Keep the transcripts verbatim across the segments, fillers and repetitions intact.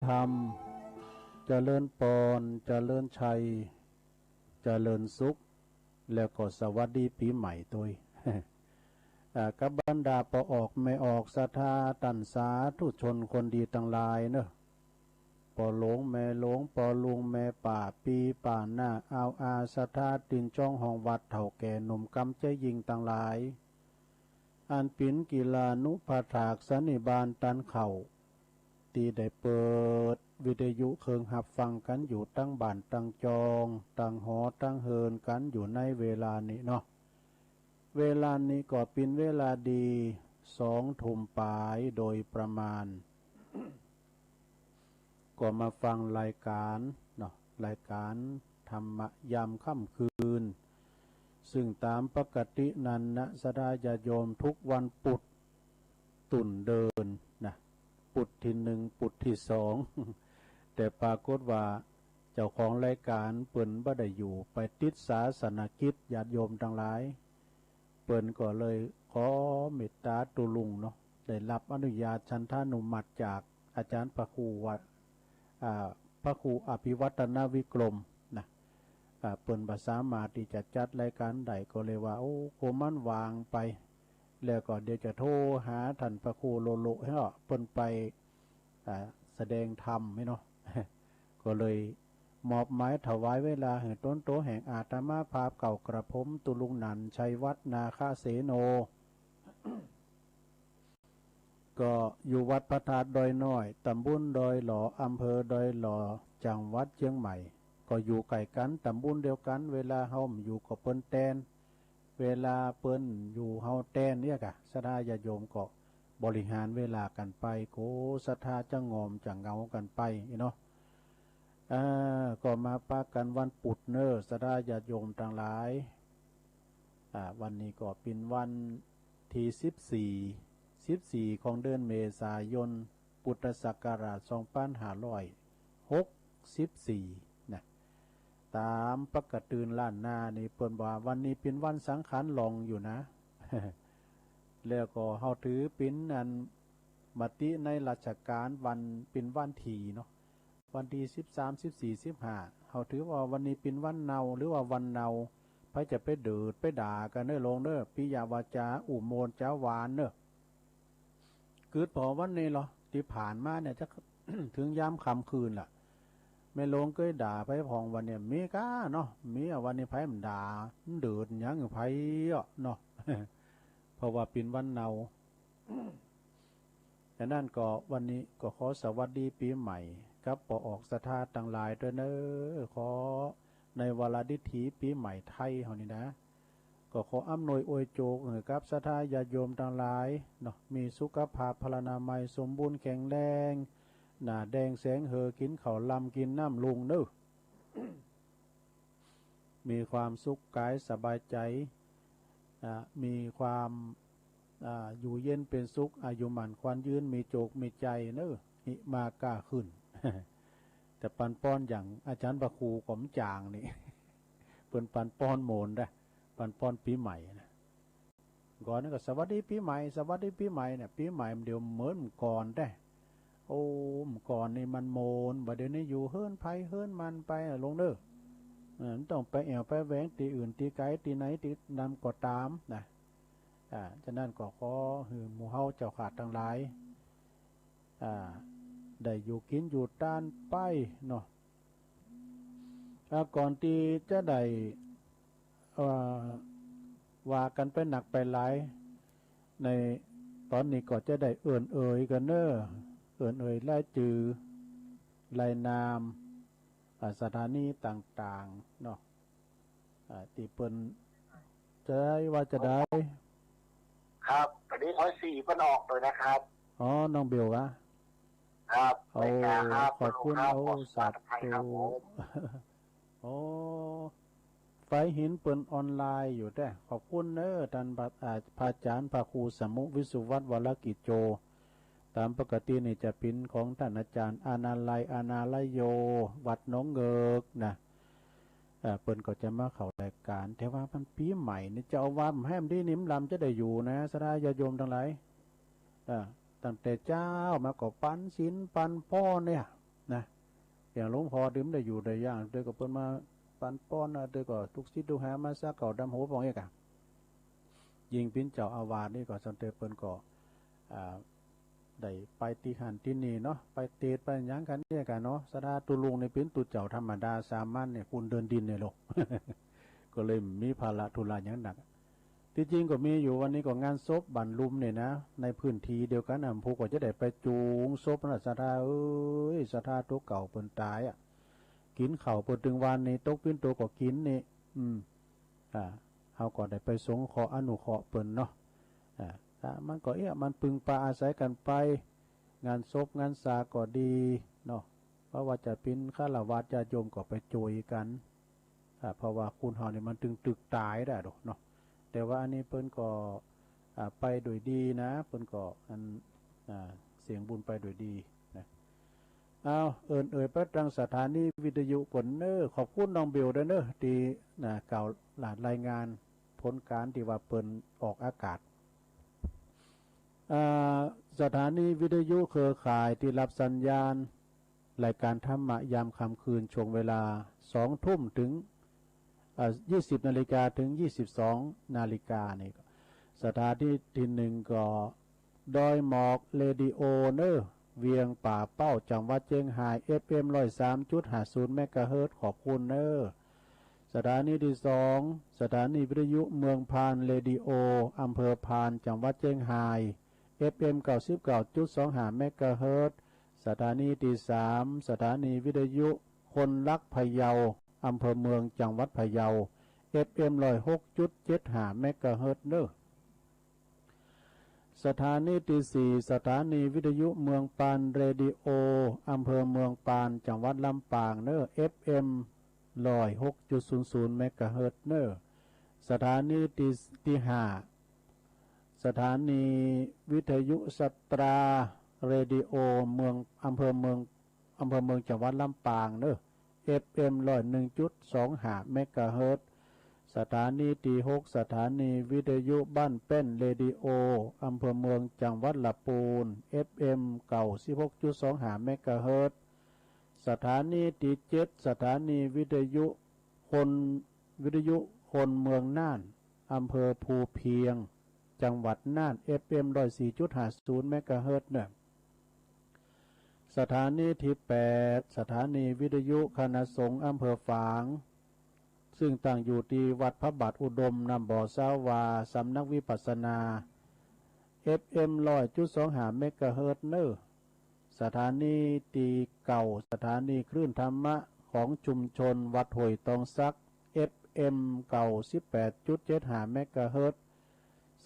ธรรม เจริญปอน เจริญชัย เจริญสุข แล้วก็สวัสดีปีใหม่ด้วย อ่า กับบรรดาป้อออกแม่ออกศรัทธาท่านสาธุชนคนดีทั้งหลายเนอะ ป้อหลวงแม่หลวง ป้อลุงแม่ป้า ปี้ป้าน้า อาวอา ศรัทธาตินจ้องห้องวัด เฒ่าแก่หนุ่มกำเจ้าหญิงทั้งหลาย อันปิ๋นกิลานุปถากสันนิบาตตันเข้า ตี้ได้เปิดวิทยุเคิงฮับฟังกั๋นอยู่ตังบ้านตังจอง ตังหอตังเฮือนกั๋นอยู่ในเวลานี้เนาะ เวลานี้ก็ปิ๋นเวลาดี สองทุ่มป๋ายโดยประมาณ ก็มาฟังรายก๋านเนาะ รายก๋านธรรมะยามค่ำคืน ซึ่งต๋ามปกตินั้นนะ ศรัทธาญาติโยมทุกวันปุธ ตุ่นเดินนะ ปุธที่หนึ่ง ปุธที่สอง แต่ปรากฏว่าเจ้าของรายก๋านเปิ้นบ่ได้อยู่ ไปติดศาสนกิจ ญาติโยมตังหลาย เปิ้นก็เลยขอเมตต๋าตุ๊ลุงเนาะ ได้รับอนุญาตฉันทานุมัติจากอาจ๋ารย์พระครูวัด อ่า พระครูอภิวัฒนวิกรมนะ อ่า เปิ้นบ่สามารถตี้จะจัดรายก๋านได้ ก็เลยว่า โอ้ คงมันว่างไป แล้วก็เดี๋ยวจะโทรหาท่านพระครูโลโลให้เปิ้นไป อ่า แสดงธรรมให้เนาะ ก็เลยมอบหมายถวายเวลาหื้อตนโตแห่งอาตมาภาพเก่ากระผมตุ๊ลุงนันท์ ชัยวัฒน์ นาคเสโน ก็อยู่วัดพระธาตุดอยน้อย ตำบลดอยหล่อ อำเภอดอยหล่อ จังหวัดเชียงใหม่ ก็อยู่ใกล้กั๋น ตำบลเดียวกั๋น เวลาเฮาบ่อยู่ก็เปิ้นแตน เวลาเปิ้นอยู่เฮาแตนเนี่ยกะ ศรัทธาญาติโยมก็บริหารเวลากั๋นไป โกศรัทธาจะง่อมจะเหงากั๋นไปเนาะ อ่า ก็มาปะกั๋นวันปุธเน่อ ศรัทธาญาติโยมตังหลาย อ่า วันนี้ก็เป๋นวันตี้สิบสี่ สิบสี่ของเดือนเมษายน พุทธศักราชสองปันห้าร้อยหกสิบสี่นะ ต๋ามปกติล้านนานี่เปิ้นว่าวันนี้เป๋นวันสังขารหลงอยู่นะ แล้วก็เฮาถือเป๋นอันมติในราชก๋านวัน เป๋นวันที่เนาะ วันตี้สิบสาม สิบสี่ สิบห้า เฮาถือว่าวันนี้เป๋นวันเนาหรือว่าวันเนา ใผจะไปเดิดไปด่ากั๋นเน่อหลวงเน่อ ปิยวาจ๋า อุโมนจ๋าวานเน่อ กึ๊ดผ่อวันนี้เหรอ ตี้ผ่านมาเนี่ยจะ เถิงยามค่ำคืนละ แม่หลวงเกยด่าไผพ่องวันเนี่ย มีก้าเนาะ มีอะวันนี้ไผบ่ด่า มันเดิดหยังไผอ่ะเนาะ เพราะว่าเป๋นวันเนา ฉะนั้นก็วันนี้ก็ขอสวัสดีปีใหม่กับป้อออกศรัทธาตังหลายด้วยเน่อ ขอในวาระดิถีปีใหม่ไทยเฮานี่นะ ก็ขออำนวยอวยโจกหื้อกับศรัทธาญาติโยมตังหลายเนาะ มีสุขภาพพลานามัยสมบูรณ์แข็งแรง หน้าแดงแสงเหือ กิ๋นข้าวลำกิ๋นน้ำลุงเน่อ มีความสุขกายสบายใจ๋ อ่า มีความ อ่า อยู่เย็นเป๋นสุข อายุหมั้นขวัญยืน มีโจกมีใจ๋เน่อ หิมาก้าขึ้น แต่ปันป้อนอย่างอาจ๋ารย์พระครูก็บ่จ๋างนี่ เปิ้นปันป้อนโหมนนะ ปันป้อนปีใหม่นะ ก่อนนั้นก็สวัสดีปีใหม่ สวัสดีปีใหม่เนี่ย ปีใหม่มันเดี๋ยวเหมือนก่อนแต๊ โอ้ ก่อนนี่มันโหมน บ่าเดี๋ยวนี้อยู่เฮือนไผเฮือนมันไปอะหลวงเน่อ เออ มันต้องไปแอ่วไปแหวงตี้อื่นตี้ไก๋ตี้ไหนตี้นั่นก็ต๋ามนะ อ่า ฉะนั้นก็ขอหื้อหมู่เฮาเจ้าข้าตังหลาย อ่า ได้อยู่กิ๋นอยู่ตานไปเนาะ อ่า ก่อนตี้จะได้ เอ่อ ว่ากั๋นไปหนักไปหลาย ในต๋อนนี้ก็จะได้เอิ้นเอ่ยกั๋นเน่อ เอิ้นเอ่ยรายจื้อ รายนาม อ่า สถานีต่างๆ เนาะ อ่า ตี้เปิ้นจะได้ว่าจะได้ ครับ วันนี้ร้อยสี่เปิ้นออกเลยนะครับ อ๋อ น้องเบลวะ ครับ โอ้ อเมริกาครับ ขอบคุณ ฮัลโหลครับ โอ้ ขอสวัสดีครับ สาธุ ผม โอ้ ใฝ่เห็นเปิ้นออนไลน์อยู่แต๊ ขอบคุณเน่อ ต้านพระ อ่า พระอาจ๋ารย์พระครูสมุห์ วิสุวัฒน์ วรกิจโจ ต๋ามปกตินี่จะเป๋นของต้านอาจ๋ารย์ อานาลัย อานาลโย วัดหนองเงิกนะ อ่า เปิ้นก็จะมาเข้ารายก๋าน แต่ว่ามันปีใหม่นี่ เจ้าอาวาสบ่แหมดีนี่ บ่ลำจะได้อยู่นะ ศรัทธาญาติโยมตังหลาย อ่า ตั้งแต่เจ๊ามาก็ปันศีลปันพรเนี่ย นะ อย่างหลวงพ่อเดิมได้อยู่ได้อย่างเดียวก็เปิ้นมาปันป้อนนะ เดียวก็ทุกศิษย์ทุกหามาสักเก่าดำหัวปองเอกอะ ยิ่งปิ้นเจ้าอาวาสนี่ก็สันเตเปิ้นก็ อ่า ได้ไปตีหันที่นี่เนาะ ไปเตดไปหยังกันเนี่ยกันเนาะ ศรัทธาตุลุงในปิ้นตุเจ้าธรรมดาสามัญเนี่ย คุณเดินดินเนี่ยลูก ก็เลยมีภาระธุระอย่างหนัก ที่จริงก็มีอยู่วันนี้ก็งานศพบ้านลุมเนี่ยนะ ในพื้นที่เดียวกันนะ ผู้ก็จะได้ไปจูงศพนะ ศรัทธาเอ้ย ศรัทธาตัวเก่าเปิ้นตายอ่ะ กินข้าวเปิ้นถึงวันนี้ ตกปิ้นตัวก็กินนี่ อืม อ่า เฮาก็ได้ไปสงเคราะห์อนุเคราะห์เปิ้นเนาะ อ่า ถ้ามันก็เอ๊ะ มันพึ่งพาอาศัยกันไป งานศพงานสาก็ดีเนาะ เพราะว่าจะเป็นฆราวาสญาติโยมก็ไปช่วยกัน อ่า เพราะว่าคนเฮานี่มันตึงตึกตายได้ดอกเนาะ แต่ว่าอันนี้เปิ้นก็ อ่า ไปโดยดีนะ เปิ้นก็อัน อ่า เสียงบุญไปโดยดีนะ เอา เอิ้นเอ่ยไปตังสถานีวิทยุก่อนเน้อ ขอบคุณน้องเบลด้วยเน้อ ที่ นะ กล่าวรายงานผลการที่ว่าเปิ้นออกอากาศ อ่า สถานีวิทยุเครือข่ายที่รับสัญญาณรายการธรรมะยามค่ำคืน ช่วงเวลา สองทุ่มถึง อ่า ยี่สิบนาฬิกาถึงยี่สิบสองนาฬิกานี่ก็ สถานีที่หนึ่งก็ ดอยหมอกเรดิโอเน้อ เวียงป่าเป้า จังหวัดเจียงฮาย เอฟเอ็มร้อยสามจุดห้าศูนย์เมกะเฮิรตซ์ ขอบคุณเน้อ สถานีที่สอง สถานีวิทยุเมืองพานเรดิโอ อำเภอพาน จังหวัดเจียงฮาย เอฟเอ็มเก้าสิบเก้าจุดสองห้าเมกะเฮิรตซ์ สถานีที่สาม สถานีวิทยุคนรักพะเยา อำเภอเมือง จังหวัดพะเยา เอฟเอ็มร้อยหกจุดเจ็ดห้าเมกะเฮิรตซ์เน้อ สถานีที่สี่ สถานีวิทยุเมืองปานเรดิโอ อำเภอเมืองปาน จังหวัดลำปางเน้อ เอฟเอ็มร้อยหกจุดศูนย์ศูนย์เมกะเฮิรตซ์เน้อ สถานีที่ ที่ห้า สถานีวิทยุสตราเรดิโอ เมือง อำเภอเมือง อำเภอเมือง จังหวัดลำปางเน้อ เอฟเอ็มร้อยหนึ่งจุดสองห้าเมกะเฮิรตซ์ สถานีที่หก สถานีวิทยุบ้านแป้นเรดิโอ อำเภอเมือง จังหวัดลำพูน เอฟเอ็มเก้าสิบหกจุดสองห้าเมกะเฮิรตซ์สถานีที่เจ็ด สถานีวิทยุคน วิทยุคนเมืองน่าน อำเภอภูเพียง จังหวัดน่าน เอฟเอ็มร้อยสี่จุดห้าศูนย์เมกะเฮิรตซ์เน้อ สถานีที่แปด สถานีวิทยุคณะสงฆ์อำเภอฝาง ซึ่งตั้งอยู่ที่วัดพระบาทอุดม น้ำบ่อสาวา สำนักวิปัสสนา เอฟเอ็มร้อยจุดสองห้าเมกะเฮิรตซ์เน้อ สถานีที่เก้า สถานีคลื่นธรรมะของชุมชนวัดห้วยตองสัก เอฟเอ็มเก้าสิบแปดจุดเจ็ดห้าเมกะเฮิรตซ์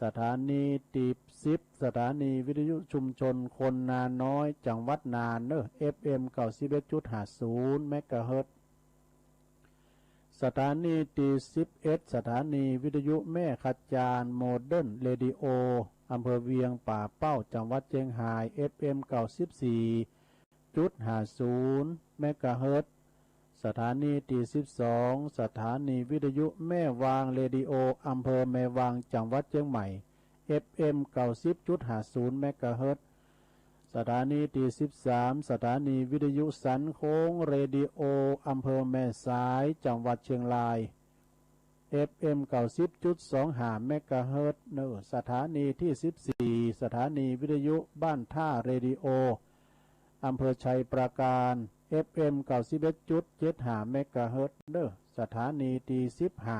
สถานีที่สิบ สถานีวิทยุชุมชนคนนาน้อย จังหวัดน่านเน้อ เอฟเอ็มเก้าสิบเอ็ดจุดห้าศูนย์เมกะเฮิรตซ์ สถานีที่สิบเอ็ด สถานีวิทยุแม่ขจาน โมเดิร์นเรดิโอ อำเภอเวียงป่าเป้า จังหวัดเจียงฮาย เอฟเอ็มเก้าสิบสี่จุดห้าศูนย์เมกะเฮิรตซ์ สถานีที่สิบสอง สถานีวิทยุแม่วางเรดิโอ อำเภอแม่วาง จังหวัดเจียงใหม่ เอฟเอ็มเก้าสิบจุดห้าศูนย์เมกะเฮิรตซ์ สถานีที่สิบสาม สถานีวิทยุสันโค้งเรดิโอ อำเภอแม่สาย จังหวัดเชียงราย เอฟเอ็มเก้าสิบจุดสองห้าเมกะเฮิรตซ์เน้อ สถานีที่สิบสี่ สถานีวิทยุบ้านท่าเรดิโอ อำเภอชัยปราการ เอฟเอ็มเก้าสิบเอ็ดจุดเจ็ดห้าเมกะเฮิรตซ์เน้อ สถานีที่สิบห้า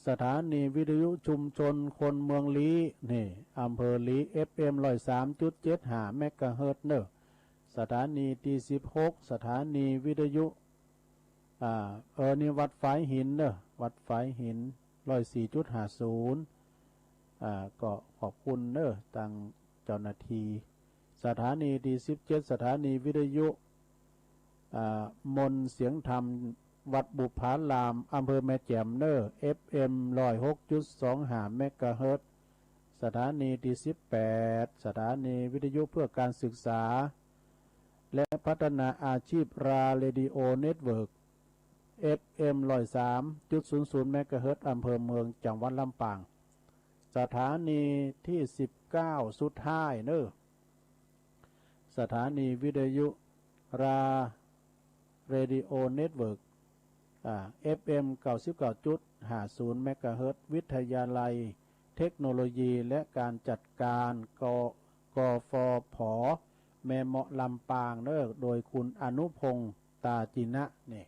สถานีวิทยุชุมชนคนเมืองลี้นี่ อำเภอลี้ เอฟเอ็มร้อยสามจุดเจ็ดห้าเมกะเฮิรตซ์เน้อ สถานีที่สิบหก สถานีวิทยุ อ่า เออ นี่วัดฝายหินเน้อ วัดฝายหิน ร้อยสี่จุดห้าศูนย์ อ่า ก็ขอบคุณเน้อ ทางเจ้าหน้าที่ สถานีที่สิบเจ็ด สถานีวิทยุ อ่า มนต์เสียงธรรม วัดบุพาราม อำเภอแม่แจ่มเน้อ เอฟเอ็มร้อยหกจุดสองห้าเมกะเฮิรตซ์ สถานีที่สิบแปด สถานีวิทยุเพื่อการศึกษา และพัฒนาอาชีพ ราเรดิโอเน็ตเวิร์ก เอฟเอ็มร้อยสามจุดศูนย์ศูนย์เมกะเฮิรตซ์ อำเภอเมือง จังหวัดลำปาง สถานีที่สิบเก้า สุดท้ายเน้อ สถานีวิทยุรา Radio Network อ่า เอฟเอ็ม เก้าสิบเก้าจุดห้าศูนย์ เมกะเฮิรตซ์ วิทยาลัยเทคโนโลยีและการจัดการ ก กฟผ แม่เมาะลำปางเนอะ โดยคุณอนุพงษ์ ตาจินะ นี่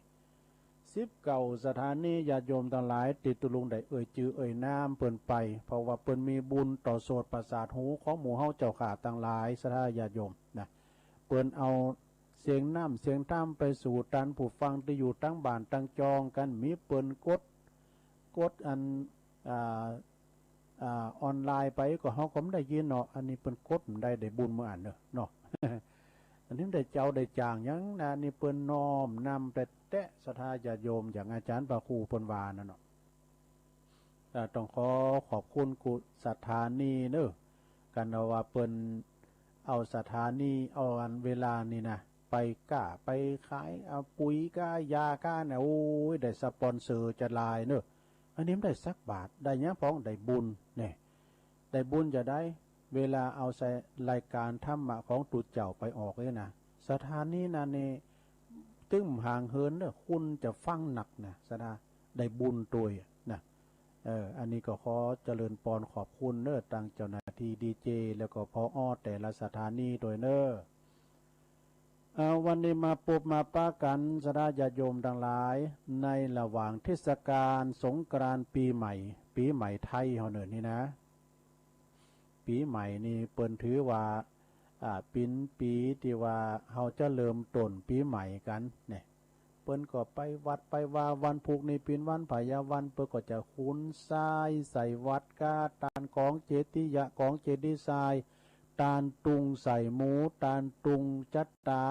สิบเก้าสถานี ญาติโยมตังหลาย ตี้ตุ๊ลุงได้เอ่ยจื้อเอ่ยนามเปิ้นไป เพราะว่าเปิ้นมีบุญต่อโสตประสาทหูของหมู่เฮาเจ้าข้าตังหลาย ศรัทธาญาติโยมนะ เปิ้นเอาเสียงน้ำเสียงธรรมไปสู่ต้านผู้ฟังตี้อยู่ตังบ้านตังจอง กันมีเปิ้นกด กดอัน อ่า อ่า ออนไลน์ไปก็เฮาก็บ่ได้ยินเนาะ อันนี้เปิ้นกดบ่ได้ ได้บุญเมื่ออันเนอะเนาะ อันนี้ได้เจ้าได้จางหยังนะ นี่เปิ้นน้อมนำแต่แต๊ะ ศรัทธาญาติโยม อย่างอาจารย์พระครูเปิ้นว่านั่นเนาะ อ่า ต้องขอขอบคุณกุสถานีเนอะ กันเอาว่าเปิ้นเอาสถานี เอาอันเวลานี่นะ ไปก้าไปขาย เอาปุ๋ยก้ายาก้าเนี่ย โอ้ย ได้สปอนเซอร์จะหลายเนอะ อันนี้บ่ได้สักบาท ได้หยังพ่อง ได้บุญเนี่ย ได้บุญจะได้ เวลาเอาใส่รายการธรรมะของตุ๊เจ้าไปออกเนี่ยนะ สถานีนั้นนี่ ตึงห่างเหินเนอะ คนจะฟังนักนะ ศรัทธา ได้บุญตวยนะ เออ อันนี้ก็ขอเจริญปอนขอบคุณเนอะ ตังเจ้าหน้าตี้ดีเจ แล้วก็ ผอ แต่ละสถานีตวยเนอะ เอา วันนี้มาปบมาปะกัน ศรัทธาญาติโยมตังหลาย ในระหว่างเทศกาลสงกรานต์ปีใหม่ ปีใหม่ไทยเฮาเนินนี่นะ ปีใหม่นี่เปิ้นถือว่า อ่า เป๋นปีตี้ว่าเฮาจะเริ่มต้นปีใหม่กันเนี่ย เปิ้นก็ไปวัดไปวา วันพุกนี่เป๋นวันไผยวัน เปิ้นก็จะขุนทรายใส่วัดก้า ตานกองเจติยะ กองเจดีย์ทราย ตานตุงใส่หมู ตานตุงจัตตา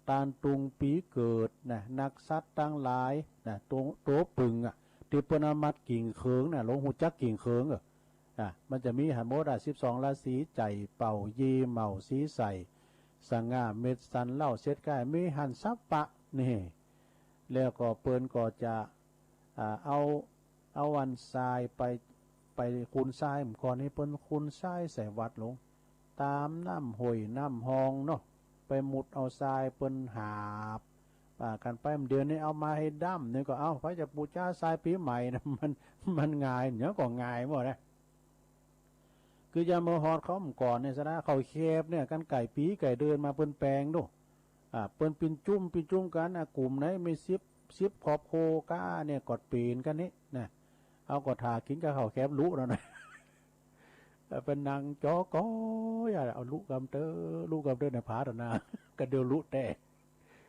ตานตุงปีเกิดนะ นักสัตว์ตังหลายนะ โต โตปึงอะ ตี้เปิ้นเอามัดกิ่งเขิงนะ หลวงฮู้จักกิ่งเขิงเออ อ่ะ มันจะมีหั้นหมดอ่ะ สิบสองราศี ใจ๋เป่า ยีเหมา สีใส สง่า เม็ดสัน เหล้าเช็ดก้าย มีหั้นสัพพะนี่ แล้วก็เปิ้นก็จะ อ่า เอา เอาอันทรายไป ไปขุนทราย เมื่อก่อนนี่เปิ้นขุนทรายใส่วัดหลวง ตามน้ำห้วยน้ำฮองเนาะ ไปมุดเอาทรายเปิ้นหาบ อ่า กันไป เดี๋ยวนี้เอามาให้ด้ำนี่ก็เอา ใผจะปู๋จาทรายปี๋ใหม่นะ มัน มันง่าย เดี๋ยวก็ง่ายหมดนะ คือยามเมื่อฮอดเขาเมื่อก่อนเนี่ย ศรัทธา เขาแคบเนี่ย กันไก่ปี๋ไก่เดือนมาเปิ้นแปงดู อ่า เปิ้นเป๋นจุ่มเป๋นจุ่มกัน อ่ะ กลุ่มไหนมีสิบ สิบครอบครัวก้าเนี่ย ก็เป๋นกันนี่นะ เอาก็ถ่ากิ๋นกับเขาแคบลุนั่นนะ เออ ไปนั่งจอก็อย่าเอาลุกำเตอ ลุกำเตอในผาตะนา ก็เดี๋ยวลุแตก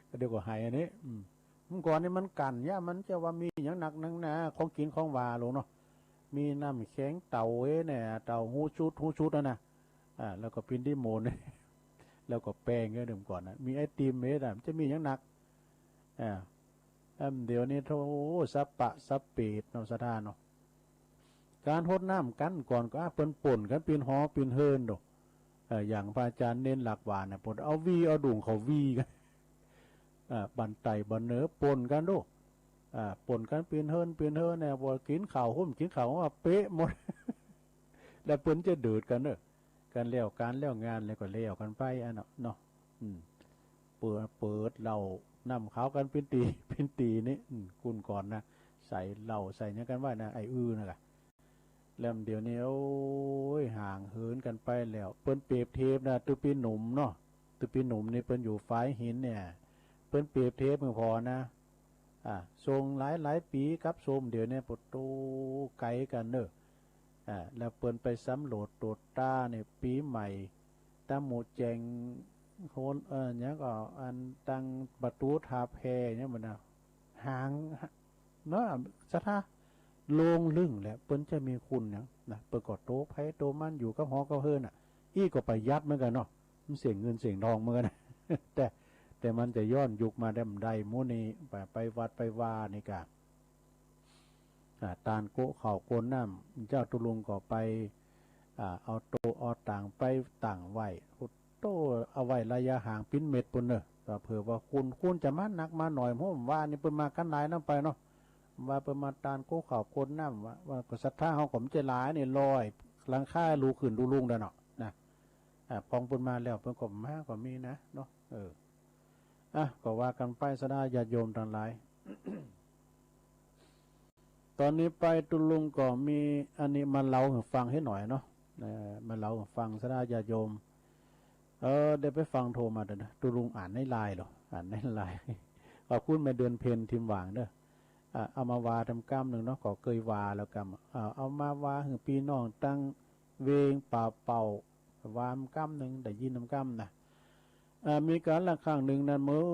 ก็เดี๋ยวก็หายอันนี้ อืม เมื่อก่อนนี่มันกั๋น ย่ามันจะว่ามีหยังนักหนังหนา ของกิ๋นของหวานหลวงเนาะ มีน้ำแข็งเต้าเอ้ยเนี่ย เต้าหู้ชุด หู้ชุดนั่นนะ อ่า แล้วก็ปิ้นดิโมน แล้วก็แป้งเอ้ย เดิมก่อนนะ มีไอติมเอ้ยนะ มันจะมีหยังนัก อ่า แอมเดี๋ยวนี้โธ่ สัพพะสัพเพเนาะ ศรัทธาเนาะ การฮดน้ำกันก่อนก็ อ่ะ เปิ้นป่นกันปิ้นหอปิ้นเฮิรนโด เอ่อ อย่างพระอาจารย์เณรหลักว่าเนี่ย เปิ้นเอาวีเอาดุ่งเขาวีกัน อ่า บันไตบันเหนือป่นกันโด อ่า ป่นกันปิ้นเฮิรนปิ้นเฮิรนเนี่ย พอกิ๋นข้าวหุ้มกิ๋นข้าวว่าเป๊ะหมด แล้วเปิ้นจะเดือดกันเนอะ กันแล้วการแล้วงานแล้วก็แล้วกันไปอ่ะเนาะ เนาะ อืม เปิด เปิดเหล้าน้ำขาวกันปิ้นตี๋ ปิ้นตี๋นี่ อืม กุ่นก่อนนะ ใส่เหล้าใส่หยังกันไว้นะ ไอ้อื้อนะกะ แล้วเดี๋ยวนี้ โอ้ย ห่างเหินกันไปแล้ว เปิ้นเปรียบเทียบนะ ตุ๊ปีหนุ่มเนาะ ตุ๊ปีหนุ่มนี่เปิ้นอยู่ฝายหินเนี่ย เปิ้นเปรียบเทียบเมืองพอนะ อ่า ส่งหลายหลายปี๋กับส้มเดี๋ยวนี้ ปะโต ไก๋กันเนอะ อ่า แล้วเปิ้นไปสำรวจตรวจตราเนี่ย ปี๋ใหม่ ตามหมู่แจงโฮน เอ่อ หยังก็ อันตังประตูท่าแพเนี่ยมันนะ ห่าง เนาะ ศรัทธา โล่งลึ่งแหละ เปิ้นจะมีคุณหยังนะ เปิ้นก็โตไผโตมันอยู่กับหอกับเฮือนน่ะ อี้ก็ประหยัดเหมือนกันเนาะ มันเสียเงินเสียทองเหมือนกัน แต่ แต่มันจะย้อนยุคมาได้บ่ได้ หมู่นี้ไป ไปวัดไปวานี่กะ อ่า ตานโกะข้าวโกนน้ำ เจ้าตุ๊ลุงก็ไป อ่า เอาโตเอาตางไปตั้งไว้ โตเอาไว้ระยะห่างปิ้นเมตรปู้นเนอะ ก็เผื่อว่าคุณ คุณจะมาหนักมาหน่อย ผมว่านี่เปิ้นมากันหลายนำไปเนาะ ว่าเปิ้นมาตานโกะข้าวโกนน้ำ ว่า ว่าก็ศรัทธาเฮาก็บ่ใจ้หลายนี่ ร้อยหลังคาลูกขึ้นลูกลุงได้เนาะ นะ อ่า ของเพิ่นมาแล้วเพิ่นก็มาก็มีนะเนาะ เออ อ่ะ ก็ว่ากันไป ศรัทธาญาติโยมทั้งหลาย ตอนนี้ไปตุลุงก็มีอันนี้มาเล่าให้ฟังให้หน่อยเนาะ เออ มาเล่าให้ฟัง ศรัทธาญาติโยม เออ ได้ไปฟังโทรมาเด้อนะ ตุลุงอ่านในไลน์เหรอ อ่านในไลน์ ขอบคุณแม่เดือนเพ็ญทิมหว่างเด้อ อ่า เอามาว่าทำกำหนึ่งเนาะ ก็เคยว่าแล้วกำ อ่า เอามาว่าให้พี่น้องตั้งเวงป่าเป่า ว่าทำกำหนึ่ง ได้ยินทำกำนะ อ่า มีกาลครั้งหนึ่งนั้นเมื่อ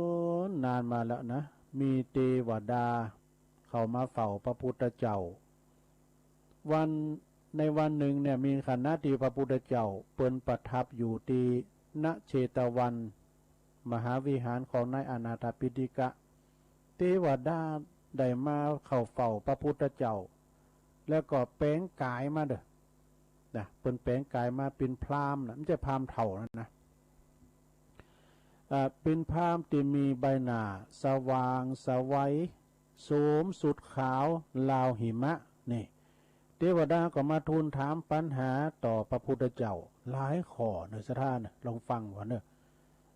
นานมาแล้วนะ มีเทวดาเข้ามาเฝ้าพระพุทธเจ้า วัน ในวันหนึ่งเนี่ย มีขณะที่พระพุทธเจ้าเปิ้นประทับอยู่ที่ณเชตวัน มหาวิหารของนายอนาถปิณฑิกะ เทวดาได้มาเข้าเฝ้าพระพุทธเจ้า แล้วก็แปลงกายมาเด้อ นะ เปิ้นแปลงกายมาเป็นพราหมณ์นะ ไม่ใช่พราหมณ์เฒ่านะนะ อ่า เป็นพราหมณ์ที่มีใบหน้าสว่างไสว สวมชุดขาวราวหิมะ นี่ เทวดาก็มาทูลถามปัญหาต่อพระพุทธเจ้า หลายข้อเนอะ ศรัทธาเนอะ ลองฟังก่อนเนอะ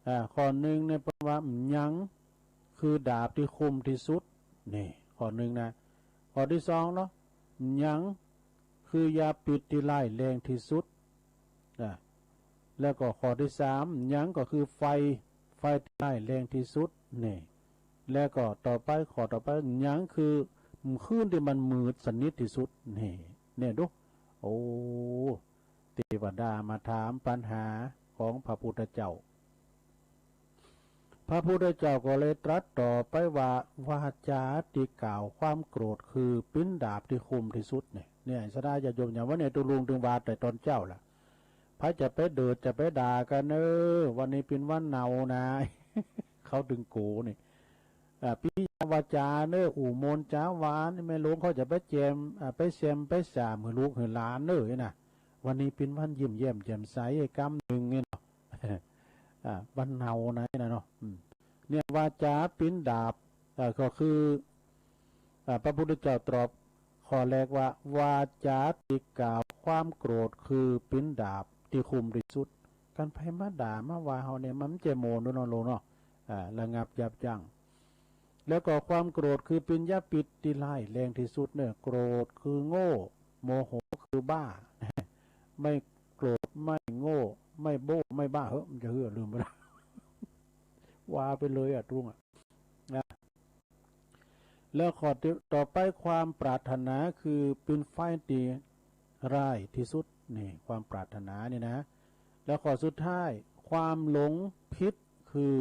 อ่า ข้อหนึ่งเนี่ย เปิ้นว่า หยังคือดาบที่คมที่สุด นี่ ข้อหนึ่งนะ ข้อที่สองเนาะ หยังคือยาพิษที่ร้ายแรงที่สุด อ่ะ แล้วก็ข้อที่สาม หยังก็คือไฟ ไฟที่ร้ายแรงที่สุด นี่ แล้วก็ต่อไป ข้อต่อไป หยังคือคืนที่มันมืดสนิทที่สุด นี่ เนี่ยดู โอ้ เทวดามาถามปัญหาของพระพุทธเจ้า พระพุทธเจ้าก็เลยตรัสต่อไปว่า วาจาที่กล่าวความโกรธคือเป๋นดาบที่คมที่สุด เนี่ย เนี่ย ศรัทธาญาติโยม อย่างว่าเนี่ย ตุลุงถึงว่าแต่ตอนเจ๊าล่ะ ใผจะไปเดิด จะไปด่ากั๋นเนอะ วันนี้เป๋นวันเนานะ เขาถึงโก๋นี่ อ่า ปิยาวาจาเนอะ อู้ม่วนจ๋าหวาน แม่หลวงเขาจะไปแจ่ม อ่า ไปแจ่มไปสร้าหื้อลูกหื้อหลานเนอะ นี่นะ วันนี้เป๋นวันยิ้มแย้มแจ่มใสกำหนึ่ง นี่เนาะ อ่า วันเนานะ นี่นะเนาะ อืม เนี่ย วาจาเป๋นดาบ เอ่อ ก็คือ อ่า พระพุทธเจ้าตรัสข้อแรกว่า วาจาที่กล่าวความโกรธคือเป๋นดาบที่คมที่สุด การใผมาด่ามาว่าเฮาเนี่ย มันบ่ใจ้โม่เนาะ โยมเนาะ อ่า ระงับยับยั้ง แล้วก็ความโกรธคือเป๋นยาพิษที่ร้ายแรงที่สุดเนอะ โกรธคือโง่ โมโหคือบ้า ไม่โกรธ ไม่โง่ ไม่โบ้ ไม่บ้า เฮ้ย มันจะหื้อ ลืมไปแล้ว ว่าไปเลยอะ ตรงอะ นะ แล้วข้อที่ ต่อไป ความปรารถนาคือเป๋นไฟที่ร้ายที่สุด นี่ ความปรารถนานี่นะ แล้วข้อสุดท้าย ความหลงผิดคือ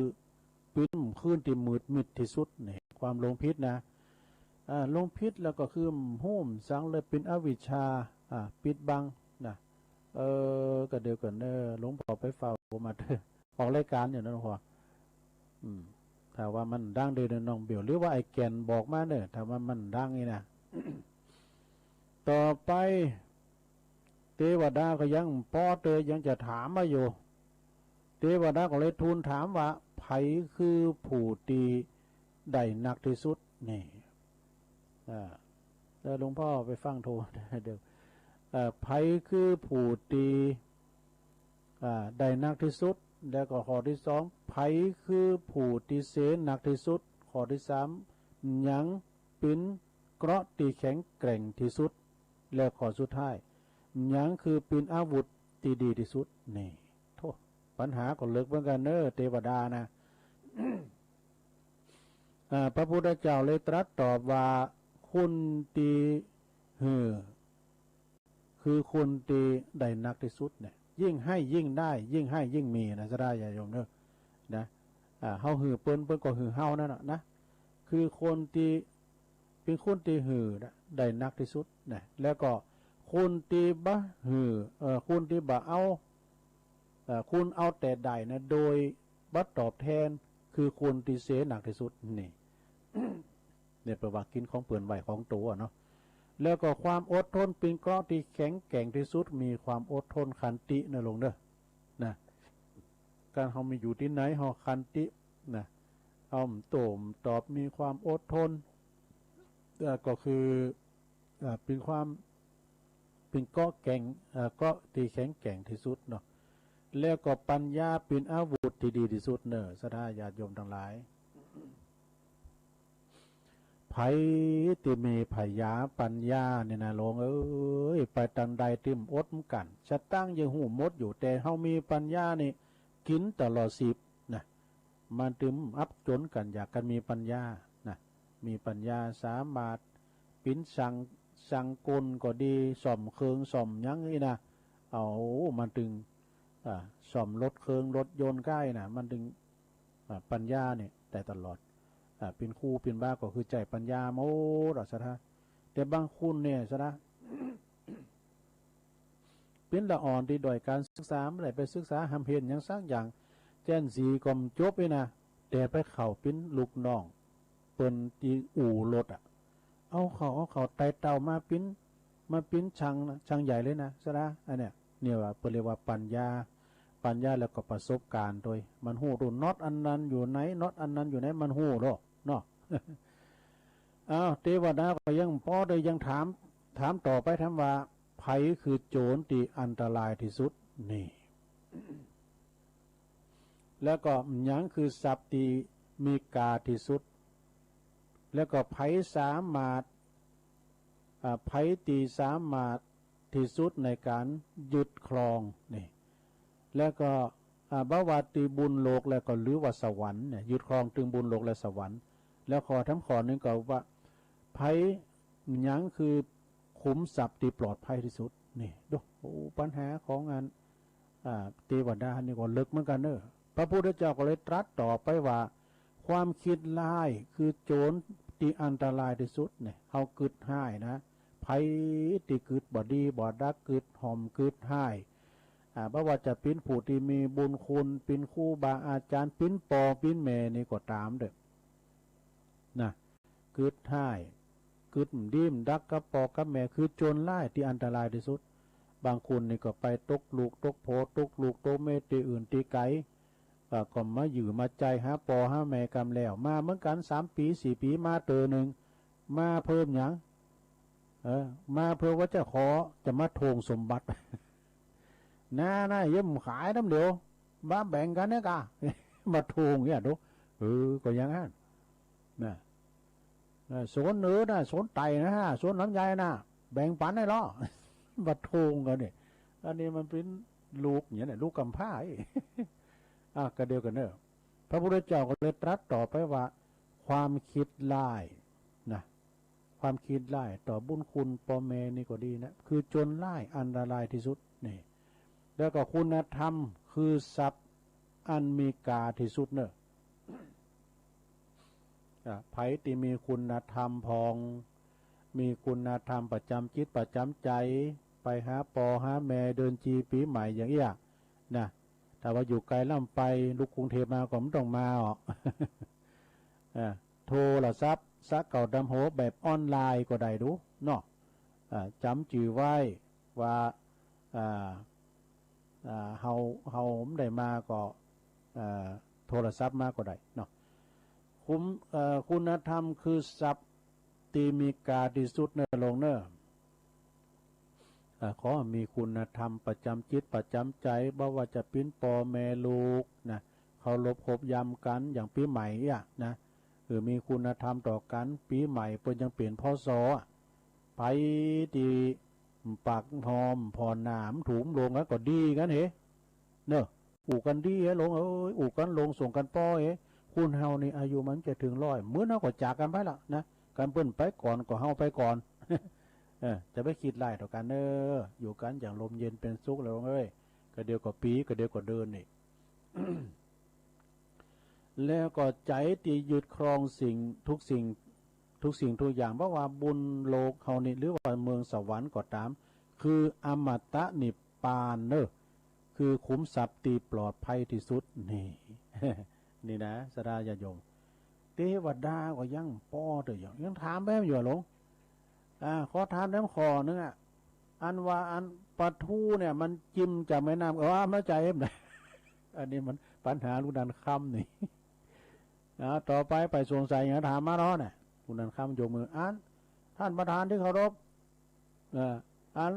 เป๋นคืนที่มืดมิดที่สุด นี่ ความหลงผิดนะ อ่า หลงผิดแล้วก็คือบ่ฮู้สังเลย เป๋นอวิชชา อ่า ปิดบังนะ เออ ก็เดี๋ยวก่อนเนอะ หลวงพ่อไปเฝ้ามาเถอะ ออกรายการอยู่นะหลวงพ่อ อืม ถ้าว่ามันดังเดี๋ยวน้องเบลหรือว่าไอ้แก่นบอกมาเนอะ ถ้าว่ามันดังนี่นะ ต่อไป เทวดาก็ยังปอเตยยังจะถามมาอยู่ เทวดาก็เลยทูลถามว่า ใผคือผู้ที่ได้นักที่สุด นี่ อ่า แล้วหลวงพ่อไปฟังโทร เดี๋ยว เอ่อ ใผคือผู้ที่ อ่า ได้นักที่สุด แล้วก็ข้อที่สอง ใผคือผู้ที่เสหนักที่สุด ข้อที่สาม หยังเป๋นเกราะที่แข็งแกร่งที่สุด แล้วข้อสุดท้าย หยังคือเป๋นอาวุธที่ดีที่สุด นี่ โธ่ ปัญหาก็เลิกเหมือนกันเนอะ เทวดานะ อ่า พระพุทธเจ้าเลยตรัสตอบว่า คนที่หื้อ คือคนที่ได้นักที่สุดเนี่ย ยิ่งให้ยิ่งได้ ยิ่งให้ยิ่งมีนะ ศรัทธาญาติโยมเนอะ นะ อ่า เฮาหื้อเปิ้น เปิ้นก็หื้อเฮานั่นน่ะนะ คือคนที่ เป๋นคนที่หื้อนะ ได้นักที่สุดนะ แล้วก็คนที่บ่หื้อ เอ่อ คนที่บ่เอา เอ่อ คนเอาแต่ได้นะ โดยบ่ตอบแทน คือคนที่เสหนักที่สุด นี่ เนี่ย แปลว่ากิ๋นของเปื่อนไหว้ของโตอะเนาะ แล้วก็ความอดทนเป๋นเกราะที่แข็งแกร่งที่สุด มีความอดทนขันตินะโยมเนอะ นะ การเฮามีอยู่ตี้ไหนเฮาขันตินะ เฮาบ่โต้บ่ตอบ มีความอดทน เอ่อ ก็คือ เอ่อ เป๋นความ เป๋นเกราะแข็ง เอ่อ เกราะที่แข็งแกร่งที่สุดเนาะ แล้วก็ปัญญาเป็นอาวุธที่ดีที่สุดเนอะ ศรัทธาญาติโยมทั้งหลาย ใผที่มีผญาปัญญาเนี่ยนะ หลวงเอ้ย ไปตางใดตึมอดเหมือนกัน สตางค์ยังหูหมดอยู่ แต่เฮามีปัญญานี่ กินตลอดชีพนะ มันตึมอับจนกั๋น อยากกั๋นมีปัญญานะ มีปัญญาสามารถปิ้นสั่ง สั่งกลก็ดี ซ่อมเครื่องซ่อมหยังอี้นะ เอา มันตึง อ่า ซ่อมรถเครื่องรถยนต์ก้าอี้นะ มันตึง อ่า ปัญญาเนี่ยได้ตลอด อ่า ปิ้นครูปิ้นบาก็คือใจ๊ปัญญาหมดอะ ศรัทธา แต่บางคนเนี่ย ศรัทธา ปิ้นละอ่อนตี้ด้อยก๋านศึกษา บ่ได้ไปศึกษาฮ่ำเห็นหยังสักอย่าง แจ้นสี่ก็บ่จบอี้นะ แต่ไปเข้าปิ้นลูกน้องเปิ้นตี้อู่รถอะ เอาเข้า เอาเข้าไต่เต้ามาปิ้น มาปิ้นช่างนะ ช่างใหญ่เลยนะ ศรัทธา อันเนี้ย เนี่ยว่าเปิ้นเรียกว่าปัญญา ปัญญาแล้วก็ประสบการณ์โดย มันฮู้ดูน็อตอันนั้นอยู่ไหน น็อตอันนั้นอยู่ไหน มันฮู้โลดเนาะ อ้าว เตวดาก็ยังปอได้ยังถาม ถามต่อไป ถามว่า ใผคือโจรตี้อันตรายที่สุด นี่ แล้วก็หยังคือทรัพย์ตี้มีค่าที่สุด แล้วก็ใผสามารถ อ่า ใผตี้สามารถที่สุดในก๋านยึดครอง นี่ แล้วก็ อ่า บ่ว่าตี้บุญโลกแล้วก็หรือว่าสวรรค์เนี่ย ยึดครองตึงบุญโลกและสวรรค์ แล้วข้อถามข้อหนึ่งก็ว่า ใผ หยังคือขุมทรัพย์ตี้ปลอดภัยที่สุด นี่ ดู โอ้ ปัญหาของอัน อ่า เตวดานี่ก็ลึกเหมือนกั๋นเนอะ พระพุทธเจ้าก็เลยตรัสต่อไปว่า ความคิดร้ายคือโจรตี้อันตรายที่สุดเนี่ย เฮากึ๊ดฮ้ายนะ ใผตี้กึ๊ดบ่ดีบ่ดัก กึ๊ดห่อมกึ๊ดฮ้าย อ่า บ่ว่าจะปิ้นผู้ตี้มีบุญคุณ ปิ้นครูบาอาจ๋ารย์ ปิ้นปอปิ้นแม่นี่ก็ต๋ามเต๊อะ นะ กึ๊ดฮ้าย กึ๊ดบ่ดีบ่ดักกับปอกับแม่ คือโจรร้ายตี้อันตรายที่สุด บางคนนี่ก็ไปตกลูกตกโผ ตกลูกตกเมียตี้อื่นตี้ไก๋ อ่า ก็มาหยื่อมาใจ๊หาปอหาแม่กำแล้ว มาเหมือนกั๋น สามปี๋สี่ปี๋ มาเตื้อนึ่ง มาเพิ่มหยัง เออ มาเพื่อว่าจะขอ จะมาทวงสมบัติ น้า น้า อย่าขายน้ำเดียว มาแบ่งกั๋นเนี่ยก่า มาทวงเนี่ยดู เออ ก็อย่างนั้น นะ เออ สวนเหนือนะ สวนใต้นะ สวนลำไยนะ แบ่งปันให้ลอ มาทวงกั๋นเนี่ย อันนี้มันปิ้นลูกเนี่ยนะ ลูกกำพร้า อ่ะ ก็เดียวกั๋นเนอะ พระพุทธเจ้าก็เลยตรัสต่อไปว่า ความคิดร้ายนะ ความคิดร้ายต่อบุญคุณปอแม่นี่ก็ดีนะ คือโจรร้ายอันตรายที่สุด นี่ แล้วก็คุณธรรมคือทรัพย์อันมีค่าที่สุดเนอะ อ่ะ ใผตี้มีคุณธรรมผ่อง มีคุณธรรมประจ๋ำจิตประจ๋ำใจ๋ ไปหาปอหาแม่เดือนจีปี๋ใหม่อย่างเอี้ย นะ ถ้าว่าอยู่ไก๋ล้ำไป ลูกกรุงเทพฯมาก็บ่ต้องมาออก อ่า โทรศัพท์สะเก่าดำหัวแบบออนไลน์ก็ได้ดูเนาะ อ่า จ๋ำจื้อไว้ว่า อ่า อ่า เฮา เฮาบ่ได้มาก็ อ่า โทรศัพท์มาก็ได้เนาะ คุณ เอ่อ คุณธรรมคือทรัพย์ตี้มีค่าที่สุดเนอะ หลวงเนอะ อ่า ขอมีคุณธรรมประจ๋ำจิตประจ๋ำใจ๋ บ่ว่าจะปิ้นปอแม่ลูกนะ เคารพครบยำกั๋นอย่างปี๋ใหม่เอี้ยนะ เออ มีคุณธรรมต่อกั๋น ปี๋ใหม่เปิ้นยังเป๋น พ.ศ. อ่ะ ไปตี้ปากหอมผ่อนหนามถุมลงแล้วก็ดีกั๋นเห เนอะ อู่กั๋นดีเห หลวงเอ้ย อู่กั๋นลงส่งกั๋นปอเห คนเฮานี่อายุมันจะเถิงร้อย มื้อนั้นก็จากกั๋นไปละนะ คันเปิ้นไปก่อนก็เฮาไปก่อน เออ จะไปคิดร้ายต่อกั๋นเนอะ อยู่กั๋นอย่างร่มเย็นเป๋นสุข หลวงเอ้ย ก็เดี๋ยวก็ปี๋ ก็เดี๋ยวก็เดือนนี่ แล้วก็ใจ๋ตี้ยึดครองสิ่ง ทุกสิ่ง ทุกสิ่งทุกอย่าง บ่ว่าบุญโลกเฮานี่ หรือว่าเมืองสวรรค์ก็ต๋าม คืออมตะนิพพานเนอะ คือขุมทรัพย์ตี้ปลอดภัยที่สุด นี่ นี่นะ ศรัทธาญาติโยม เตวดาก็ยังปอเต๊อะ ยัง ยังถามแป๊บอยู่อะ หลวง อ่า ขอถามแป๊บข้อนึ่งอะ อันว่าอันปลาทูเนี่ย มันจิมจากแม่น้ำ เออ มาจากเอ็มนะ อันนี้มันปัญหาลูกนันคำนี่ อ่า ต่อไปไปสงสัยอย่างถามมาเนาะเนี่ย ลูกนันคำยกมือ อัน ท่านประธานที่เคารพ เอ่อ อัน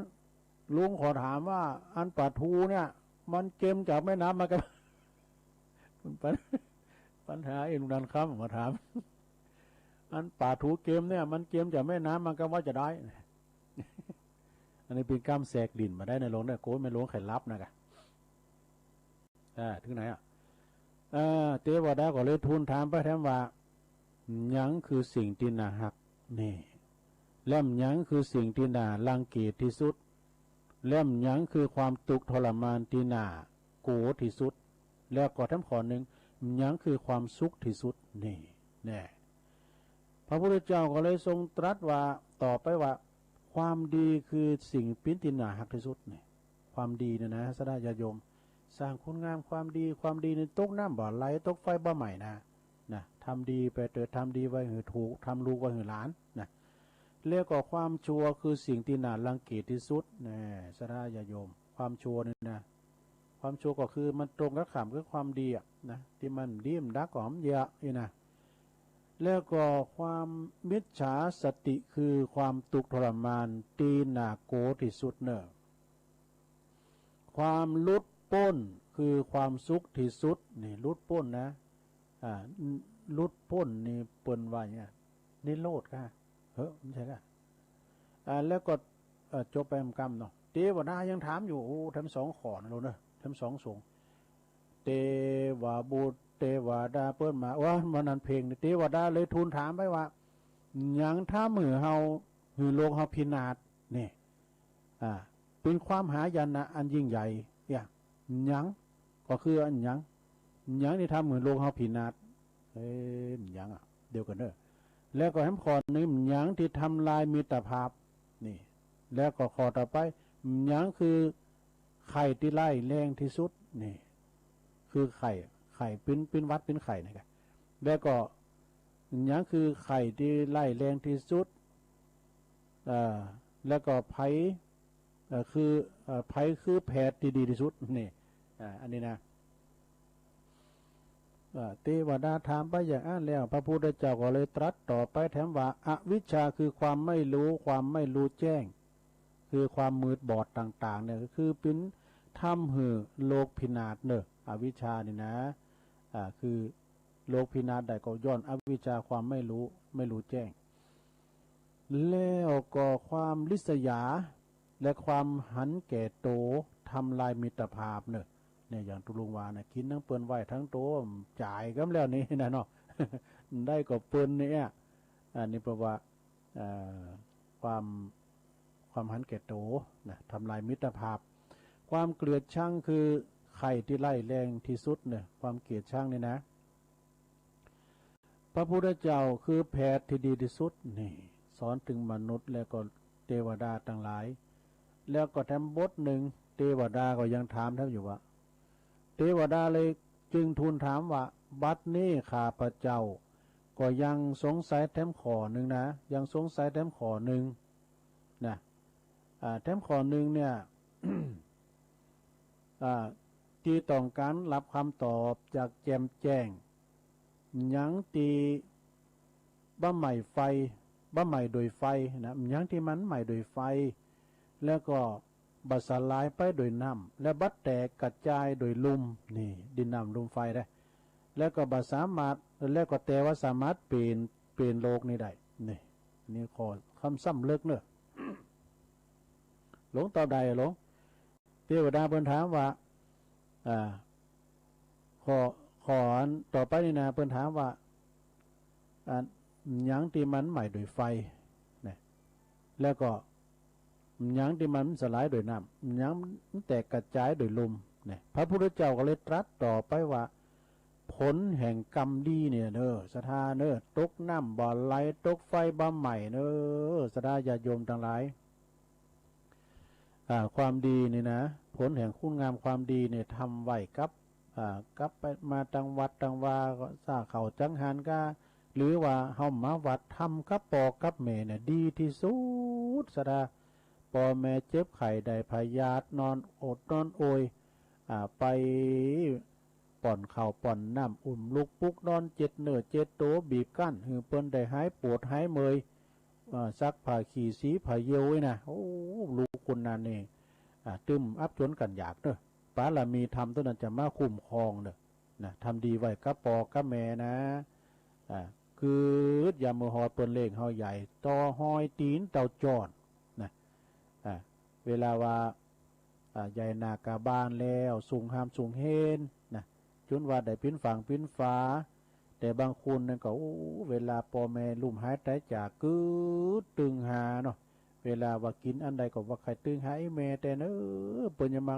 ลุงขอถามว่า อันปลาทูเนี่ย มันเกมจากแม่น้ำมากับ ปัญ ปัญหาไอ้ลูกนั้นครับมาถาม อันป่าถูเกมเนี่ย มันเกมจากแม่น้ำมากับว่าจะได้ อันนี้เป็นกำแสกดินมาได้ในหลวงเนี่ย โกยไม่หลวงใครรับนะกะ อ่า ถึงไหนอ่ะ อ่า เทวดาก็เลยทูลถามไปถามว่า หยังคือสิ่งที่น่าฮักนี่ และหยังคือสิ่งที่น่ารังเกียจที่สุด และหยังคือความทุกข์ทรมานที่น่าโกรธที่สุด แล้วก็แถมข้อหนึ่ง หยังคือความสุขที่สุดนี่ แน่ พระพุทธเจ้าก็เลยทรงตรัสว่า ต่อไปว่า ความดีคือสิ่งปิ้นที่น่าฮักที่สุดนี่ ความดีเนี่ยนะ ศรัทธาญาติโยม สร้างคุณงามความดี ความดีนี่ตกน้ำบ่ไหล ตกไฟบ่ไหม้นะ นะ ทำดีไปเถิด ทำดีไว้หื้อถูก ทำลูกไว้หื้อหลานนะ แล้วก็ความชั่วคือสิ่งที่น่ารังเกียจที่สุดนะ ศรัทธาญาติโยม ความชั่วนี่นะ ความชั่วก็คือมันตรงกันข้ามกับความดีอะนะ ที่มันดีมันดักก็หอมเยอะนี่นะ แล้วก็ความมิจฉาสติคือความทุกข์ทรมานที่น่าโกรธที่สุดเนอะ ความหลุดพ้นคือความสุขที่สุดนี่ หลุดพ้นนะ อ่า หลุดพ้นนี่เปิ้นว่าอย่างเงี้ย นิโรธค่ะ เฮ้ย ไม่ใช่ค่ะ อ่า แล้วก็ เอ่อ จบไปกำเนาะ เทวดายังถามอยู่ โอ้ แถมสองข้อนะลูกเนอะ แถมสองสงฆ์ เทวบุตร เทวดาเปิ้นมา ว่าวันนั้นเพลงนี่ เทวดาเลยทูลถามไปว่า หยังทำหื้อเฮา หื้อโลกเฮาพินาศนี่ อ่า เป็นความหายนะอันยิ่งใหญ่ เนี่ย หยัง ก็คืออันหยัง หยังที่ทำหื้อโลกเฮาพินาศ เอ้ย หยังอ่ะ เดียวกันเนอะ แล้วก็แถมข้อหนึ่ง หยังที่ทำลายมิตรภาพ นี่ แล้วก็ข้อต่อไป หยังคือไข่ที่ร้ายแรงที่สุด นี่ คือไข่ ไข่ปิ้น ปิ้นหวัดปิ้นไข้นะครับ แล้วก็หยังคือไข่ที่ร้ายแรงที่สุด เอ่อ แล้วก็ไผ เอ่อ คือ เอ่อ ไผคือแพทย์ที่ดีที่สุด นี่ อ่า อันนี้นะ เอ่อ เทวดาถามไปอย่างนั้นแล้ว พระพุทธเจ้าก็เลยตรัสต่อไปแถมว่า อวิชชาคือความไม่รู้ ความไม่รู้แจ้ง คือความมืดบอดต่างๆ เนี่ย คือปิ้นทำหื้อโลกพินาศเนอะ อวิชชานี่นะ อ่า คือโลกพินาศได้ก็ย้อนอวิชชาความไม่รู้ ไม่รู้แจ้ง แล้วก็ความริษยา และความหันแก่โตทำลายมิตรภาพเนอะ เนี่ย อย่างตุลุงว่านะ กินทั้งเปิ้นไหว้ทั้งโต จ่ายกำแล้วนี่นะเนาะ ได้ก็เปิ้นเนี่ย อันนี้แปลว่า เอ่อ ความ ความหันแก่โตนะ ทำลายมิตรภาพ ความเกลียดชังคือไข่ที่ร้ายแรงที่สุดเนี่ย ความเกลียดชังนี่นะ พระพุทธเจ้าคือแพทย์ที่ดีที่สุดนี่ สอนถึงมนุษย์และก็เทวดาทั้งหลาย แล้วก็แถมบทหนึ่ง เทวดาก็ยังถามแถมอยู่ว่า เทวดาเลยจึงทูลถามว่า บัดนี้ข้าพเจ้าก็ยังสงสัยแถมข้อหนึ่งนะ ยังสงสัยแถมข้อหนึ่งนะ อ่า แถมข้อหนึ่งเนี่ย อ่า ที่ต้องการรับคำตอบจากแจ่มแจ้ง หยังที่บ่ไหม้ไฟ บ่ไหม้โดยไฟนะ หยังที่มันไหม้โดยไฟ แล้วก็บ่สลายไปโดยน้ำ และบ่แตกกระจายโดยลม นี่ ดินน้ำลมไฟได้ แล้วก็บ่สามารถ แล้วก็แต่ว่าสามารถเปลี่ยน เปลี่ยนโลกนี้ได้ นี่ นี่ข้อคำซ้ำเลิกเนอะ หลวงตอบได้หลวง เทวดาเปิ้นถามว่า อ่า ข้อ ข้ออันต่อไปนี่นะ เปิ้นถามว่า อ่า หยังที่มันไหม้โดยไฟนะ แล้วก็หยังที่มันสลายโดยน้ำ หยังมันแตกกระจายโดยลมนะ พระพุทธเจ้าก็เลยตรัสต่อไปว่า ผลแห่งกรรมดีเนี่ยเนอะ ศรัทธาเนอะ ตกน้ำบ่ไหล ตกไฟบ่ไหม้เนอะ ศรัทธาญาติโยมทั้งหลาย อ่า ความดีนี่นะ ผลแห่งคุณงามความดีเนี่ย ทำไว้กับ อ่า กลับไปมาตังวัดตังวา ก็สร้างข้าวจังหันกา หรือว่าเฮามาวัดทำกับปอกับแม่เนี่ย ดีที่สุด ศรัทธา ปอแม่เจ็บไข้ได้พยาธิ นอนอดนอนโอย อ่า ไปป้อนข้าวป้อนน้ำ อุ้มลูกปลุกนอน เจ็ดเนื้อเจ็ดตัว บีบกั้นหื้อเปิ้นได้หายปวดหายเมื่อย อ่า ซักผ้าขี้สีผ้าเยี่ยวไว้นะ โอ้ ลูกคนนั้นนี่ อ่า ตึมอับจนกันอยากเนอะ ไป บารมีธรรมตัวนั้นจะมาคุ้มครองเด้อ นะ ทำดีไว้กับพ่อกับแม่นะ อ่า คืออย่ามือหอดเปิ้นเลี้ยงเฮาใหญ่ ต่อหอยตีนเต้าจ้อน นะ อ่า เวลาว่า อ่า ใหญ่หน้ากาบ้านแล้ว สูงห้ามสูงเฮน นะ จนว่าได้ปิ้นฝั่งปิ้นฝา แต่บางคนนั่นก็ โอ้ เวลาพ่อแม่ลุ่มหายตายจาก กึดตึงหาเนาะ เวลาว่ากินอันใดก็ว่าใครตึงหาไอ้แม่แต่เนอ เปิ้นจะมา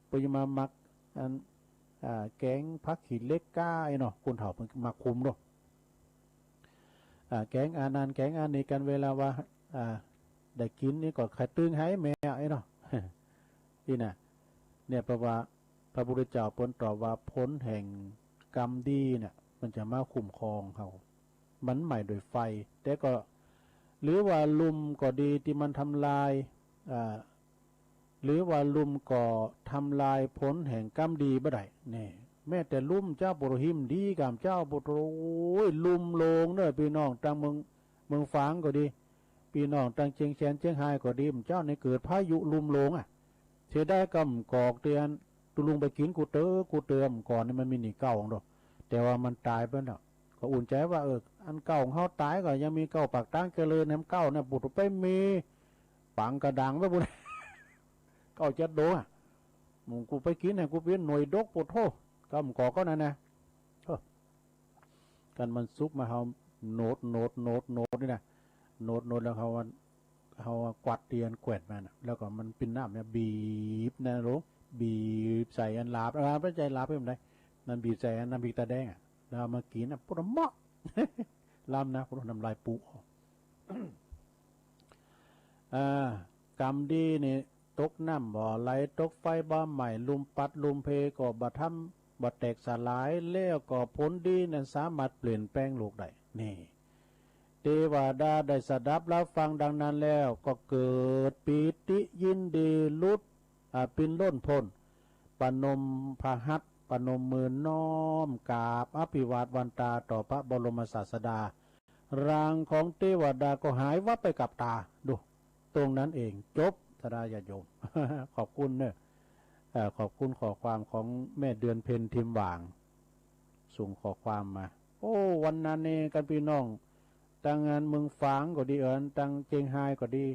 เปิ้นจะมามัก อัน อ่า แกงผักขี้เหล็กก้าไอ้เนาะ คนเฒ่าเปิ้นมาคุมเนาะ อ่า แกงอันนั้น แกงอันนี้กัน เวลาว่า อ่า ได้กินนี่ก็ใครตึงหาไอ้แม่ไอ้เนาะ นี่นะ เนี่ย เพราะว่าพระพุทธเจ้าเปิ้นตรัสว่าผลแห่งกรรมดีเนี่ย มันจะมาคุ้มครองเฮา มันไหม้ด้วยไฟ แต่ก็ หรือว่าลุ่มก็ดีที่มันทำลาย อ่า หรือว่าลุ่มก็ทำลายผลแห่งกรรมดีบ่ได้ นี่ แม้แต่ลุ่มเจ้าปุโรหิมดีกามเจ้าปุโร โอ้ย ลุ่มโลงเนอะ พี่น้อง ตังเมือง เมืองฝางก็ดี พี่น้อง ตังเจียงแสน เจียงฮายก็ดี เจ้าในเกิดพายุลุ่มโลงอ่ะ เสียดายกำกอกเตียน ตุลุงไปกินกูเตอ กูเตอ ก่อนนี่มันมีหนี่เก้าองค์ดอก แต่ว่ามันตายไปแล้ว ก็อุ่นใจว่า เออ อันเก้าของเขาตายก็ยังมีเก้าปากตางเจริญแหมเก้าเนี่ย ปุโรไปมี ปังกระดังไว้บุญ เก้าเจ็ดโดอะ มึงกูไปกินเนี่ย กูเป็นหน่วยดกปุโร กำกอกก็นั่นนะ เออ กันมันสุกมาเฮาโหนด โหนด โหนด โหนดนี่นะ โหนด โหนด แล้วเขาว่า เขาว่ากวาดเตียนแกว่นมาน่ะ แล้วก็มันเป็นน้ำเนี่ย บีบนะลูก บีบใส่อันหลาบ เออ ไม่ใช่หลาบ ไม่เป็นไร มันบีบใส่อันน้ำพริกตาแดงอ่ะ แล้วเอามากินอ่ะ ปุโรเหมาะ ล้ำนะ ปุโร น้ำลายปูออก อ่า กรรมดีนี่ ตกน้ำบ่ไหล ตกไฟบ่ไหม้ ลุ่มปัดลุ่มเพก็บ่ทำ บ่แตกสลาย แล้วก็ผลดีนั้นสามารถเปลี่ยนแปลงโลกได้ นี่ เทวดาได้สดับรับฟังดังนั้นแล้ว ก็เกิดปีติยินดีหลุด อ่า ปิ้นล้นพ้น ประนมพระหัตถ์ ประนมมือน้อมกราบอภิวาทวันตาต่อพระบรมศาสดา ร่างของเทวดาก็หายวับไปกับตา ดู ตรงนั้นเอง จบ ศรัทธาญาติโยม ขอบคุณเนอะ เอ่อ ขอบคุณข้อความของแม่เดือนเพ็ญ ทิมหว่าง ส่งข้อความมา โอ้ วันนั้นนี่กันพี่น้อง ตังงานเมืองฝางก็ดี เอิญตังเจียงฮายก็ดี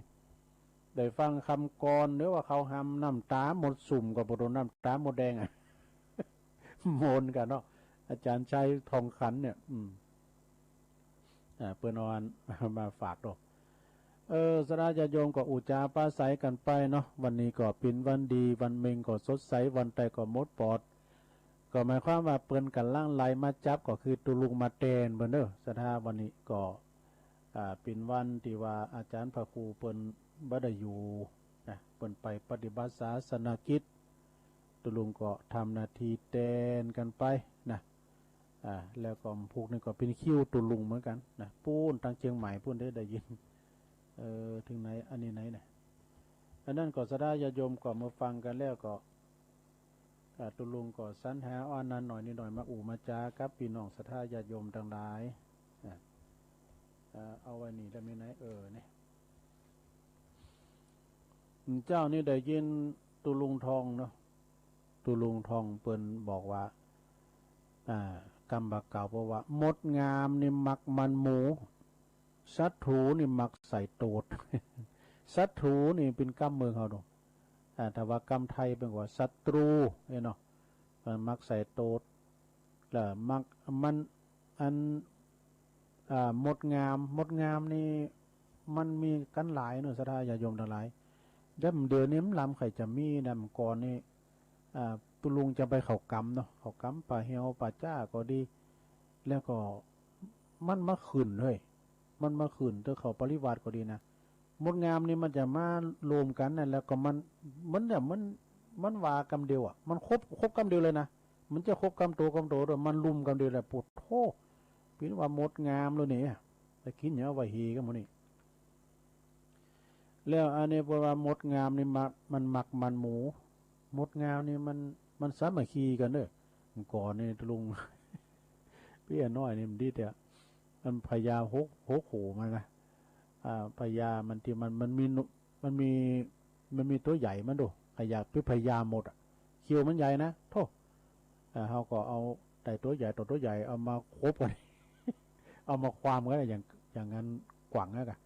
ได้ฟังคำกลอน หรือว่าเขาหำน้ำตาหมดสุ่ม ก็บ่โดนน้ำตาหมดแดงอะ โมนกันเนาะ อาจารย์ชัยทองขันเนี่ย อืม อ่า เปิ้นเอาอันมาฝากดอก เออ ศรัทธาญาติโยมก็อู้จ๋าปราศัยกันไปเนาะ วันนี้ก็เป็นวันดี วันเม็งก็สดใส วันใต้ก็หมดปอด ก็หมายความว่าเปิ้นกำลังไล่มาจับ ก็คือตุลุงมาแตนเปิ้นเด้อ ศรัทธา วันนี้ก็ อ่า เป็นวันที่ว่าอาจารย์พระครูเปิ้นบ่ได้อยู่นะ เปิ้นไปปฏิบัติศาสนกิจ ตุลุงก็ทำหน้าที่แตนกันไปนะ อ่า แล้วก็พวกนี้ก็เป็นคิวตุลุงเหมือนกันนะ ปู้นตังเชียงใหม่ปู้นได้ ได้ยิน เออ ถึงไหน อันนี้ไหนเนี่ย อันนั้นก็ศรัทธาญาติโยมก็มาฟังกันแล้วก็ อ่า ตุลุงก็สรรหาเอาอันนั้นหน่อยนี้หน่อยมาอู้มาจากับพี่น้องศรัทธาญาติโยมทั้งหลาย อ่า อ่า เอาไว้นี่ได้ไหมไหน เออ เนี่ย เจ้านี่ได้ยินตุลุงทองเนาะ ตุลุงทองเปิ้นบอกว่า อ่า กำบ่าเก่าบอกว่า มดงามนี่มักมันหมู ศัตรูนี่มักใส่ตูด ศัตรูนี่เป็นกำเมืองเฮาเนาะ อ่า ถ้าว่ากำไทยเปิ้นว่าศัตรูเนี่ยเนาะ มันมักใส่ตูด แล้วมัก มัน อัน อ่า มดงาม มดงามนี่ มันมีกันหลายเนาะ ศรัทธาญาติโยมทั้งหลาย แต่เดี๋ยวนี้มันลำใครจะมีนะ เมื่อก่อนนี่ อ่า ตุลุงจะไปเข้ากำเนาะ เข้ากำป่าเหียวป่าจ้าก็ดี แล้วก็ มันมาขึ้นเฮ้ย มันมาขึ้น ถ้าเข้าปริวาสก็ดีนะ มดงามนี่มันจะมารวมกันนั่น แล้วก็มัน มันเนี่ย มัน มันว่ากำเดียวอ่ะ มันครบ ครบกำเดียวเลยนะ มันจะครบกำโต กำโตด้วย มันลุมกำเดียวแหละ ปุโธ่ เปิ้นว่ามดงามเลยเนี่ย แต่กินเนี่ยเอาไว้เฮกันหมดนี่ แล้วอันนี้เปิ้นว่ามดงามนี่มัก มันมักมันหมู มดงามนี่มัน มันสามัคคีกันเด้อ ก่อนนี่ลุง เปี้ยน้อยนี่มันดีแต่ มันพญาหก หกหูมันนะ อ่า พญามันที่มัน มันมีหนุ มันมี มันมีตัวใหญ่มันดู ขยะพิพญาหมดอ่ะ เข เขี้ยวมันใหญ่นะ โธ่ เอ่อ เขาก็เอาไอ้ตัวใหญ่ต่อตัวใหญ่เอามาคบกัน เอามาความกันอย่าง อย่างนั้น กวางนะกะ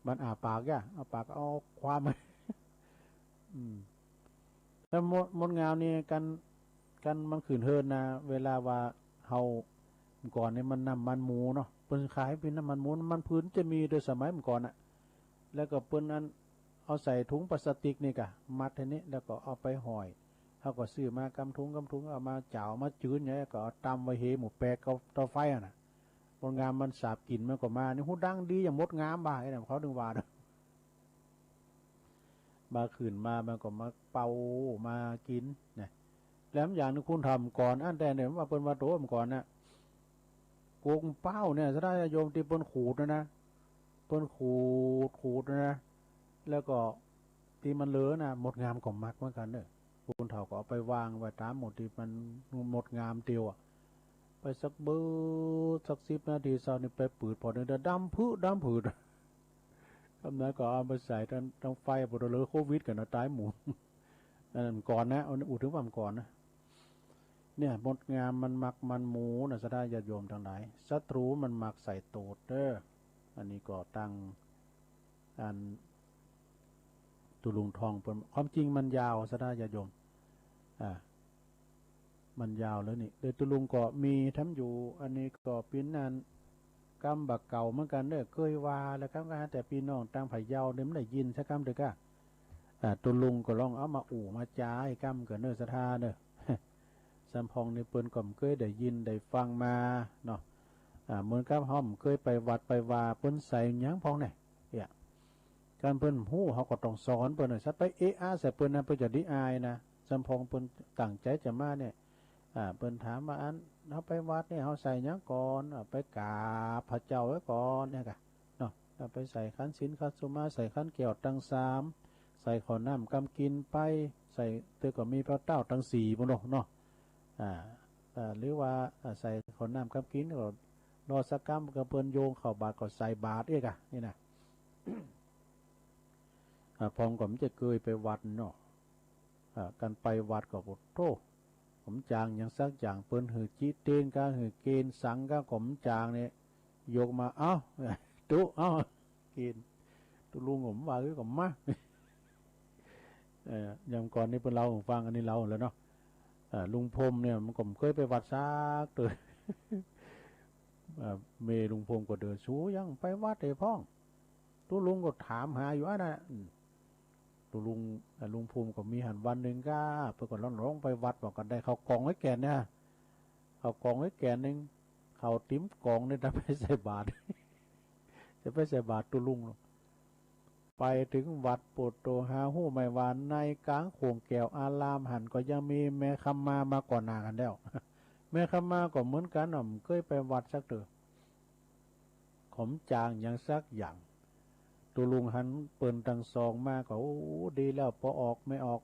มันอ้าปากอ่ะ เอาปากเอาความ อืม แล้วมด มดงามนี่กัน กันมันขึ้นเฮิรนนะ เวลาว่าเฮา ก่อนนี่มันน้ำมันหมูเนาะ เปิ้นขายเป็นน้ำมันหมู น้ำมันพืชจะมีโดยสมัยเมื่อก่อนน่ะ แล้วก็เปิ้นอันเอาใส่ถุงพลาสติกนี่กะ มัดให้นี้ แล้วก็เอาไปห้อย เขาก็ซื้อมากำถุงกำถุง เอามาจ่าวมาจืนอย่างเงี้ย ก็เอาตำไว้เหหมู่แปกกับเตาไฟอ่ะนะ มดงามมันสาบกลิ่นมันก็มา นี่หูดังดีอย่างมดงามบ่าไอ้เนี่ย เขาถึงว่า มาขึ้นมา มันก็มาเป่ามากินนะ แล้วอย่างหนึ่งคุณทำก่อน อันแต่เนี่ยว่าเปิ้นว่าโตมก่อนนะ กวงเป้าเนี่ย สาธารณญาติโยมที่เปิ้นขูดนะนะ เปิ้นขูด ขูดนะนะ แล้วก็ที่มันเหลือนะ มดงามก็มักเหมือนกันเนอะ คุณเฒ่าก็เอาไปวางไว้ตามหมดที่มันมดงามเดียวอะ ไปสักเบิดสักสิบนาทีเศร้านี่ไปปืดพอเนี่ย ดำผืด ดำผืด คำนั้นก็เอาไปใส่ทั้ง ทั้งไฟ พอเหลือโควิดกันนะ ตายหมู่ อันนั้นก่อนนะ เอา อุดถึงความก่อนนะ เนี่ย มดงามมันมักมันหมูนะ สาธารณญาติโยมทั้งหลาย ศัตรูมันมักใส่ตูดเด้อ อันนี้ก็ตั้ง อัน ตุลุงทองเปิ้น ความจริงมันยาว สาธารณญาติโยม อ่า มันยาวเลยนี่ โดยตุลุงก็มีทำอยู่ อันนี้ก็เป็นอันกำบ่าเก่าเหมือนกันเด้อ เคยว่าแล้วครับ ก็หาแต่พี่น้องต่างพะเยาเนี่ยไม่ได้ยินสักคำเดียวก็ อ่า ตุลุงก็ลองเอามาอู้มาจาให้กำกันเด้อ สาธารณเด้อ สำพองนี่เปิ้นก็บ่เคยได้ยินได้ฟังมาเนาะ อ่า เหมือนกับเฮาบ่เคยไปวัดไปวา เปิ้นใส่หยังพองเนี่ย เนี่ย การเปิ้นฮู้เฮาก็ต้องสอนเปิ้นน่ะ สัตว์ไปเอะอะใส่เปิ้นนะ เปิ้นจะดีอายนะ สำพองเปิ้นตั้งใจจะมาเนี่ย อ่า เปิ้นถามว่า อันเฮาไปวัดเนี่ย เฮาใส่หยังก่อน อ่า ไปกราบพระเจ้าไว้ก่อนเนี่ยกะเนาะ แล้วไปใส่ขันศีลขันสมา ใส่ขันแก้วตังสาม ใส่ข้าวน้ำกำกินไป ใส่ แต่ก็มีพระเต้าตังสี่พุ้นเนาะ อ่า อ่า หรือว่า อ่า ใส่ข้าวน้ำกำกินก็รอสักกำ ก็เปิ้นโยงเข้าบาตรก็ใส่บาตรเอกอะ นี่นะ อ่า พองก็บ่จะเคยไปวัดเนาะ อ่า การไปวัดก็ โอ้โธ่ ก็บ่จางหยังสักอย่าง เปิ้นหื้อจิเตนกา หื้อเกณฑ์สังกา ก็บ่จางเนี่ย ยกมา เอ้า ตุ๊ เอ้า เกณฑ์ ตุ๊ลุงก็บ่ว่า เอ้ย ก็มา เอ่อ อย่างก่อนนี่เปิ้นเล่าให้ฟัง อันนี้เล่าแล้วเนาะ เอ่อ ลุงพรมเนี่ยมันก็บ่เคยไปวัดสักเตื้อ เอ่อ เมลุงพรมก็เดิน สูยังไปวัดเด้พ่อง ตุ๊ลุงก็ถามหาอยู่อันนั้นน่ะ อืม ตุ๊ลุง เอ่อ ลุงพรมก็มีหันวันหนึ่งก็ เปิ้นก็ลองลองไปวัด บอกกันได้ข้าวกล่องไว้แก่นเนี่ย ข้าวกล่องไว้แก่นหนึ่ง ข้าวติ๊มกล่องนี่จะไปใส่บาตร จะไปใส่บาตรตุ๊ลุงเนาะ ไปถึงวัด โปโต หาฮู้ไหมว่าในกลางโขงแก้วอารามหั้นก็ยังมีแม่คำมามาก่อนหน้ากันแล้ว แม่คำมาก็เหมือนกันเนาะ บ่เคยไปวัดสักเตื้อ ก็บ่จางหยังสักอย่าง ตุ๊ลุงหันเปิ้นตังสองมาก็ โอ้ ดีแล้ว ปอออกแม่ออก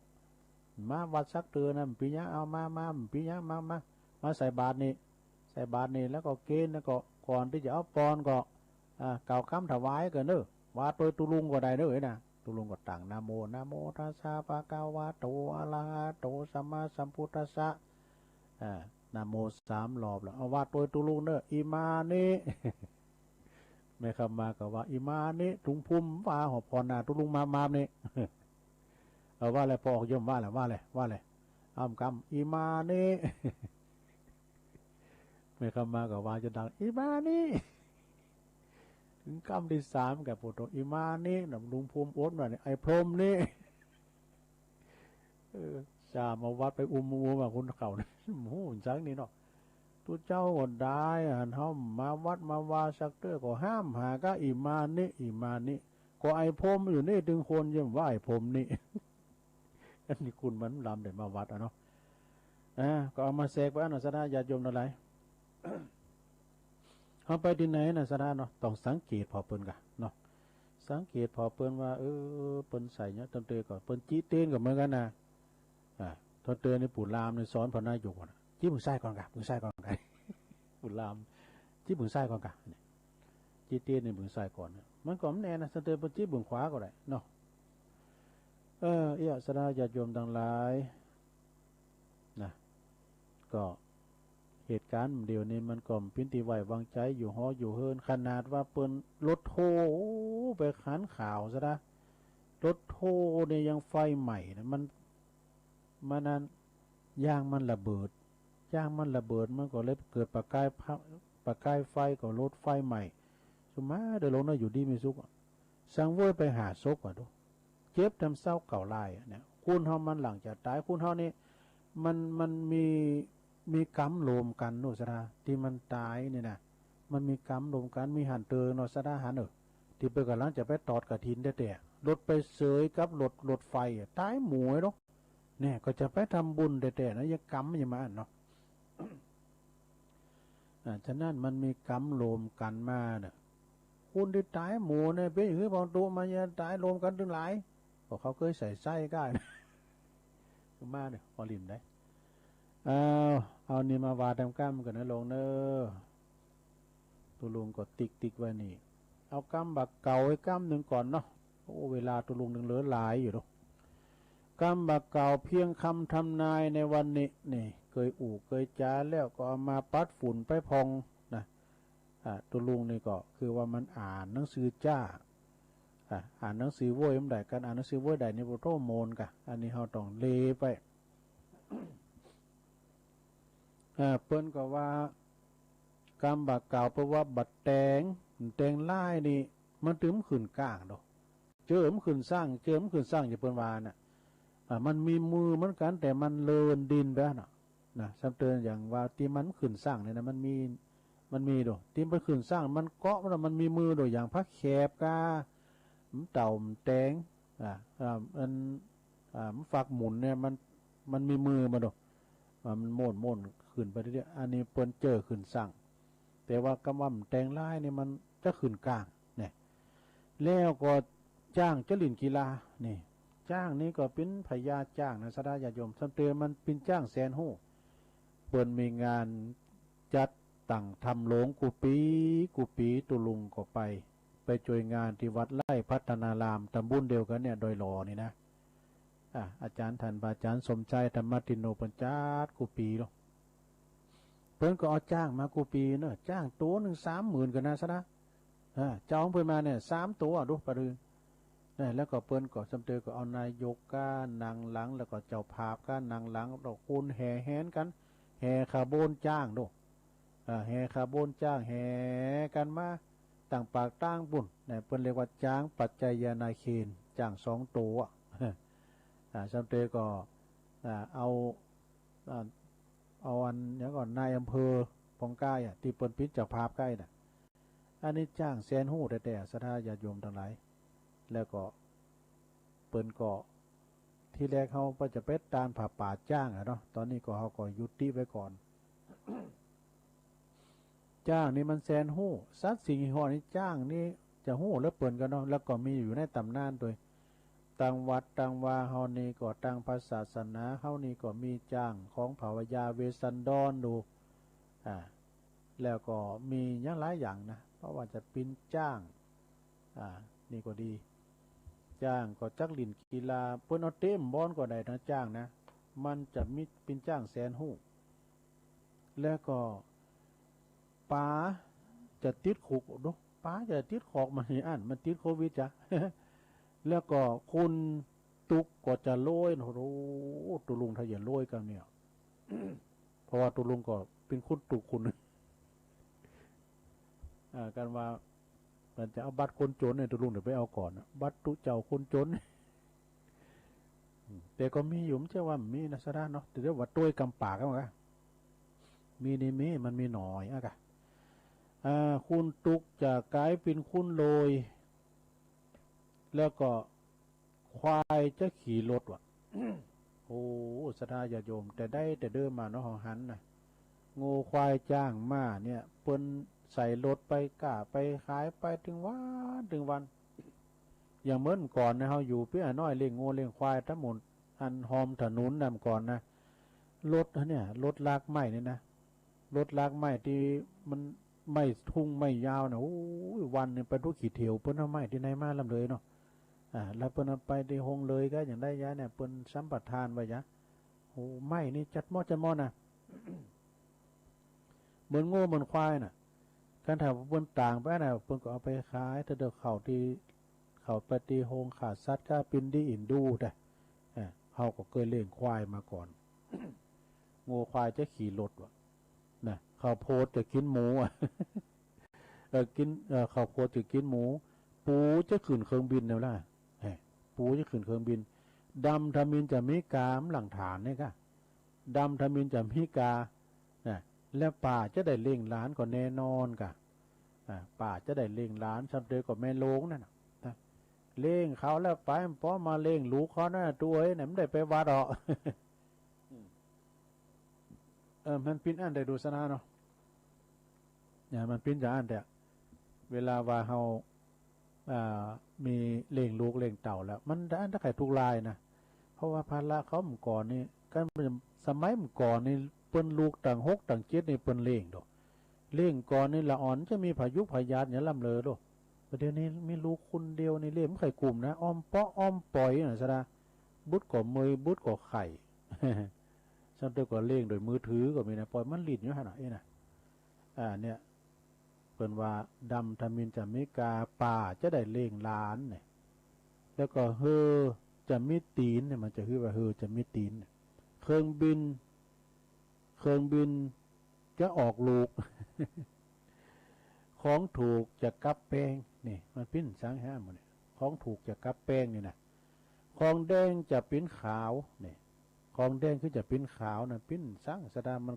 มาวัดสักเตื้อนะ บ่เป๋นหยัง เอามา มา บ่เป๋นหยัง มา มา มาใส่บาตรนี่ ใส่บาตรนี่ แล้วก็เกณฑ์ แล้วก็ก่อนตี้จะเอาปอนก็ อ่า กล่าวคำถวายกันเด้อ ว่าโตยตุ๊ลุงก็ได้เด้อนะ ตุ๊ลุงก็ตั้ง นะโม นะโมตัสสะ ภะคะวะโต อะระหะโต สัมมาสัมพุทธัสสะ อ่า นะโมสามรอบแล้ว เอาว่าโตยตุ๊ลุงเด้อ อิมานิ แม่คำมาก็ว่า อิมานิ ตุ๊ลุงพรมว่า หอบพรหน้าตุ๊ลุงมามาบนี่ เอาว่าแล้ว ปอออกย่อมว่าแล้ว ว่าแล้ว ว่าแล้ว อ้ำกำ อิมานิ แม่คำมาก็ว่าจะดัง อิมานิ ถึงกำที่สามก็โปโต อิมานิ นะตุ๊ลุงพรมอดหน่อย ไอ้พรมนี่ เออ จ้ามาวัดไปอุ้มอุ้มอ่ะ คนเขาเนี่ย โอ้โห จังนี่เนาะ ตุ๊เจ้าก็ได้ หันเฮามาวัดมาวาสักเตื้อก็ห้ามหาก็ อิมานิ อิมานิ ก็ไอ้พรมอยู่นี่ ตึงคนย่อมว่าไอ้พรมนี่ อันนี้คุณมันลำได้มาวัดอ่ะเนาะ อ่า ก็เอามาแสกไปอันน่ะ สาธารณญาติโยมทั้งหลาย เฮาไปตี้ไหนน่ะ สาธารณเนาะ ต้องสังเกตผ่อเปิ้นกะเนาะ สังเกตผ่อเปิ้นว่า เออ เปิ้นใส่เนี่ย ตอนเตยก็ เปิ้นจิเตนก็เหมือนกันนะ อ่า ตอนเตยนี่ปู่ลามนี่สอนพระนายกว่านะ จิเบิ่งซ้ายก่อนกะ เบิ่งซ้ายก่อนกะ ปู่ลาม จิเบิ่งซ้ายก่อนกะ เนี่ย จิเตนนี่เบิ่งซ้ายก่อนเนี่ย มันก็บ่แน่นะ ตอนเตยเปิ้นจิเบิ่งขวาก็ได้เนาะ เออ เอี้ย สาธารณญาติโยมทั้งหลาย ก็เหตุการณ์เดี๋ยวนี้มันก็เป็นที่ไว้วางใจอยู่หออยู่เฮือน ขนาดว่าเปิ้นรถโทไปขันข่าวซะนะ รถโทเนี่ยยังไฟไหม้นะ มัน มันนั้น ยางมันระเบิด ยางมันระเบิด มันก็เลยเกิดประกายพะ ประกายไฟ ก็รถไฟไหม้ สุมาเดินลงนะ อยู่ดีมีสุขอะ สังเวยไปห้าศพอะดู เจ็บทำเศร้าเก่าลายอะเนี่ย คนเฮามันหลังจะตาย คนเฮานี่ มัน มันมี มีกรรมรวมกันโนสดา ที่มันตายนี่นะ มันมีกรรมรวมกัน มีหันเตอโนสดาหันเออ ที่เปิ้นกำลังจะไปตอดกฐินแต๊ๆ รถไปเสยกับรถ รถไฟอะ ตายหมู่เนาะ เนี่ย ก็จะไปทำบุญแต๊ๆ นะ ยังกรรมยังมาอันเนาะ อ่า ฉะนั้นมันมีกรรมรวมกันมาเนี่ย คนที่ตายหมู่เนี่ย เป็นอย่างนี้ บางตัวมันจะตายรวมกันถึงหลาย ก็เขาเคยใส่ไส้ก้า มาเนี่ย พอลิมได้ เอา เอานี่มาว่าตามกรรมกันนะลงเนอะ ตุลุงก็ติ๊กๆ ไว้นี่ เอากรรมบักเก่าไว้กรรมหนึ่งก่อนเนาะ โอ้ เวลาตุลุงหนึ่งเหลือหลายอยู่เนาะ กรรมบักเก่าเพียงคำทำนายในวันนี้ นี่ เกยอู้เกยจาแล้วก็เอามาปัดฝุ่นไปพองนะ อ่า ตุลุงนี่ก็คือว่ามันอ่านหนังสือจ้า อ่า อ่านหนังสือโว้ยมันได้ การอ่านหนังสือโว้ยได้นี่ บ่โทษโมนกะ อันนี้เฮาต้องเลไป อ่า เปิ้นก็ว่า กรรมบักเก่า แปลว่าบัดแตง แตงร้ายนี่ มันตึมขึ้นก้างดอก เจิมขึ้นสร้าง เจิมขึ้นสร้าง อย่าเปิ้นว่าน่ะ อ่า มันมีมือเหมือนกัน แต่มันเลินดินไปน่ะ นะ ซ้ำเติมอย่างว่าที่มันขึ้นสร้างเนี่ยนะ มันมี มันมีดอก ที่มันขึ้นสร้าง มันเกาะมัน มันมีมือดอก อย่างผักแขบกา มันเต่า มันแตง อ่า อ่า มัน อ่า มันฝักหมุนเนี่ย มัน มันมีมือมันดอก อ่า มันโม่นโม่นขึ้นไปเรื่อยๆ อันนี้เปิ้นเจิมขึ้นสร้าง แต่ว่ากำว่ามันแตงร้ายนี่มันจะขึ้นก้างเนี่ย แล้วก็จ้างจะหลิ้นกีฬา นี่ จ้างนี่ก็เป็นพญาจ้างนะ สาธาญาติโยม ซ้ำเติมมันเป็นจ้างแสนฮู้ เปิ้นมีงานจัดตั้งธรรมหลวงกู้ปี กู้ปี ตุลุงก็ไป ไปช่วยงานที่วัดไร่พัฒนาราม ตำบลเดียวกันเนี่ย ดอยหล่อนี่นะ อ่ะ อาจารย์ท่านพระอาจารย์สมชายธรรมตินโน เปิ้นจัดกู้ปีลง เปิ้นก็เอาจ้างมากู้ปีเนอะ จ้างตัวหนึ่งสามหมื่นกันนะ สาธา อ่า เจ้าของเปิ้นมาเนี่ย สามตัว ดูปะดือ นะ แล้วก็เปิ้นก็ซ้ำเติมก็เอานายกกานั่งหลัง แล้วก็เจ้าภาพกานั่งหลัง แล้วคนแห่แหนกัน แห่ขบวนจ้างดู อ่า แห่ขบวนจ้าง แห่กันมาตั้งปากตั้งปู้นนะ เปิ้นเรียกว่าจ้างปัจจยนาเคน จ้างสองตัว อ่า ซ้ำเติมก็ อ่า เอา อ่า เอาอันหยังก่อน นายอำเภอปองกายอะ ที่เปิ้นเป็นเจ้าภาพกายน่ะ อันนี้จ้างแสนฮู้แต๊ๆ สาธาญาติโยมทั้งหลาย แล้วก็เปิ้นก็ ทีแรกเฮาก็จะไปตานผ้าป่าจ้างอะเนาะ ตอนนี้ก็เฮาก็ยุติไว้ก่อน จ้างนี่มันแสนฮู้ สัตว์สิ่งฮี่ฮอดนี่จ้างนี่จะฮู้เหลือเปิ้นกันเนาะ แล้วก็มีอยู่ในตำนานโดย ตังวัดตังวาเฮานี่ก็ ตังพระศาสนาเฮานี่ก็มีจ้างของพระยาเวสสันดรดู อ่า แล้วก็มีหยังหลายอย่างนะ เพราะว่าจะเป็นจ้าง อ่า นี่ก็ดี จ้างก็จักหลิ้นกีฬา เปิ้นเอาเตะบอลก็ได้นะ จ้างนะ มันจะมีเป็นจ้างแสนฮู้ แล้วก็ป๋าจะติดคุกดู ป๋าจะติดคุก มันอัน มันติดโควิดจ้ะ แล้วก็คุณตุ๊กก็จะรวย โอ้โห ตุลุงถ้าอย่ารวยกันเนี่ย เพราะว่าตุลุงก็เป็นคุณตุ๊กคนหนึ่ง อ่า กันว่ามันจะเอาบัตรคนจนเนี่ย ตุลุงเดี๋ยวไปเอาก่อนนะ บัตรตุ๊กเจ้าคนจน อืม แต่ก็มีอยู่ ไม่ใช่ว่ามีนะ สาธาเนาะ แต่เดี๋ยวว่าตวยกำปากกันว่า มีนี่มี มันมีหน่อยอะกะ อ่า คุณตุ๊กจะกลายเป็นคุณรวย แล้วก็ควายจะขี่รถว่ะ โอ้ สาธาญาติโยม แต่ได้แต่เดิมมาเนาะ เฮาหันนะ งัวควายจ้างมาเนี่ย เปิ้นใส่รถไปก้าไปขายไปถึงวันถึงวัน อย่างเมื่อก่อนนะ เฮาอยู่เปียน้อย เลี้ยงงัวเลี้ยงควายทั้งหมด อันฮอมถนนนำก่อนนะ รถเนี่ย รถลากไม้นี่นะ รถลากไม้ที่มันไม้ทุ่งไม้ยาวนะ โอ้ย วันหนึ่งไปทุกขี้เถียว เปิ้นเอาไม้ที่ไหนมาลำเลยเนาะ อ่า แล้วเปิ้นเอาไปที่ฮงเลยก็อย่างได้ยะเนี่ย เปิ้นสัมปทานไว้ยะ โอ้ ไม้นี่จัดหม้อจัดหม้อนะ เหมือนงัวเหมือนควายน่ะ การถามว่าเปิ้นต่างไปน่ะ เปิ้นก็เอาไปขาย ถ้าเดินเข้าที่ เข้าไปที่โฮงฆ่าสัตว์ ก็เป็นที่อินดูแต่ เฮาก็เคยเลี้ยงควายมาก่อน งัวควายจะขี่รถวะ นะ ข้าวโพดจะกินหมูอะ เออ กิน เออ ข้าวโพดจะกินหมู ปูจะขึ้นเครื่องบินแล้วล่ะ เฮ้ย ปูจะขึ้นเครื่องบิน ดำทมินจะมีกามหลังฐานเนี่ยค่ะ ดำทมินจะมีกา นะ และป้าจะได้เลี้ยงหลานก็แน่นอนค่ะ อ่า ป้าจะได้เลี้ยงหลาน ซ้ำเตยก็แม่โลงนั่นน่ะ นะ เลี้ยงเขาแล้วไป พอมาเลี้ยงลูกเขานะ ตัวเอ้ย เนี่ย มันได้ไปวัดอ่ะ เออ มันปิ้นอันได้ดูสนาเนาะ เนี่ย มันปิ้นจะอันแต่ เวลาว่าเฮา อ่า มีเลี้ยงลูกเลี้ยงเต้าแล้ว มันได้อันตะไคร่ทุกรายนะ เพราะว่าภาระเขาเมื่อก่อนนี่ กันสมัยเมื่อก่อนนี่ เปิ้นลูกตั้งหกตั้งเจ็ดนี่เปิ้นเลี้ยงโด เลี้ยงก่อนนี่ละอ่อนจะมีพายุพยาธิเนี่ยล่ำเลยโด ประเดี๋ยวนี้มีลูกคนเดียวนี่เลี้ยงไม่ค่อยกลุ่มนะ อ้อมเปาะอ้อมป่อยนะสะดา บุตรก็เมยบุตรก็ไข่ ซ้ำเตยก็เลี้ยงโดยมือถือก็มีนะ ปล่อยมันหลิ้นอยู่หั่นน่ะ เอ้ยนะ อ่า เนี่ย เปิ้นว่าดำทมินจะมีกา ป้าจะได้เลี้ยงหลานเนี่ย แล้วก็เฮอจะมีตีนเนี่ย มันจะคือว่าเฮอจะมีตีนเนี่ย เครื่องบิน เครื่องบินจะออกลูก ของถูกจะกลับแพง นี่ มันปิ้นสังหาหมดเนี่ย ของถูกจะกลับแพงนี่นะ ของแดงจะปิ้นขาว นี่ ของแดงคือจะปิ้นขาวนะ ปิ้นสังสะดา มัน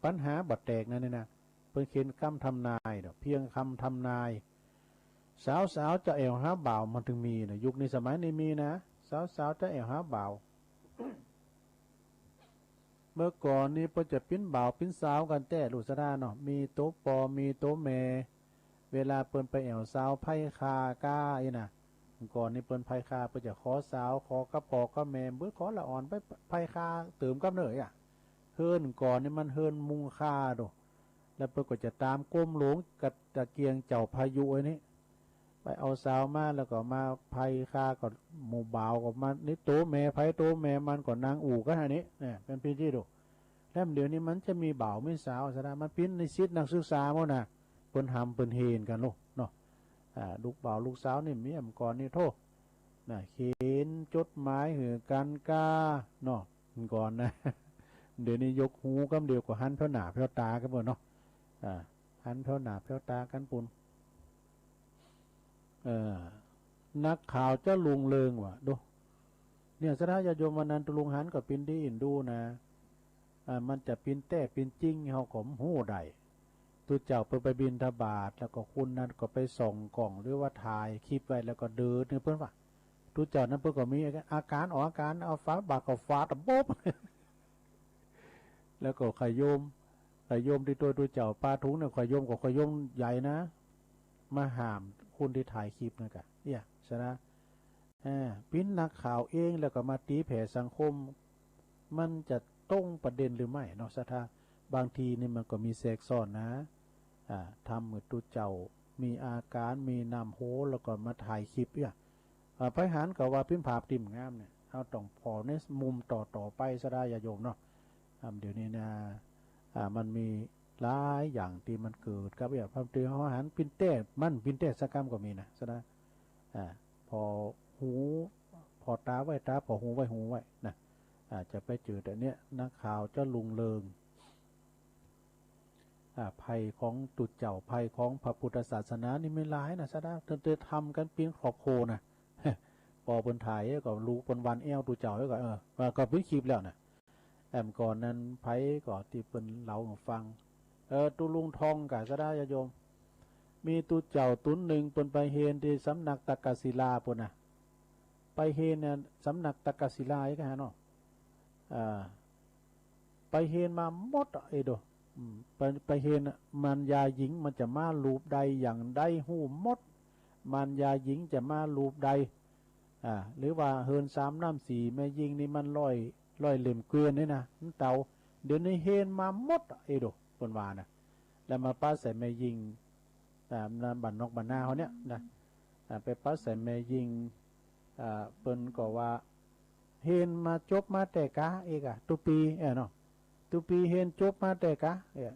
ปัญหาบ่แตกนะนี่นะ เปิ้นเขียนคำทำนายเนาะ เพียงคำทำนาย สาวๆจะแอ่วหาบ่าว มันถึงมีนะ ยุคนี้สมัยนี้มีนะ สาวๆจะแอ่วหาบ่าว เมื่อก่อนนี้เปิ้นจะปิ้นบ่าวปิ้นสาวกันแต่ลูกสะดาเนาะ มีโตปอมีโตแม่ เวลาเปิ้นไปแอ่วสาวไพร่คาก้าอี้นะ เมื่อก่อนนี้เปิ้นไพร่คา เปิ้นจะขอสาว ขอกับปอกับแม่ เปิ้นขอละอ่อนไปไพร่คาเติมกับเนยอ่ะ เฮือนก่อนนี่มันเฮือนมุงคาโด แล้วเปิ้นก็จะตามก้มหลงกับตะเกียงเจ้าพายุไอ้นี่ ไปเอาสาวมาแล้วก็มาไพร่คากับหมู่บ่าวก็มา นี่โตแม่ไพร่โตแม่มันก็นางอู่กันอันนี้ เนี่ย เป็นพิธีโด แล้วเดี๋ยวนี้มันจะมีบ่าวมีสาวสะดา มันปิ้นนิสิตนักศึกษาหมดนะ เปิ้นหำเปิ้นเฮนกันโลกเนาะ อ่า ลูกบ่าวลูกสาวนี่มีเมื่อก่อนนี่โทษนะ เขียนจดหมายหือกันก้าเนาะ เมื่อก่อนนะ เดี๋ยวนี้ยกหูกำเดียวก็หันแผ้วหน้าแผ้วตากันหมดเนาะ อ่า หันแผ้วหน้าแผ้วตากันปุน เออ นักข่าวจะลุงเริงว่ะ ดู เนี่ย สะดาญาติโยม วันนั้นตุลุงหันก็ปิ้นดีอินดูนะ อ่า มันจะปิ้นแต้ปิ้นจริง เฮาก็ฮู้ได้ ตุ๊เจ้าเปิ้นไปบิณฑบาต แล้วก็คนนั้นก็ไปส่องกล้อง หรือว่าถ่ายคลิปไว้ แล้วก็เดินเนี่ย เปิ้นว่า ตุ๊เจ้านั้นเปิ้นก็มีอาการออกอาการ เอาฝาบาตรก็ฟาดอะ ปุ๊บ แล้วก็ขยม ขยมที่ตัวตุ๊เจ้าปาถุงเนี่ย ขยมก็ขยมใหญ่นะ มาห้ามคนที่ถ่ายคลิปนั่นกะ เนี่ย สะดา อ่า ปิ้นนักข่าวเองแล้วก็มาตีแผ่สังคม มันจะตรงประเด็นหรือไม่เนาะ สะดา บางทีนี่มันก็มีแทรกซ้อนนะ อ่า ทำเหมือนตุ๊เจ้า มีอาการ มีน้ำโห แล้วก็มาถ่ายคลิปเนี่ย อ่า ไปหันก็ว่าปิ้นภาพที่บ่งามเนี่ย เฮาต้องผ่อในมุมต่อๆไป สะดาญาติโยมเนาะ อ่า เดี๋ยวนี้นะ อ่า มันมีหลายอย่างที่มันเกิดกับเนี่ย บางทีเฮาหันปิ้นแต้ มันปิ้นแต้สักกำก็มีนะ สะดา อ่า ผ่อหู ผ่อตาไว้ตา ผ่อหูไว้หูไว้นะ อ่า จะไปเจอแต่เนี่ย นักข่าวจะลุงเริง อ่า ภัยของตุ๊เจ้า ภัยของพระพุทธศาสนานี่มีหลายนะ สะดา เธอทำกันปิ้นครอบครัวนะ ปอเปิ้นถ่ายก็ลูกเปิ้นวันแอวตุ๊เจ้าก็ เออ ว่าก็ปิ้นคลิปแล้วนะ แอมก่อนนั้นไผก็ที่เปิ้นเล่าให้ฟัง เออ ตุ๊ลุงทองกะ สะดาญาติโยม มีตุ๊เจ้าตุ๊นหนึ่งเปิ้นไปเฮนที่สำนักตักกศิลาปุ้นนะ ไปเฮนเนี่ย สำนักตักกศิลาอีกฮะเนาะ อ่า ไปเฮนมาหมดอะ เอโด อืม ไป ไปเฮนอะ มารยาหญิงมันจะมารูปใดอย่างใดฮู้หมด มารยาหญิงจะมารูปใด อ่า หรือว่าเฮือนสามน้ำสีแม่ญิงนี่มันร้อย ร้อยเล่มเกวียนนี่นะ มันเต่า เดี๋ยวนี้เฮนมาหมดอะ เอโด เปิ้นว่านะ แล้วมาปะใส่แม่ญิง อ่า บ้านนอกบ้านนาเฮาเนี่ยนะ อ่า ไปปะใส่แม่ญิง อ่า เปิ้นก็ว่า เฮนมาจบมาแต่กาเอกอะ ตุ๊ปี เออเนาะ တူပီဟင်း ကျုပ်မႃးတႄႉၵႃႈ၊ ဢေး ကျုပ်မႃးမူတ်းဢႃႈ၊ သူၶဝ်ၸၢင်ႈမႃးယၢင်ႇလႂ် ႁူႉမူတ်းဢႃႈ ၼႆ။ မၼ်းယႃႈ မၢႆယႃႈ မႄႈ မႄႈယိင်းၼၼ်ႉ လွႆးလဵမ်ႈၵႂၢင်ႈ ႁူႉမူတ်းဢႃႈ။ ဢိူဝ်ႈ ဢၼ်ပေႃး ဢၼ်ဢဝ်လွင်းဝႃႈ သၢၵ်ႈပူတ်းပေႃး ဢိူဝ်ႈ ဢဝ်ၵႃႈ ဢဝ်ယၢင်ႇလႂ်ၼႆ။ မႄႈယိင်းၼႆႉၵေႃႈ ဝၢၼ်ဢႅဝ်ၵႂႃႇ ဝၢၼ်ဢႅဝ် တူဝ်ၸဝ်ႈၵေႃႈ ၸွႆႈၼွႆႉ ၸွႆႈၼွႆႉ ဢေးၵႃႈ ဢေး ဢဝ်ဝႆးဝႆးၵႃႈ။ ပေႃးတူဝ်ၵူၼ်းတၢင်းၼႂ်းဝၢၼ်ႈ ပိူၼ်ႈႁူႉၵေႃႈ လူႉ လူႉၵၼ်မႃး လူႉလူႉၼႆ။ တူဝ်ၸဝ်ႈ ဢူဝ်း လႆႈယိုဝ်းလႆႈၼႃႇ လႆႈယိုဝ်းလႆႈၼႃႇ ၼႃႇ တူၵ်းသပၢင်လႆႈၼႆ တူဝ်ၼၼ်ႉ ယိုဝ်းလႆႈၼႃႇ ဢူဝ်း လႆႈယိုဝ်းလႆႈၼႃႇ ပိူၼ်ႈမႃးၵႃႈလၢႆၼႆ လူႉလူႉ။ လႄႈၵေႃႈ ဢၼ်မႄႈယိင်းၵူၼ်းၼၼ်ႉၵေႃႈဝႃႈ လူၼ်းလူင်းၼေႃႈ လူၼ်းလူင်းႁူင်း ဢၼ်ဝိတ်းလုင်းၼမ်ႉမေႃႈပုၼ်ႉၼႆ။ တူဝ်ၸဝ်ႈၵေႃႈ ဝိတ်းလုၵ်ႈၼမ်ႉမေႃႈၼႆႉ ၵေႃႈလဵဝ်ၵူၼ်းဝၢၼ်ႈမႃးၵႆႈၶဝ်ႈၵႂႃႇၶဝ် မီးသင်လႃႇ မီးသင်ႁွင်ႉသင် ႁွင်ႉသင်ၼႆႉ ၵူၼ်းတူၵ်းၼမ်ႉမေႃႈဝႃႈ ၵေႃႈလႄႈၸွႆႈဢဝ်တူဝ်ၸဝ်ႈၶိုၼ်ႈၼမ်ႉမေႃႈမႃး တူဝ်ႁိမ်းလီၵႃႈ မၼ်းယင်းဢွၵ်ႇ မၼ်းယင်းဢွၵ်ႇတူဝ်တႅၼ်းၼႃႇၼေႃႈ တူဝ်ပီႈၵေႃႈဝိတ်းလူၵ်ႈၼမ်ႉမေႃႈႁႃႉၵႃႈ ၼႆႉ မၼ်းယႃႉမႄႈယိင်းၼၵ်းၼႃႇ။ ဢိူဝ်ႈ ထိုင်လႂ်ဢႃႈ။ ဢဝ်ႈ သၢဝ်သၢဝ် ၸႃႉဢႅဝ်ႇႁႃးပၢဝ်ႇ ၼႃႈၶၢဝ်ႇၸႃႉလုင်ႈလိူင်ႇ သီလိူင်ၸႃႉလိူဝ်ၼွႆႇ ဢဝ်လႄႈ ၶဝ်ႈႁႃၸဝ်ႈမႃးလႄႈ ၶဝ်ႈႁႃတူဝ်ၵဝ်ႇလႄႈ။ သီလိူင်ၼႆႉၼႃႇ ၵေႃႈၶိုဝ်းတုၽႃႉၼႆႉ သတ်ႉထႃးယႃႇယုမ်ႇဢိူၺ်း သွင်ပီလႄႈၼႃႇ ႁဝ်းဢမ်ႇလႆႈပူတ်ႇၼဵၼ်းၼႆႉ။ ၼၵ်ႉလဵၼ်ႈ မေႃၼိုင်ႈၼႆႉ မီးၼႃႇ သတ်ႉထႃးယႃႇယုမ်ႇ ၼၵ်ႉလဵၼ်ႈပိၼ်ႇတူႇပိၼ်ႇၽႃႇၼႆႉၼႃႇ။ ဢိူဝ်ႈ ၵေႃႈသွင်ပီလႄႈ ၵေႃႈဢမ်ႇလႆႈပူတ်ႇၼဵၼ်းၽၵ်းလွၼ်ႉၼႃႇ။ ဢေႃႈ မေႃၼိုင်ႈမၼ်းပႆႇမီးၼႆၼႆႉ မၼ်းၸင်ႇမႃးၵွတ်ႇလႄႈ သွင်ပီလႄႈၼႃႇ သတ်ႉထႃးဢိူၺ်း။ ႁူင်းႁဵၼ်းတႄႉလႄႈ ႁူင်းႁဵၼ်းပိၼ်ႇတီႈဢိၼ်ႇတူႇလႄႈ သူပ်းသဝ်းငဝ်းမွင်ၼႃႇ ပေႃႈဢွၵ်ႇၶဝ်ၼႆႉ။ ၼႆႉ သီလိူင်ၸႃႉလိူဝ်ၼွႆႇၼႃႇ။ ထိုင်မိူဝ်ႈထိုင်ဝၼ်းၼႆႉၵေႃႈ ဢမ်ႇၸႂ်ႈဝႃႈၸႃႉမီးၼၵ်းလူး။ ယၢင်ႇတီႈဝတ်ႉၽြႃးထၢတ်ႈတူၺ်းၼွႆႉ တီႈတူႈလူင်ယူႇမိူဝ်ႈၵွၼ်ႇၼႆႉ ပဵၼ်ပီႈသၢဝ်းသၢမ်သိပ်းပုၼ်ႉၼႃႇ။ လဵဝ်ၼႆႉ လိူဝ်ဢမ်ႇထိုင်သိပ်းၼႃႇ။ ဢႃႇ လိူဝ်ၸဵတ်းပႅတ်ႇတုၼ်ႇ လႄႈၵေႃႈ တူဝ်ၸဝ်ႈၵေႃႈ လိူဝ်သီႇၵေႃႉ သီႇတုၼ်ႇၼၼ်ႉၼေႃႈ။ ဢီႈယႃႇ ဢေႈ မၼ်းၶဵမ်ႈပႆ ၶဵမ်ႈပႆၼႃႇ လူင်ဢိူၺ်း။ ၼႆႉ ဢဝ်ဢူၵ်းဢဝ်ၸႂ်ၵၼ်ၼေႃႈ။ လႄႈၵေႃႈ တီႈမႃးယူႇတီႈၼႆႈၼႃႇ မၼ်းၸႂ်ႈပိုၼ်ႉတီႈသၵ်းတုၼ်ႇၼႃႇ သတ်ႉထႃး ၼဵၼ်းၶဝ်ၼႃႇ ပုၼ်ႈၼႃႇ လုၵ်ႉၸၢၵ်ႇဢမ်းၽိူဝ်ႇ သူပ်းမိူင်း ဝႃႈ မႄႈႁွင်ႈသွၼ် မိူၼ်ၵၼ်ၼႃႇ။ ႁႄႉ ဢီႈယႃႇ ၶဝ် ၶဝ်ၵေႃႈ ၸႂ်ယႂ်ႇတပ်းလူင် မိူၼ်ၵၼ်ၼေႃႈ တူဝ်ၼွႆႉၼွႆႉမႃး။ ဢႃႇ ၶဝ်ယင်းၵိုတ်းႁႃပေႃႈႁႃမႄႈ ၵႃႈပဵၼ်လုၵ်ႈၶဝ်ၵေႃႈ ပေႃးထူၺ်ႈ ဢႃႇ ၶဝ်ၵေႃႈ ၸႃႉမႃးဢွမ်ႈပေႃႈဢွမ်ႈပႆ ၶီႇလူတ်ႉၶိူင်ႈ ပႆသူင်ႇႁူင်းႁဵၼ်းၼႆႉၼေႃႈ။ ဢၼ်ၼႆႉမႃးၼႆႉ တူဝ်ၼွႆႉ ၼႃႈပၢင်ႇပႄႉဝႄႈၼႃႇ သတ်ႉထႃး။ ဢဝ်မႃးလဵင်ႉမိူၼ်ၼၼ်ႉ မၼ်းတူၺ်းပီႈလီငၢမ်းဢေႃႈ။ ဢူဝ်း ဢဝ်မႃးလဵင်ႉၶုၼ်ၼႃႇ တႄႉတႄႉ တႄႉတႄႉ ၸဝ်ႈတႄႉၼႃႇ။ တူဝ်ၼွႆႉၼွႆႉ တၢမ်ၶီႈမီးမူႇဝၢင်း ပေႃးတူဝ်မႃးမိူၼ်ၼၼ်ႉၼႆႉ ပေႃးတူဝ်ၶၢဝ်ၸူဝ်ႈလူတ်ႉလႄႈ ယႂ်ႇသုင်လိူဝ်ၶဝ်ၵႂႃႇ။ ႁႄႉ ဢိတ်းဢႃႇ ဢိူဝ်ႈ ဢၼ်ၼႆႉ သီလိူင်ၸႃႉလိူဝ်ၼွႆႇၼႃႇ လူင်ၼေႃႈ။ ယၢင်ႇလႂ်ယၢင်ႇၼိုင်ႈၵေႃႈ ၶေႃႈပႅင်ႇၸိတ်ႉပႅင်ႇၸႂ် ပႆတၢင်းဝတ်ႉတၢင်းဝႃးၽွင်ႈ ႁၼ်ၶၢဝ်ႇတီႈမၼ်းဢွၵ်ႇ ဢႃႇ ယၢင်ႇဢၼ်ယၢင်ႇဢီႈၼႃႇ ၸၢင်ႈတေပိူၼ်ႈထမ်းလၢႆႈႁဝ်းၼႃႇ သတ်ႉထႃး ၾင်ႁူဝႆႉႁူၼေႃႈ။ ဢႃႇ ပႆထၢႆႇၶလိပ်ႉထၢႆႇၺၢၼ်ႇၼႃႇ တူဝ်ၸဝ်ႈဝႆႉ ဢၼ်ၼႆႉ မၼ်းၸၢင်ႈတေၵေႃႈထမ်းလၢႆႈၼႃႇ သႃႇသၼႃႇႁဝ်းၼႆႉ ထုၵ်ႇၵိုၼ်းၼႃႇ သတ်ႉထႃး ထိုင်မိူဝ်ႈထိုင်ဝၼ်းၼႆႉ။ ဢႃႇ ၶေႃႈဢၼ်ႁၵ်ႉၵၼ်ပႅင်ႇၵၼ်ၼႆႉ ပွင်ႇလွင်ႈၵၼ်ၼေႃႈ။ ဢဝ်ႈ ထိုင်ၼႆႈဢႃႇ သီလိူင်ၸႃႉလိူဝ်ၼွႆႇ တုၽႃႉၽႃႉၼဵၼ်း ပၢင်ဝတ်ႉၼႆႉ သတ်ႉထႃးယႃႇယုမ်ႇ ဢူဝ်ႈ သတ်ႉထႃးမီးပဵၼ်သွင်ရွႆႉသၢမ်ရွႆႉ ၼဵၼ်း တူဝ်ၸဝ်ႈမီးၶီႇတုၼ်း ၵေႃႈမီးတူဝ်ပေႃႈထႃႈၼႃႇၵႃႈ ဢိူဝ်ႈ တုၼ်းလဵဝ်ၼၼ်ႉၼႆႉ ၼဵၼ်းလေႃႈ ၼဵၼ်းမီးသွင်တုၼ်းၼႃႇ မူႇၼၼ်ႉၵေႃႈ မႃမီးႁူၵ်းတူဝ် မႄႈမီးပႅတ်ႇတူဝ် သတ်ႉထႃးမီးပဵၼ်သွင်သၢမ်ရွႆႉ မိူဝ်ႈသတ်ႉထႃးၼေႃႈ မၼ်းသူမ်တုၼ်းၵၼ်လူးၼေႃႈ။ ဢႃႇ ၼႆႉ သတ်ႉထႃးယႃႇယုမ်ႇတင်းလၢႆ ဢိူဝ်ႈ မိူဝ်ႈၵွၼ်ႇၼႆႉ မၼ်းၸႃႉဢၼ်လူး ဝတ်ႉဝႃးဢႃႇရၢမ်ႇၼႆႉ မိူဝ်ႈၵွၼ်ႇၼႆႉ ပိူၼ်ႈဝႃႈ ၶူးဝႃးဝႃႈလႅဝ်ႉ ၵေႃႈပဵၼ်လႅဝ်ႉ ဢဝ်ၶူးဝႃးဝႃႈလူး ၵိၼ်တၢၼ်းယင် ၵိုတ်းသၢင်ႈႁၢင်ႈပႅင်းယင် ဢဝ်ၶူးဝႃးဝႃႈလႅဝ်ႉၵၼ်ပႆလေႃး ၼႆႉ ဢႃႇ လႄႈ လဵဝ်ၼႆႉ ပေႃးတူဝ်ၶုၼ်ႁဝ်း မၼ်းလၵ်းၼၵ်းၼႃႇ သတ်ႉထႃး ဢႃႇ သမ်ႉတေၼႆႉ ဢႃႇ မၼ်း မၼ်း ၶုၼ်ႁဝ်း မၼ်းသလၢတ်ႇၼၵ်းဢိတ်းၼေႃႈ သတ်ႉထႃး။ ဢဝ် တေႃႇပႆ တေႃႇပႆ ဢႃႇ သီလိူင်ၸႃႉလိူဝ်ၼွႆႇ ၶဝ်ၸႃႉသႂ်ႇသွႆႈၽႂ်ၶေႃႈတိၼ် သႂ်ႇသွႆႈ သႂ်ႇၼႆႉၼႃႇ သႂ်ႇၽႂ်ၶေႃႈတိၼ်ၼၼ်ႉၼႃႇ။ ၶွင်ၵိၼ် ပေႃးတွင်ႈထမ်း ၼႆႉ မၼ်းထိုင်ဢၼ်တႄႉ လူင်ဢိူၺ်း ၶဝ်ဢမ်ႇၸႂ်ႈႁႅမ်ၵိၼ်လဵဝ်ဢႃႈ။ သွင်ၽူဝ်မေးၵေႃႈ တၢမ်တူၺ်းၼေႃႈ သမ်ႉတေၼႃႇ ၵေႃႈၸႃႉၵိၼ်ၶဝ်ႈ ၶဝ်ႈပႆတီႈလၢၼ်ႉပုၼ်ႉ သိုဝ်ႉၶဝ်ႈဢႅပ်ႇၶဝ်ႈၵွင်ႇမႃးၵေႃႈလႅဝ်ႉဢႃႈ။ ပိူၼ်ႈဝႃႈ ႁႅမ်ၵိၼ်ၼႂ်းၽွင်းဝၢၼ်ႈၵျွင်းႁဝ်း ႁိူၼ်းႁဝ်း မၼ်းမီးတေႇဝၽုတ်ႉတေႇဝတႃႇ ၽဝ်ႇ ၽဝ်ႇႁူင်းႁႅၼ်းႁၵ်ႉသႃႇတူၺ်း။ ပိူၼ်ႈဝႃႈ ႁႅမ်ၵိၼ် ပိူၼ်ႈၸႃႉလႆႈၵိၼ်ဢၢႆႈၶဝ်ႈဢၢႆႈၼမ်ႉႁဝ်းတူၺ်းၼႃႇ ၶုၼ်ထဝ်ႈၵဝ်ႇပိူၼ်ႈဝႃႈၼႃႇ။ ဢႃႇ ပိူၼ်ႈဝႃႈ ဢႃႇ တေႇဝၽုတ်ႉတေႇဝတႃႇ မၼ်းလႆႈၵိၼ်ဢၢႆႈၶဝ်ႈဢၢႆႈၼမ်ႉဢၢႆႈၵႅင်ႈႁဝ်းၵမ်းလဵဝ်ဢေႃႈၼႃႇ။ တႄႉၵႂၢမ်းၸိုဝ်ႈမၼ်းၵေႃႈငၢႆႈတႄႉၼေႃႈ ၵေႃႈၶႂ်ႈယၢၵ်ႈၵိၼ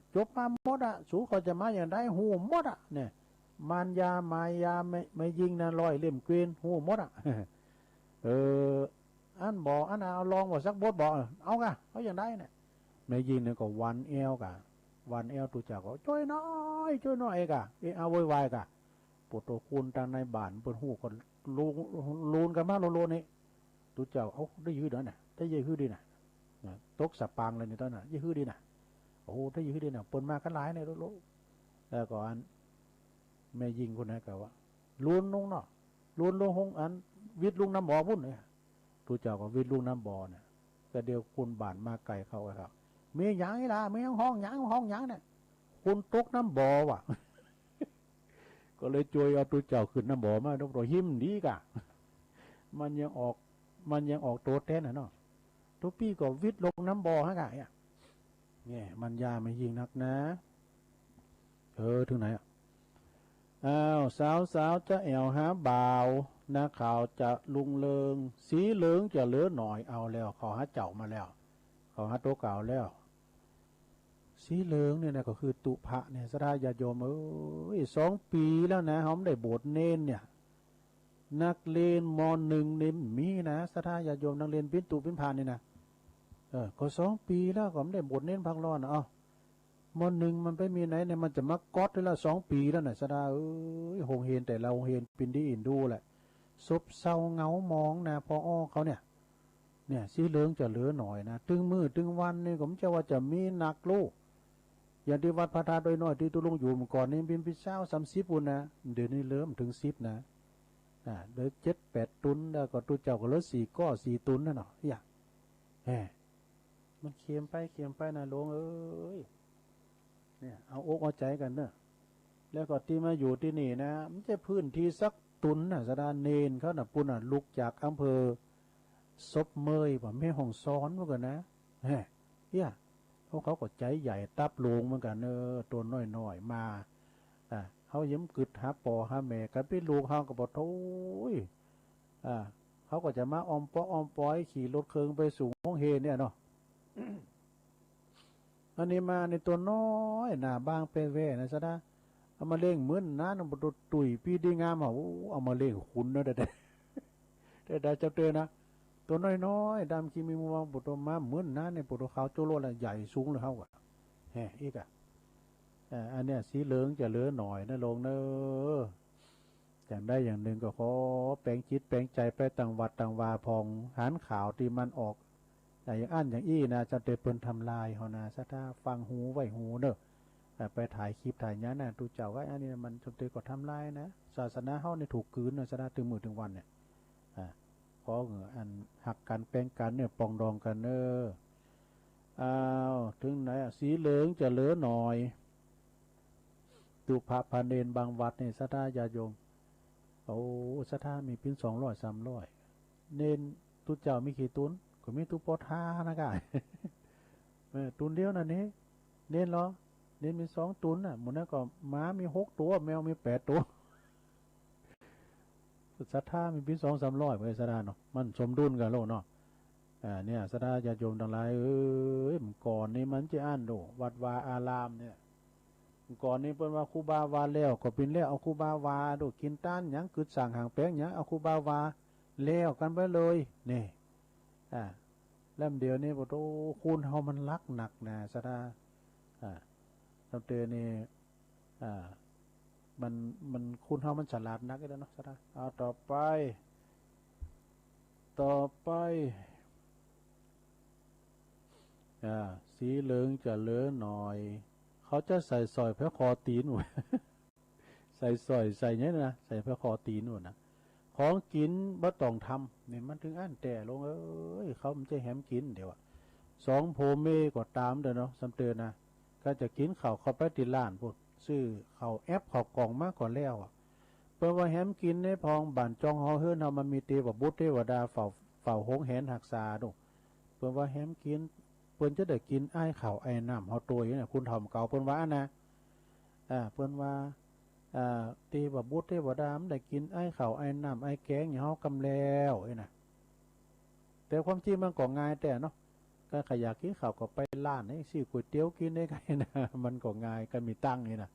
်ၶဝ်ႈၵေႃႈပႆ ร้านนี่ซื้อก๋วยเตี๋ยวกินได้ไงนะ มันก็ง่าย กันมีตังค์นี่นะ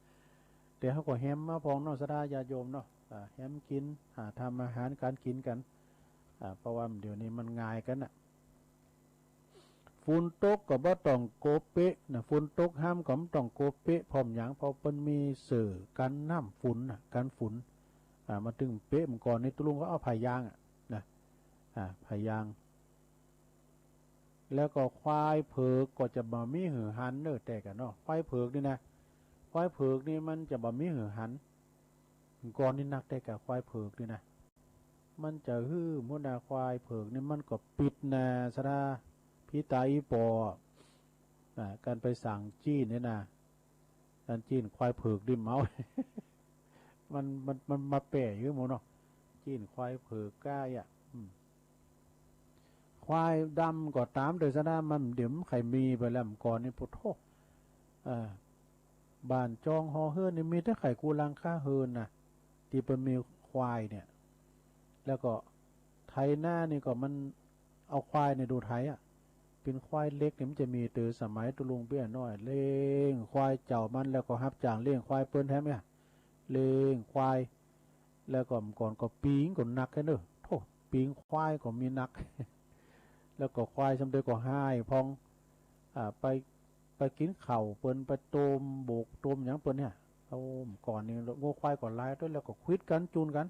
แต่เขาก็แฮมมาพองเนาะ ศรัทธาญาติโยมเนาะ อ่า แฮมกิน หาทำอาหารการกินกัน อ่า เพราะว่าเดี๋ยวนี้มันง่ายกันน่ะ ฝนตกก็บ่ต้องโกเปะนะ ฝนตกห้ามก็บ่ต้องโกเปะ พร้อมหยัง เพราะเปิ้นมีเสื้อกันน้ำฝนน่ะ กันฝน อ่า มาถึงเปะมันก่อนนี่ ตุลุงก็เอาผ้ายางอ่ะนะ อ่า ผ้ายาง แล้วก็ควายเผือกก็จะบ่มีหือหันเด้อ แต่กันเนาะ ควายเผือกนี่นะ ควายเผือกนี่มันจะบ่มีหือหัน ก่อนนี่นักแต่กับควายเผือกนี่นะ มันจะหื้อหมดนะ ควายเผือกนี่มันก็ปิดนะ ศรัทธา ผีตาอีปอบ อ่า การไปสั่งจีนเนี่ยนะ การจีนควายเผือกดิมเอา มัน มัน มันมาแปะอยู่หมดเนาะ จีนควายเผือกก้าอ่ะ อืม ควายดำก็ตามเด้อ ศรัทธา มันเดี๋ยวมันใครมีไปแล้ว ก่อนนี่ โอ้โธ่ เอ่อ บ้านจองหอเฮือนนี่มีแต่ไข่กูหลังคาเฮือนนะ ที่เปิ้นมีควายเนี่ย แล้วก็ไถนานี่ก็มันเอาควายเนี่ยดูไถอ่ะ เป็นควายเหล็กนี่มันจะมีแต่สมัยตุลุงเปี้ยน้อย เลี้ยงควายเจ้ามัน แล้วก็รับจ้างเลี้ยงควายเปิ้นแถมเนี่ย เลี้ยงควาย แล้วก็ก่อนก็ปีงก็หนักแค่เนอะ โธ่ ปีงควายก็มีหนัก แล้วก็ควายสำเร็จก็หายพอง อ่า ไป ไปกินข้าวเปิ้น ไปต้มโบกต้มหยังเปิ้นเนี่ย เอาก่อนนี่ งัวควายก็หลายด้วย แล้วก็ควิดกันจูนกัน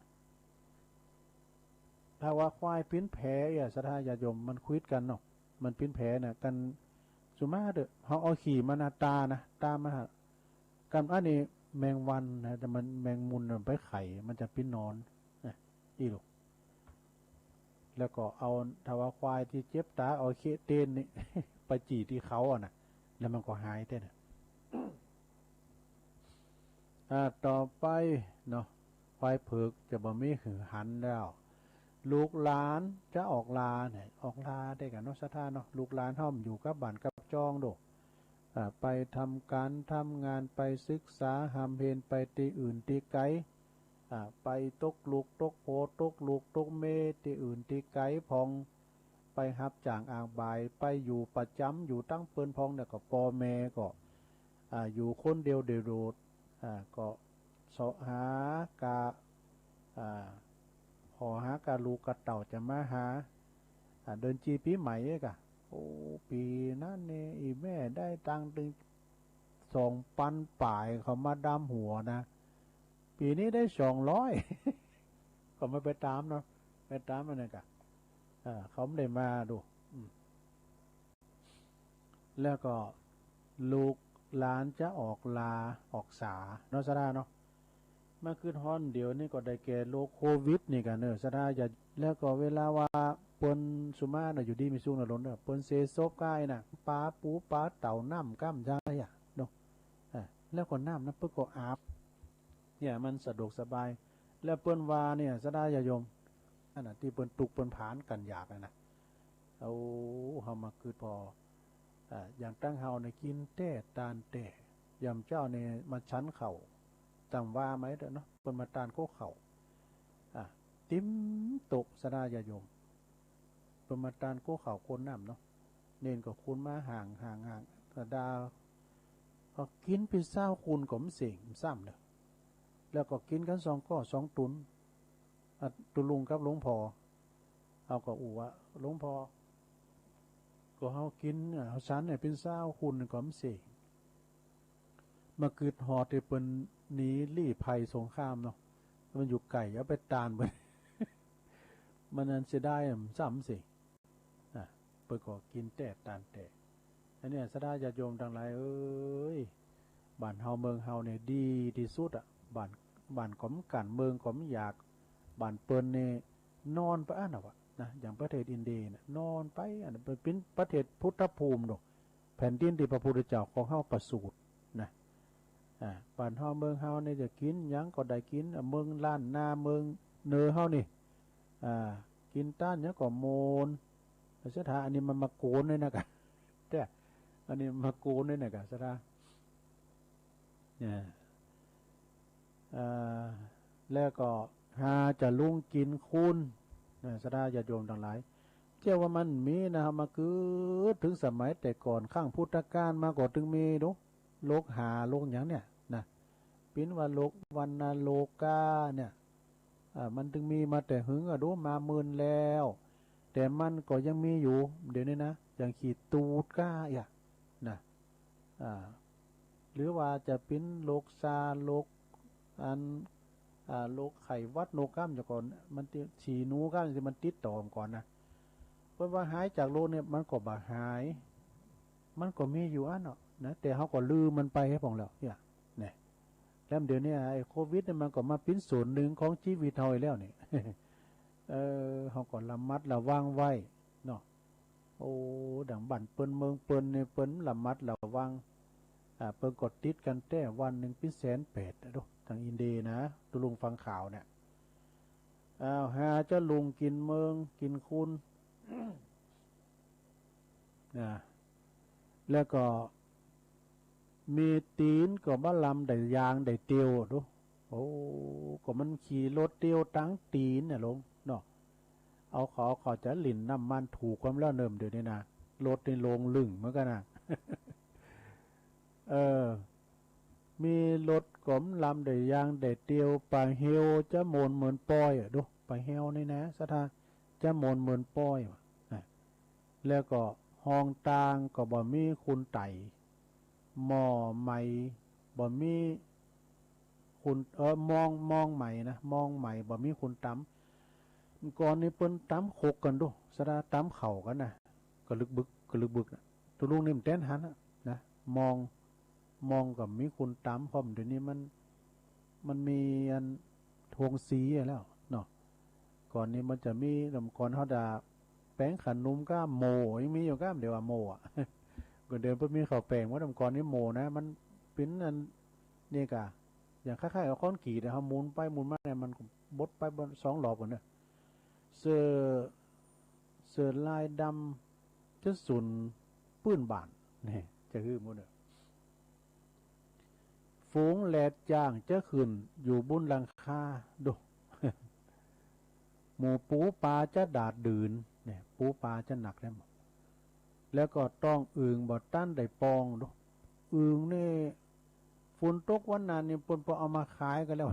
ถ้าว่าควายปิ้นแผลอ่ะ ศรัทธาญาติโยม มันควิดกันเนาะ มันปิ้นแผลน่ะ กัน สุมาเด้อ เขาเอาขี้มันนะตานะ ตามันหา กันอันนี้แมงวันนะ แต่มันแมงมุมมันไปไข่ มันจะปิ้นนอนนะ อีลูก แล้วก็เอา ถ้าว่าควายที่เจ็บตา เอาเขี้ยวเตียนนี่ ไปจี่ที่เขาอ่ะนะ แล้วมันก็หายเต้นน่ะ อ่า ต่อไปเนาะ ควายเผือกจะบ่มีหือหันแล้ว ลูกหลานจะออกลาเนี่ย ออกลาได้กันเนาะ ศรัทธาเนาะ ลูกหลานห้อมอยู่กับบ้านกับจองโด อ่า ไปทำการทำงาน ไปศึกษาหำเฮน ไปที่อื่นที่ไกล อ่า ไปตกลูกตกโผ ตกลูกตกเม ที่อื่นที่ไกลพอง ไปฮับจ้างอางบาย ไปอยู่ประจำอยู่ตั้งเปิ้นพอง แล้วก็พ่อแม่ก็ อ่า อยู่คนเดียวเดียวโดด อ่า ก็เสาะหากะ อ่า ขอหากะลูกกะเต่าจะมาหา อ่า เดือนจีปีใหม่เอกะ โอ้ ปีนั้นเนี่ย อีแม่ได้ตังค์ถึงสองปันปลาย เขามาดำหัวนะ ปีนี้ได้สองร้อย ก็ไม่ไปตามเนาะ ไปตามมันนะกะ อ่า เขาไม่ได้มาดู อืม แล้วก็ลูกหลานจะออกลาออกสาเนาะ ศรัทธาเนาะ มาคือฮ้อนเดี๋ยวนี้ก็ได้แก่โรคโควิดนี่กันเนอะ ศรัทธาอย่า แล้วก็เวลาว่าเปิ้นสุมาเนาะ อยู่ดีมีสุขนะหลนเนอะ เปิ้นเสศพกายนะ ปลาปูปลาเต่าน้ำก้ำใช่อะเนาะ อ่า แล้วก็น้ำนั้นเปิ้นก็อาบ เนี่ยมันสะดวกสบาย แล้วเปิ้นว่าเนี่ย ศรัทธาญาติโยม อันน่ะ ที่เปิ้นทุกข์เปิ้นผานกันอยากน่ะนะ เอา เฮามาคิดพอ อ่า อย่างตั้งเฮาเนี่ยกินแต่ตานแต่ ยามเจ้าเนี่ยมาฉันข้าว ตามว่าไหมเด้อเนาะ เปิ้นมาตานโคข้าว อ่า เต็มโต๊ะ ศรัทธาญาติโยม เปิ้นมาตานโคข้าวโคน้ำเนาะ เณรก็คูณมาห่างห่างห่าง ศรัทธา พอกินไปซาวคูณก็มันเสงมันซ้ำเด้อ แล้วก็กินกันสองก้อสองตุน อ่ะ ตุลุงกับหลวงพ่อ เอาก็อู้ว่า หลวงพ่อ ก็เฮากิน อ่ะ เฮาฉันเนี่ยเป็นซาวคูณก็มันเสง มาคิดฮอดที่เปิ้นหนีลี้ภัยสงครามเนาะ มันอยู่ไกล เอาไปตานเปิ้น มันอันเสียดาย มันซ้ำเสง อ่ะ เปิ้นก็กินแต่ตานแต่ อันเนี้ย ศรัทธาญาติโยมทั้งหลายเอ้ย บ้านเฮาเมืองเฮาเนี่ยดีที่สุดอ่ะ บ้าน บ้านก็บ่กั้น เมืองก็บ่อยาก บ้านเปิ้นนี่นอนไปอันน่ะวะนะ อย่างประเทศอินเดียน่ะ นอนไปอันน่ะ เป็นประเทศพุทธภูมิดอก แผ่นดินที่พระพุทธเจ้าของเฮาประสูตินะ อ่า บ้านเฮาเมืองเฮานี่จะกินหยังก็ได้กิน อ่ะ เมืองล้านนา เมืองเหนือเฮานี่ อ่า กินตานหยังก็โมน ศรัทธา อันนี้มันมาโกนเลยนะกะ แต่อันนี้มาโกนเลยนะกะ ศรัทธา เนี่ย อ่า แล้วก็หาจะลุงกินคูณนะ ศรัทธาญาติโยมทั้งหลาย เจ้าว่ามันมีนะ มาเกิดถึงสมัยแต่ก่อน ครั้งพุทธกาลมาก็ถึงมีดู โลกหา โลกอย่างเนี่ยนะ ปิ้นว่าโลกวัณโลกาเนี่ย อ่า มันถึงมีมาแต่หึงอะดู มาหมื่นแล้ว แต่มันก็ยังมีอยู่ เดี๋ยวนี้นะ อย่างขี้ตูดก้าอ่ะนะ อ่า หรือว่าจะปิ้นโลกซา โลกอัน อ่า โลกไข้หวัดนกก้ามอย่างก่อน มันติด ฉี่หนูก้ามที่มันติดต่อมก่อนนะ เปิ้นว่าหายจากโลกเนี่ย มันก็บ่หาย มันก็มีอยู่อันเนาะนะ แต่เฮาก็ลืมมันไปให้พ่องแล้วเนี่ย เนี่ย แล้วเดี๋ยวนี้ไอ้โควิดเนี่ย มันก็มาปิ้นส่วนหนึ่งของชีวิตเฮาอีกแล้วนี่ เออ เฮาก็ระมัดระวังไว้เนาะ โอ้ ดังบ้านเปิ้นเมืองเปิ้นเนี่ย เปิ้นระมัดระวัง อ่า เปิ้นก็ติดกันแต่วันหนึ่งปิ้นแสนแปดอะดู ทางอินเดียนะ ตุลุงฟังข่าวเนี่ย อ้าว หาเจ้าลุงกินเมืองกินคุณ นะ แล้วก็มีตีนก็บ่ลำได้ยางได้เตียวดู โอ้ ก็มันขี่รถเตียวตังตีนเนี่ยลงเนาะ เอาเขา เขาจะหลิ้นน้ำมันถูกความแล้วเนิ่มเดี๋ยวนี้นะ รถนี่ลงลึ่งเหมือนกันนะ เออ มีรถก็บ่ลำได้ยางได้เตียว ปลาเฮวจะโมนเหมือนปอยอะดู ปลาเฮวนี่นะ สะทา จะโมนเหมือนปอยว่ะนะ แล้วก็ห้องตางก็บ่มีคุณไต่ หม้อไหมบ่มีคุณ เออ มอง มองไหมนะ มองไหมบ่มีคุณตำ ก่อนนี่เปิ้นตำขกกันดู สะดาตำเข่ากันนะ กระลึกบึก กระลึกบึกนะ ตุลุงนี่มันแต้นหันนะ นะ มอง มองกับมีคุณตำ เพราะเดี๋ยวนี้มัน มันมีอันทวงสีแล้วเนาะ ก่อนนี้มันจะมี ก่อนเขาจะแป้งขนมก็โม่ ยังมีอยู่ก็เดี๋ยวว่าโม่อะ ก็เดินไปมีข้าวแป้งว่าก่อนนี้โม่นะ มันเป็นอันนี่กะ อย่างคล้ายๆกับค้อนกรีดนะครับ หมุนไปหมุนมาเนี่ย มันบดไปบดสองรอบกันเนี่ย เสื้อ เสื้อลายดำจะสุนปื้นบ้าน นี่ จะหื้อหมดเนี่ย ฝูงแหลดจ้างจะขึ้นอยู่บนหลังคาดู หมู่ปูปลาจะดาดดื่น เนี่ย ปูปลาจะหนักแล้ว แล้วก็ต้องอึ่งบ่ตันได้ปองดู อึ่งนี่ ฝนตกวันนั้นนี่เปิ้นบ่เอามาขายกันแล้ว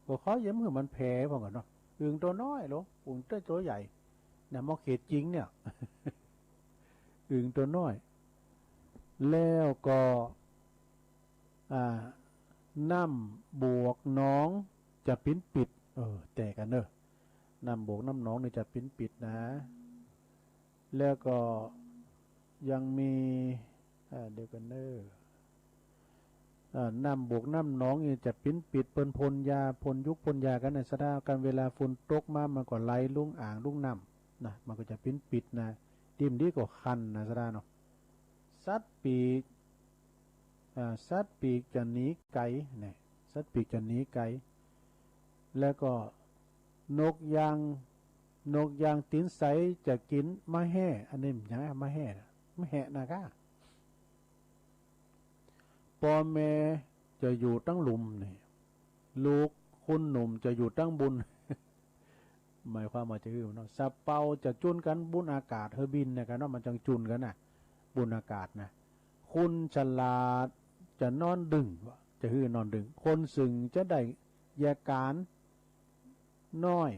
ก็เขายังมือมันแผ่พอกันเนาะ อึ่งตัวน้อยลง อึ่งตัวใหญ่ เนี่ย มองเขตจริงเนี่ย อึ่งตัวน้อย แล้วก็ อ่า น้ำบวกหนองจะปิ้นปิด เออ แต่กันเนอะ น้ำบวกน้ำหนองนี่จะปิ้นปิดนะ แล้วก็ยังมี อ่า เดี๋ยวกันเนอะ อ่า น้ำบวกน้ำหนองนี่จะปิ้นปิด เปิ้นพ่นยา พ่นยุกพ่นยากันนะ สะดากัน เวลาฝนตกมา มันก็ไหลลงอ่างลงน้ำนะ มันก็จะปิ้นปิดนะ ดิมดีก็คันนะ สะดาเนาะ สัตว์ปีก อ่า สัตว์ปีกจะหนีไกลเนี่ย สัตว์ปีกจะหนีไกล แล้วก็นกยาง นกยางตีนใสจะกินมะแห่ อันนี้มันยังไง มะแห่นะ มะแห่นะก้า พ่อแม่จะอยู่ตั้งหลุมเนี่ย ลูกคุณหนุ่มจะอยู่ตั้งบุญ หมายความว่าจะคือเนาะ สะเปาจะจุนกันบุญอากาศ เฮอบินเนี่ยกันเนาะ มันจังจุนกันนะ บุญอากาศนะ คนฉลาดจะนอนดึง จะคือนอนดึง คนซึ่งจะได้แยกการน้อย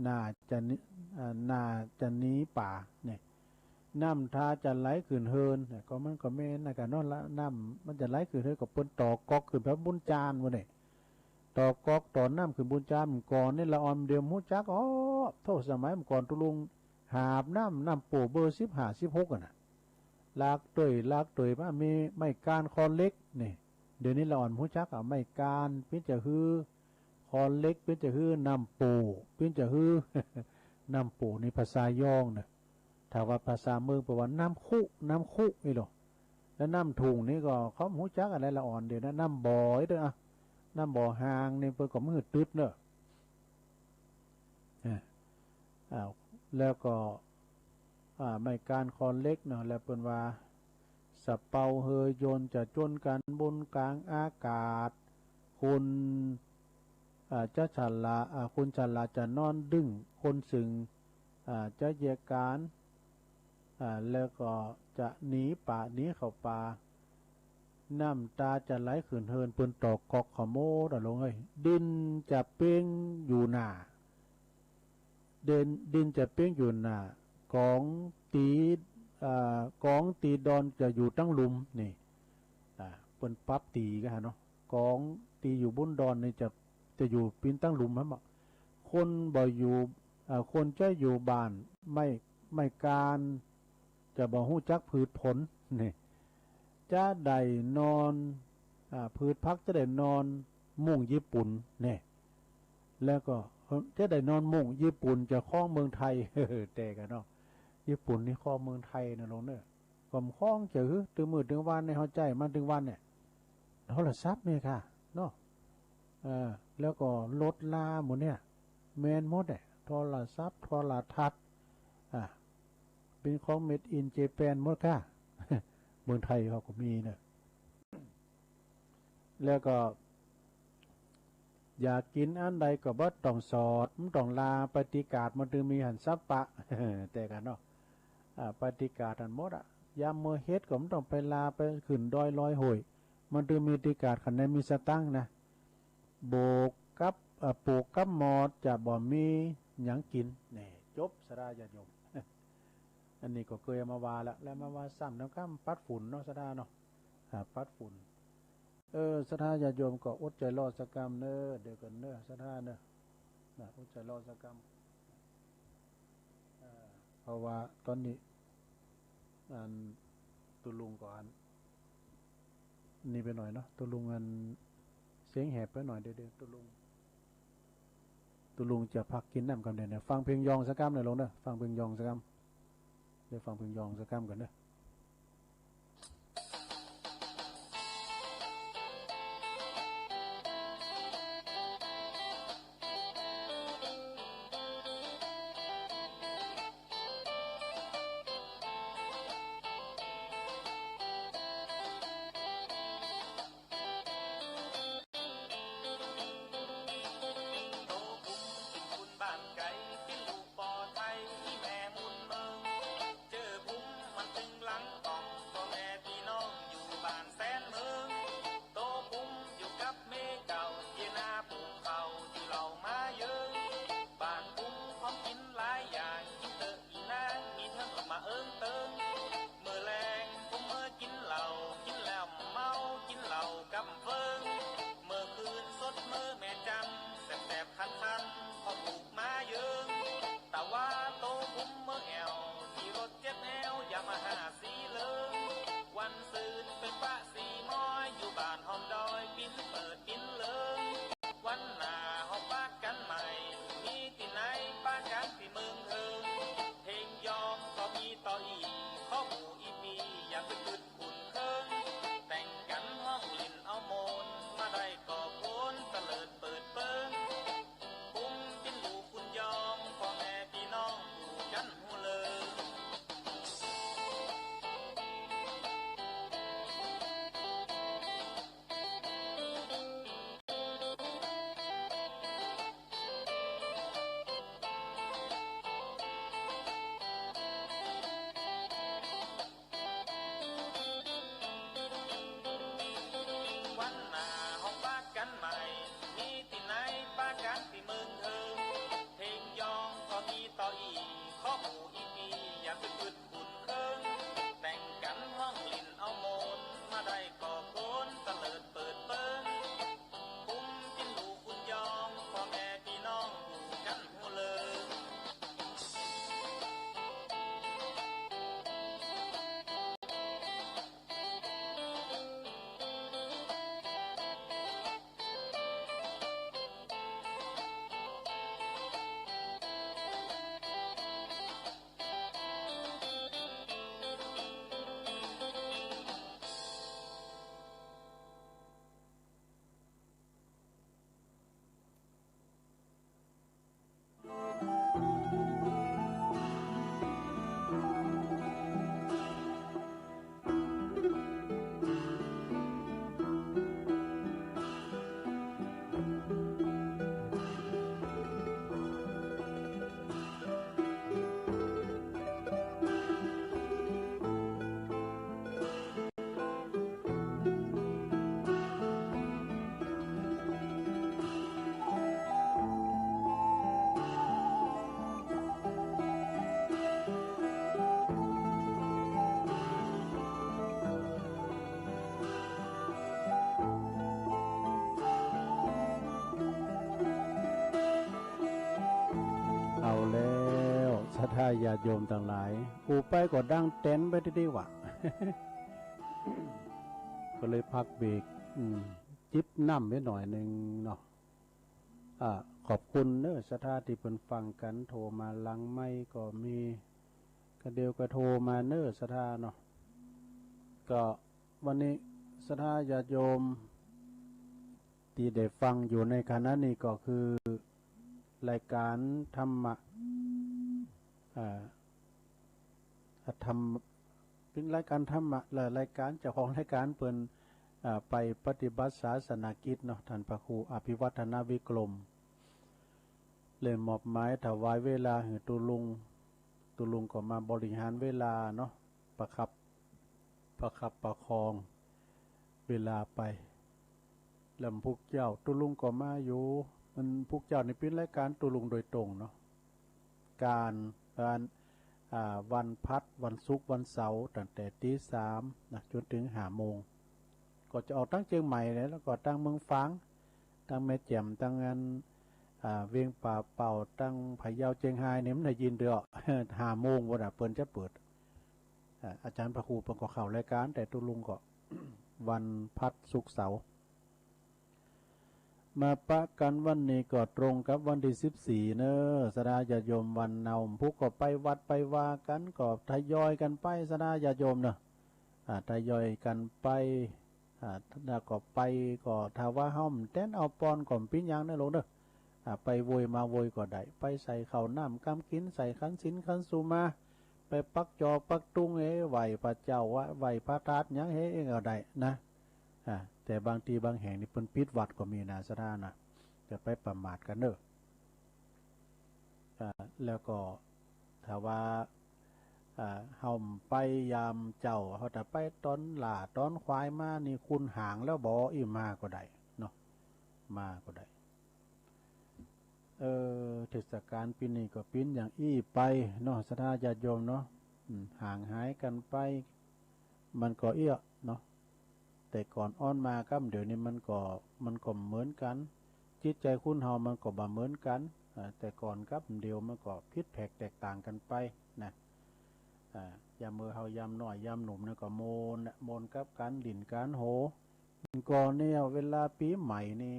น่าจะหนี อ่า น่าจะหนีป่าเนี่ย น้ำท่าจะไหลขึ้นเฮินเนี่ย ก็มันก็แม่นนะกันเนาะ ละน้ำมันจะไหลขึ้นเฮิน ก็เปิ้นต่อก๊อกขึ้นไปบุญจานวันเนี่ย ต่อก๊อกต่อน้ำขึ้นบุญจานก่อนนี่ ละอ่อนเดียวฮู้จัก อ๋อ โทษ สมัยก่อนตุลุงหาบน้ำ น้ำโป่เบอร์สิบห้า สิบหกอะนะ ลากเตย ลากเตยมา มีไม้ก้านคอนเหล็กนี่ เดี๋ยวนี้ละอ่อนฮู้จักอะ ไม้ก้านปิ้นจะคือ คอนเหล็กปิ้นจะคือ น้ำโป่ปิ้นจะคือ น้ำโป่นี่ภาษายองเนอะ ถ้าว่าภาษาเมืองแปลว่าน้ำคุ น้ำคุนี่หรอ แล้วน้ำถุงนี่ก็เขาฮู้จักอะไรละอ่อนเดี๋ยวนะ น้ำบ่อเด้ออะ น้ำบ่อหางนี่เปิ้นก็มือตึดเนอะ อ่า อ้าว แล้วก็ อ่า ไม้ก้านคอนเหล็กเนาะ แล้วเปิ้นว่า สะเปาเฮอยนต์จะจนกันบนกลางอากาศ คน อ่า จะฉลาด อ่า คนฉลาดจะนอนดึง คนซึ่ง อ่า จะแยกการ อ่า แล้วก็จะหนีป่า หนีเข้าป่า น้ำตาจะไหลขึ้นเหิน เปิ้นตอกกอกเขาหมดอะ โลงเอ้ย ดินจะเปียงอยู่หน้า ดิน ดินจะเปียงอยู่หน้า กองตี อ่า กองตีดอนจะอยู่ตังลุ่ม นี่ อ่า เปิ้นปรับตีกั๋นเนาะ กองตีอยู่บนดอนนี่จะ จะอยู่ปิ้นตังลุ่ม หันบ่ คนบ่อยู่ อ่า คนจะอยู่บ้าน ไม้ ไม้ก้าน จะบ่ฮู้จักพืชผล นี่ จะได้นอน อ่า พืชผักจะได้นอนมุ้งญี่ปุ่น นี่ แล้วก็ เอ่อ จะได้นอนมุ้งญี่ปุ่น จะครองเมืองไทย แต่กั๋นเนาะ ญี่ปุ่นนี่ครองเมืองไทยนะ โลงเน่อ ก็ครองจะหื้อ ตึงมื้อตึงวันนี่ เฮาใจ๊มันตึงวันเนี่ย โทรศัพท์นี่ค่ะ เนาะ เออ แล้วก็รถลาหมดเนี่ย แม่นหมดเนี่ย โทรศัพท์ โทรทัศน์ อ่า เปิ้นของ made in Japan หมดค่ะ เมืองไทยเฮาก็มีเน่อ แล้วก็ อยากกิ๋นอันใดก็บ่ต้องสอด บ่ต้องลา ไปตีกาด มันตึงมีหั้นสัปปะ แต่กั๋นเนาะ อ่า ไปตีกาดหั้นหมดอะ ยามเมื่อเฮ็ดก็บ่ต้องไปลา ไปขึ้นดอยลอยห้วย มันตึงมีตีกาด คันใดมีสตางค์นะ โบกกับ อ่า ปูกกับหมอด จะบ่มีหยังกิ๋น นี่ จบ ศรัทธาญาติโยม อันนี้ก็เกยเอามาว่าแล้ว แล้วมาว่าซ้ำนำกำปัดฝุ่นเนาะ ศรัทธาเนาะ อ่า ปัดฝุ่น เออ ศรัทธาญาติโยมก็อดใจ๋รอสักกำเน่อ เดี๋ยวก่อนเน่อ ศรัทธาเน่อ นะ อดใจ๋รอสักกำ อ่า เพราะว่าตอนนี้ อัน ตุ๊ลุงก็อัน นี่ไปหน่อยเนาะ ตุ๊ลุงอัน เสียงแหบไปหน่อย เดี๋ยว เดี๋ยวตุ๊ลุง ตุ๊ลุงจะพักกิ๋นน้ำกำเดี๋ยวเนี่ย ฟังเพลงยองสักกำหน่อย โลงเน่อ ฟังเพลงยองสักกำ เดี๋ยวฟังเพลงยองสักกำก่อนเน่อ โตผมเป๋นคนบ้านไก๋ เป๋นลูกป้อไทย อีแม่มูลเมือง เจอผมมันตึงหลังต้อง ป้อแม่ปี้น้องอยู่บ้านแสนเมือง โตผมอยู่กับเมยเก่า เยียะนาปลูกข้าว อยู่เหล่ามาเยิง บ้านผมของกิ๋นหลายอย่าง กิ๋นเต๊อะ อีนาง มีเถิงมาเอิงเติง เมื่อแลงผมเมื่อกิ๋นเหล้า กิ๋นแล้วเมา กิ๋นเหล้ากำเฟิง เมื่อคืนสดเมื่อแม่จำ แสบๆ คันๆ พ่อผูกมาเยิง แต่ว่าโตผมเมื่อแอ่ว ขี่รถเจ็บแอว ยามาฮ่าสีเหลือง วันซืนไปปะสีม้อย อยู่บ้านหอมดอย ปิ๊นเปิดปิ๊นเลิง วันหน้าเฮาปะกั๋นใหม่ มีตี้ไหนปะกั๋นตี้เมืองเถิง เพลงยองก็มีต่ออีก ขอหมู่อี้ปี้อย่าไปกึ๊ดขุ่นเคิง แต่งกั๋นฮ้องเล่นเอาโมน มาได้ก็โผนเตลิดเปิดเปิง ผมเป๋นลูกคนยอง ป้อแม่ปี้น้องฮู้กั๋นฮู้เลิง วันหน้าเฮาปะกั๋นใหม่ มีตี้ไหนปะกั๋นตี้เมืองเถิง เพลงยองก็มีต่ออีก ขอหมู่อี้ปี้อย่าไปกึ๊ดขุ่นเคิง แต่งกั๋นฮ้องเล่นเอาโมน มาได้ก็โผนเตลิดเปิดเปิง ผมเป๋นลูกคนยอง ป้อแม่ปี้น้องฮู้กั๋นฮู้เลิง ถ้าญาติโยมทั้งหลาย อุไปก็ดังแตนไปทีเดียวอะ ก็เลยพักเบรก อืม จิบน้ำไว้หน่อยหนึ่งเนาะ อ่า ขอบคุณเนอะ ศรัทธาที่เพิ่นฟังกัน โทรมาหลังไมค์ก็มี กะเดียวก็โทรมาเนอะ ศรัทธาเนาะ ก็วันนี้ ศรัทธาญาติโยม ที่ได้ฟังอยู่ในขณะนี้ก็คือ รายการธรรมะ อ่า ธรรม เป็นรายการธรรมะ และรายการ เจ้าของรายการเปิ้น อ่า ไปปฏิบัติศาสนกิจเนาะ ท่านพระครูอภิวัฒนวิกรม เลยมอบหมายถวายเวลาให้ตุลุง ตุลุงก็มาบริหารเวลาเนาะ ประคับ ประคับประคองเวลาไป แล้วพวกเจ้าตุลุงก็มาอยู่ มันพวกเจ้านี่เป็นรายการตุลุงโดยตรงเนาะ การ การ อ่า วันพัด วันศุกร์ วันเสาร์ ตั้งแต่ตีสามนะ จนถึงห้าโมง ก็จะออกทั้งเจียงใหม่เลย แล้วก็ทั้งเมืองฝาง ทั้งแม่แจ่ม ทั้งอัน อ่า เวียงป่าเป่า ทั้งพะเยา เจียงฮายนี่มันได้ยินเด้อ ห้าโมงวันน่ะ เปิ้นจะเปิด อ่า อาจารย์พระครูเปิ้นก็เข้ารายการ แต่ตุลุงก็ วันพัด ศุกร์ เสาร์ มาปะกันวันนี้ก็ตรงกับวันที่สิบสี่เนอะ ศรัทธาญาติโยม วันเนาพุกก็ไปวัดไปวากัน ก็ทยอยกันไป ศรัทธาญาติโยมเนอะ อ่า ทยอยกันไป อ่า แล้วก็ไปก็ถ้าว่าเฮาบ่แตนเอาปอนก็บ่เป็นหยังเนอะลูกเนอะ อ่า ไปโวยมาโวยก็ได้ ไปใส่ข้าวน้ำกำกิน ใส่ขันศีลขันสุมา ไปปักจอปักตุงเฮ ไหว้พระเจ้า ไหว้พระธาตุหยังเฮก็ได้นะ อ่า แต่บางทีบางแห่งนี่เปิ้นปิดวัดก็มีนะ ศรัทธานะ จะไปประมาทกันเนอะ อ่า แล้วก็ถ้าว่า อ่า เฮาไปยามเช้า เฮาถ้าไปตอนหล้าตอนควายมานี่ คุณหางแล้วบ่ อี้มาก็ได้เนาะ มาก็ได้ เออ เทศกาลปีนี้ก็เป็นอย่างอี้ไปเนาะ ศรัทธาญาติโยมเนาะ อืม ห่างหายกันไป มันก็เอี้ยเนาะ แต่ก่อนอ้อนมากับเดี๋ยวนี้มันก็ มันก็เหมือนกัน จิตใจคนเฮามันก็บ่เหมือนกัน อ่า แต่ก่อนกับเดี๋ยวมันก็ผิดแผกแตกต่างกันไปนะ อ่า ยามเมื่อเฮายามน้อยยามหนุ่มนี่ก็โมนน่ะ โมนกับการหลิ้นการโห ก่อนเนี่ยเวลาปีใหม่นี่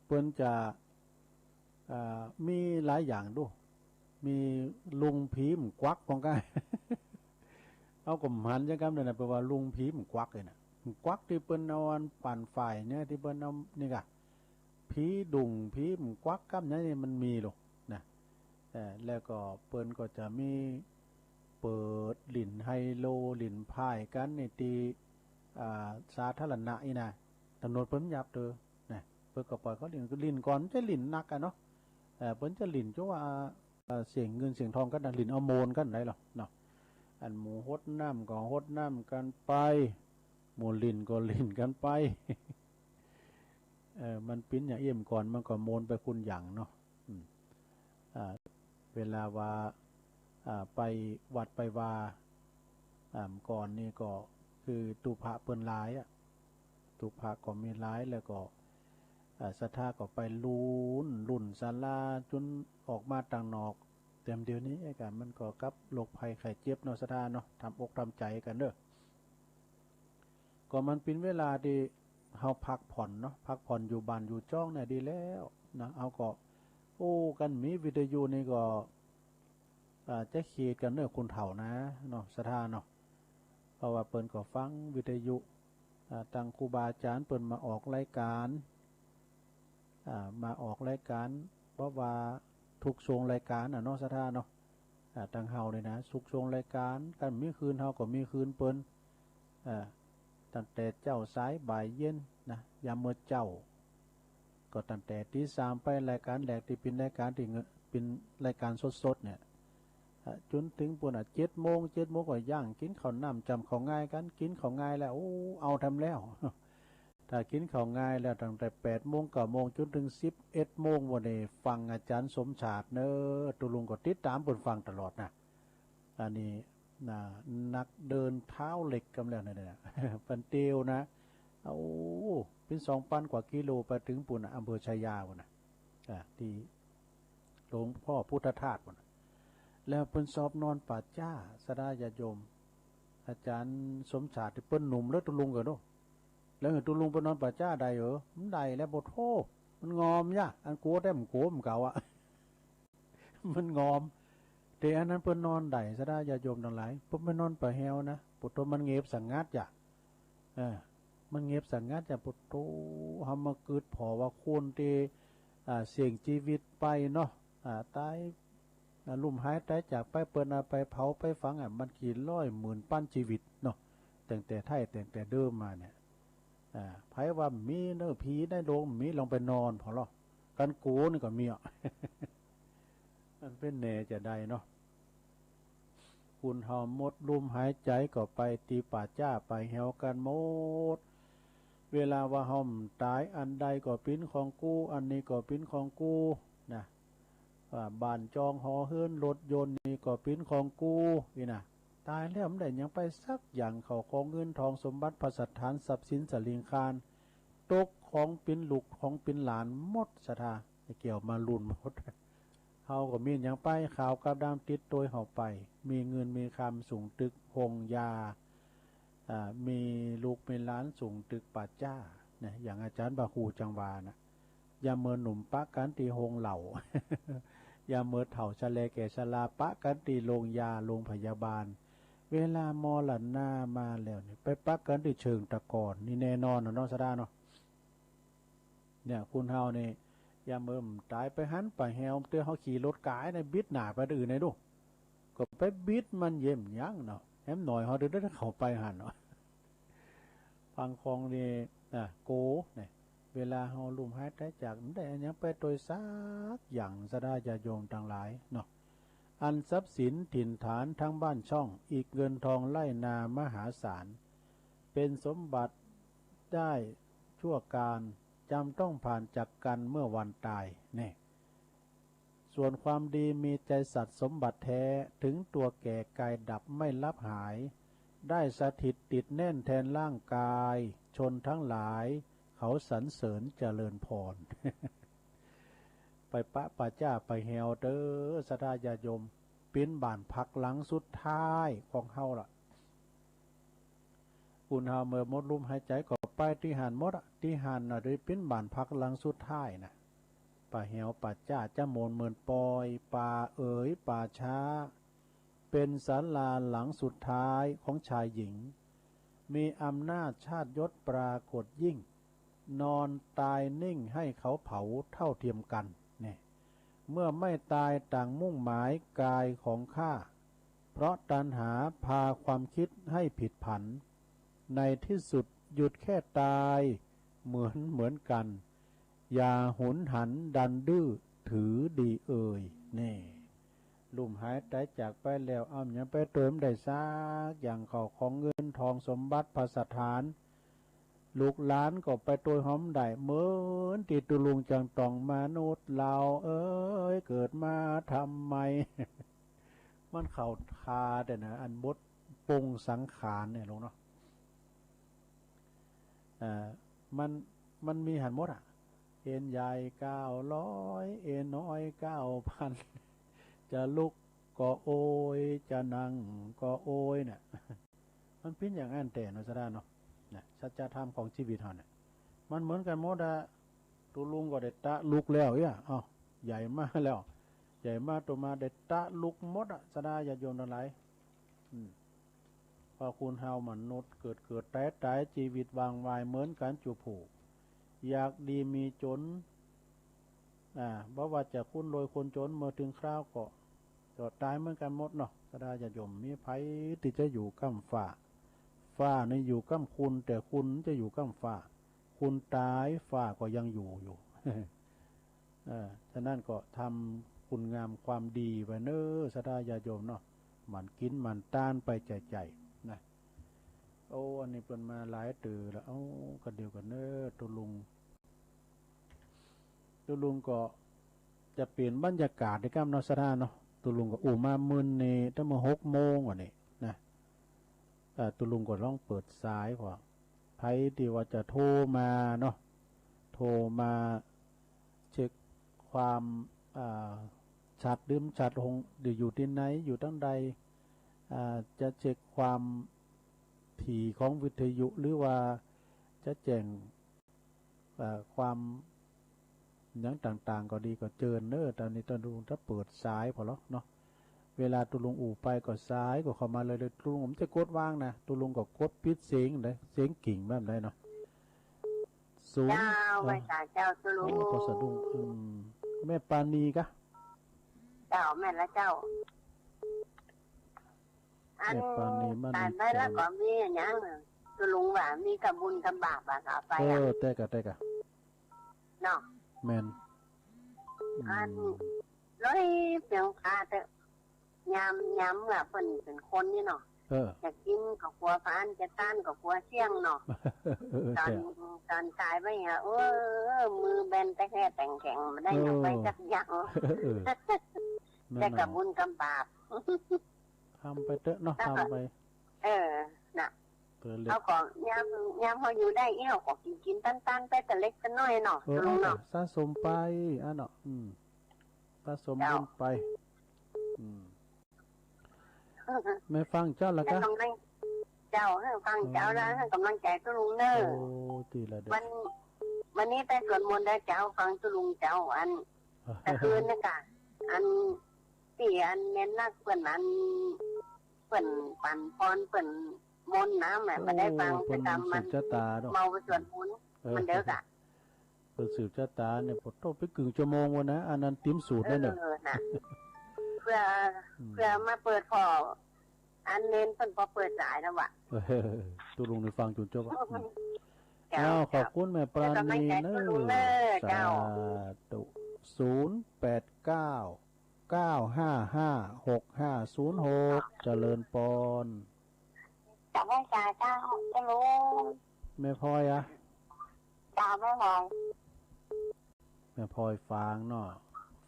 เปิ้นจะ อ่า มีหลายอย่างดู มีลุงผีมกวักของกัน เอาก็หันจังกำเลยนะ แปลว่าลุงผีมกวักเลยนะ มกวักที่เปิ้นเอาอันปั่นฝ่ายเนี่ย ที่เปิ้นเอานี่กะ ผีดุ่งผีมกวักกำเนี่ยนี่มันมีลูกนะ เอ่อ แล้วก็เปิ้นก็จะมีเปิดหลิ้นไฮโลหลิ้นไพ่กันในที่ อ่า สาธารณะนี่นะ ตำรวจเปิ้นยับเตอนะ เปิ้นก็ปล่อยเขาหลิ้น ก็หลิ้นก่อน จะหลิ้นหนักอะเนาะ เอ่อ เปิ้นจะหลิ้นจนว่า เอ่อ เสียงเงินเสียงทองกันนะ หลิ้นเอาโมนกันได้หรอเนาะ อันหมู่หดน้ำก็หดน้ำกันไป หมู่หลิ้นก็หลิ้นกันไป เออ มันปิ้นอย่างเอี่ยมก่อน มันก็โมนไปคุณอย่างเนาะ อืม อ่า เวลาว่า อ่า ไปวัดไปวา อ่า ก่อนนี่ก็คือตู้พระเปิ้นหลายอะ ตู้พระก็มีหลาย แล้วก็ อ่า ศรัทธาก็ไปลุนลุนศาลาจนออกมาต่างนอก แต่เดี๋ยวนี้ไอ้กะมันก็กับโรคภัยไข้เจ็บเนาะ ศรัทธาเนาะ ทำอกทำใจกันเด้อ ก็มันเป็นเวลาที่เฮาพักผ่อนเนาะ พักผ่อนอยู่บ้านอยู่จ้องเนี่ยดีแล้วนะ เอาก็ โอ้ กันมีวิทยุนี่ก็ อ่า จะขีดกันเนอะคนเฒ่านะเนาะ ศรัทธาเนาะ เพราะว่าเปิ้นก็ฟังวิทยุ อ่า ตั้งครูบาอาจารย์เปิ้นมาออกรายการ อ่า มาออกรายการ เพราะว่าทุกช่วงรายการอะเนาะ ศรัทธาเนาะ อ่า ตั้งเฮาเลยนะ ทุกช่วงรายการ กันมีคืนเฮาก็มีคืนเปิ้น อ่า ตั้งแต่เจ้าสายบ่ายเย็นนะ ยามเมื่อเจ้า ก็ตั้งแต่ตีสามไปรายการแรกที่เป็นรายการที่เงอะ เป็นรายการสดๆเนี่ย อ่ะ จนถึงปุ้นอ่ะ เจ็ดโมง เจ็ดโมงก็ย่างกินข้าวน้ำจำข้าวงายกัน กินข้าวงายแล้ว โอ้ เอาทำแล้ว ถ้ากินข้าวงายแล้วตั้งแต่แปดโมง เก้าโมง จนถึงสิบเอ็ดโมง วันนี้ฟังอาจารย์สมชาติเนอะ ตุลุงก็ติดตามเปิ้นฟังตลอดนะ อันนี้นะ นักเดินเท้าเหล็กกำแล้วเนี่ยนะ เปิ้นเตียวนะ โอ้ เป็นสองปันกว่ากิโลไปถึงปุ้นน่ะ อำเภอชายาปุ้นน่ะ อ่า ที่หลวงพ่อพุทธทาสปุ้นน่ะ แล้วเปิ้นชอบนอนป่าช้า ศรัทธาญาติโยม อาจารย์สมชาติเปิ้นหนุ่มแล้ว ตุลุงก็โด แล้วตุลุงไปนอนป่าช้าได้เหรอ บ่ได้แล้ว บ่โทษ มันงอมยะ อันกลัวแต่มันกลัวมันเก่าอะ มันงอม แต่อันนั้นเปิ้นนอนได้ ศรัทธาญาติโยมตังหลาย เปิ้นไปนอนป่าแฮวนะ บ่โทษ มันเงบสงัดจ้ะ เออ มันเงบสงัดจ้ะ บ่โทษ เฮามาคิดผ่อว่าคนตี้ อ่า เสี่ยงชีวิตไปเนาะ อ่า ตาย อ่า ลุ่มหายตายจากไป เปิ้นเอาไปเผาไปฝังอะ มันกี่ร้อยหมื่นปันชีวิตเนาะ ตั้งแต่ไท้ ตั้งแต่เดิมมาเนี่ย อ่า ไผว่ามีเนอะ ผีในโลกมี ลองไปนอนผ่อลอ กันกูนี่ก็มีอ่ะ มันเป๋นแหน่จะได้เนาะ คนเฮาหมดลุ่มหายใจ๋ก็ไปตี้ป่าช้าป่าแฮวกั๋นหมด เวลาว่าเฮาต๋าย อันใดก็เป๋นของกู อันนี้ก็เป๋นของกูนะ ว่าบ้านจองหอเฮือนรถยนต์นี่ก็เป๋นของกู นี่นะ ต๋ายแล้วบ่ได้หยังไปสักอย่าง ข้าวของเงินทองสมบัติภัสสถานทรัพย์สินสลิงคาร ตกของเป๋นลูกของเป๋นหลานหมด ศรัทธา เกี่ยวมาลุ่นหมด เฮาก็มีหยังไป ข้าวกับน้ำติดตั๋วเฮาไป มีเงินมีคำสูงตึกโฮงยา อ่า มีลูกมีหลานสูงตึกป่าช้านะ อย่างอาจารย์พระครูจังวานะ ยามเมื่อหนุ่มปะกั๋นตี้โฮงเหล้า ยามเมื่อเฒ่าชะแลแก่ชะราปะกั๋นตี้โรงยาโรงพยาบาล เวลามรณะมาแล้วนี่ ไปปะกั๋นตี้เชิงตะกอน นี่แน่นอนเนาะ ศรัทธาเนาะ เนี่ย คนเฮานี่ ยามเมื่อต๋ายไปหันป่าแฮว เตื้อเฮาขี่รถก๋ายนะ บิดหน้าไปตี้อื่นไหนดู ก็ไปบิดมันเย่มยังเนาะ แหมหน่อยเฮาได้เข้าไปหันเนาะ ฟังของนี่นะ โก เนี่ย เวลาเฮาลุ่มหายต๋ายจาก บ่ได้อันหยังไปโตยสักอย่าง ศรัทธาญาติโยมตังหลายเนาะ อันทรัพย์สินถิ่นฐานทั้งบ้านช่อง อีกเงินทองไร่นามหาศาล เป๋นสมบัติได้ชั่วกาล จำต้องผ่านจากกั๋นเมื่อวันต๋าย เนี่ย ส่วนความดีมีใจสัตว์สมบัติแท้ ถึงตัวแก่กายดับไม่ลับหาย ได้สถิตติดแน่นแทนร่างกาย ชนทั้งหลาย เขาสรรเสริญเจริญพร ไปปะป่าช้าป่าแฮวเต๊อะ ศรัทธาญาติโยม เป๋นบ้านพักหลังสุดท้ายของเฮาละ คนเฮาเมื่อหมดลุ่มหายใจ๋ก็ไปตี้หันหมดอะ ตี้หันน่ะได้เป๋นบ้านพักหลังสุดท้ายนะ ป่าแฮวป่าช้าจะโมนเหมือนปอย ป่าเอ๋ยป่าช้า เป๋นศาลาหลังสุดท้ายของชายหญิง มีอำนาจชาติยศปรากฏยิ่ง นอนตายนิ่งให้เขาเผาเท่าเทียมกัน เนี่ย เมื่อไม่ตายต่างมุ่งหมายกายของข้า เพราะตัณหาพาความคิดให้ผิดผัน ในที่สุดหยุดแค่ตายเหมือนเหมือนกัน อย่าหุนหันดันดื้อถือดีเอ่ย นี่ ลุ่มหายต๋ายจากไปแล้ว เอาหยังไปโตยบ่ได้สักอย่าง ข้าวของเงินทองสมบัติภัสสถาน ลูกหลานก็ไปโตยเฮาบ่ได้ เหมือนตี้ตุลุงจังต้อง มนุษย์เราเอ๋ย เกิดมาทำไม มันเข้าท่าแต่นะ อันบทปรุงสังขารเนี่ยลุงเนาะ อ่า มัน มันมีหันหมดอะ เอ็นใหญ่เก้าร้อย เอ็นน้อยเก้าพัน จะลุกก็โอย จะนั่งก็โอยเนี่ย มันเป๋นอย่างอั้นแต๊เนาะ ศรัทธาเนาะ นะ สัจธรรมของชีวิตเฮาเนี่ย มันเหมือนกั๋นหมดอะ ตุลุงก็ได้ตะลุกแล้วเนี่ย เอ้า ใหญ่มาแล้ว ใหญ่มาโตมาได้ตะลุกหมดอะ ศรัทธาญาติโยมตังหลาย อืม เพราะคนเฮามนุษย์เกิดเกิดต๋ายต๋าย ชีวิตวางวายเหมือนกั๋นจุผู้ อยากดีมีจ๋น อ่า บ่ว่าจะคนรวยคนจ๋น เมื่อเถิงคราวก็ ก็ต๋ายเหมือนกั๋นหมดเนาะ ศรัทธาญาติโยม มีใผตี้จะอยู่ก้ำฟ้า ฟ้านี่อยู่ก้ำคน แต่คนจะอยู่ก้ำฟ้า คนต๋าย ฟ้าก็ยังอยู่อยู่ เออ ฉะนั้นก็ทำคุณงามความดีไว้เน้อ ศรัทธาญาติโยมเนาะ หมั่นกิ๋นหมั่นตานไปใจ๋ๆ นะ โอ้ อันนี้เปิ้นมาหลายเตื้อแล้ว เอ้า ก็เดี๋ยวก่อนเน้อ ตุลุง ตุลุงก็จะเปลี่ยนบรรยากาศตี้ก้ำเนาะ ศรัทธาเนาะ ตุลุงก็อู้มามื้อนี้ ตั้งเมื่อหกโมงวันนี้นะ เอ่อ ตุลุงก็ลองเปิดสาย เพราะใผตี้ว่าจะโทรมาเนาะ โทรมาเช็คความ อ่า ชัดหรือมันชัดหงอยู่ที่ไหน อยู่ทางใด อ่า จะเช็คความถี่ของวิทยุ หรือว่าจะแจ้ง อ่า ความหยังต่างๆ ก็ดีก็เจิญเนอะ ตอนนี้ตาลุงจะเปิดสายพอแล้วเนาะ เวลาตาลุงอู้ไปก็สายก็เข้ามาเลย ตาลุงมันจะกดวางนะ ตาลุงก็กดปิดเสียงได้ เสียงกิ่งแบบใดเนาะ ศูนย์ เจ้า อ่า ไหว้สาเจ้าตาลุง โอ้ พอสะดุ้ง อืม แม่ปานีกะ เจ้า แม่นละเจ้า อัน แม่ปานีมา ตายไปแล้วก็มีอย่างนั้น ตาลุงว่ามีกำบุญกำบาปอะ เอาไป เออ อะ แต่กะ แต่กะ เนาะ แม่น อัน อืม เลยเพียงพาเถอะ ยาม ยามว่าเพิ่นเป็นคนนี่เนาะ เออ จะกินก็กลัวพาน จะต้านก็กลัวเสี่ยงเนาะ เออ ตอน แต่ ตอนตายไปเนี่ย เออ มือแบนแต่แค่แต่งแข็ง ไม่ได้หยังไป เออ จักอย่าง เออ นั่นน่ะ แต่กำบุญกำบาป ทำไปเถอะเนาะ แล้วก็ ทำไป เออ น่ะ เปิดเลย เอาของยาม ยามเขาอยู่ได้เอี้ยวก็กินกินตันๆ ไปแต่เล็กแต่น้อยเนาะ เออ ตาลุงเนาะ เอาสะสมไป อ่ะเนาะ อืม สะสม เจ้า บุญไป อืม แม่ฟังเจ้าละกะ ให้กำลัง เจ้า ให้ฟังเจ้าละ อืม ให้กำลังใจตาลุงเนอะ โอ้ ดีละเด้อ วัน วันนี้ได้สวดมนต์ได้เจ้า ฟังตาลุงเจ้า อัน แต่คืนนี่กะ อัน ที่อันแม่นนักเปิ้นอัน เปิ้นปันพร เปิ้นมนต์นะ แม่ โอ้ บ่ได้ฟัง เปิ้น ประจำมัน สืบชะตาเนาะ เมาไปสวดมนต์ เออ มันเด้อกะ เปิ้นสืบชะตาเนี่ย ปวดโตไปกึ่งชั่วโมงวันนะ อันนั้นติมสูตรเลยเนอะ เออ น่ะ เพื่อ อืม เพื่อมาเปิดพอ อันเน้นเปิ้นพอเปิดสายแล้ววะ เออ ตาลุงนี่ฟังจนจบอะ อืม เจ้า อ้าว เจ้า ขอบคุณแม่ปราณีเนอะ แล้วก็ไม่ใจตาลุงเนอะ เจ้า สาธุ ศูนย์แปดเก้า เก้าห้าห้า หกห้าศูนย์หก เจริญปอน จะไหว้สาเจ้า ตาลุง แม่พลอยอะ เจ้า แม่พลอย แม่พลอยฟังเนาะ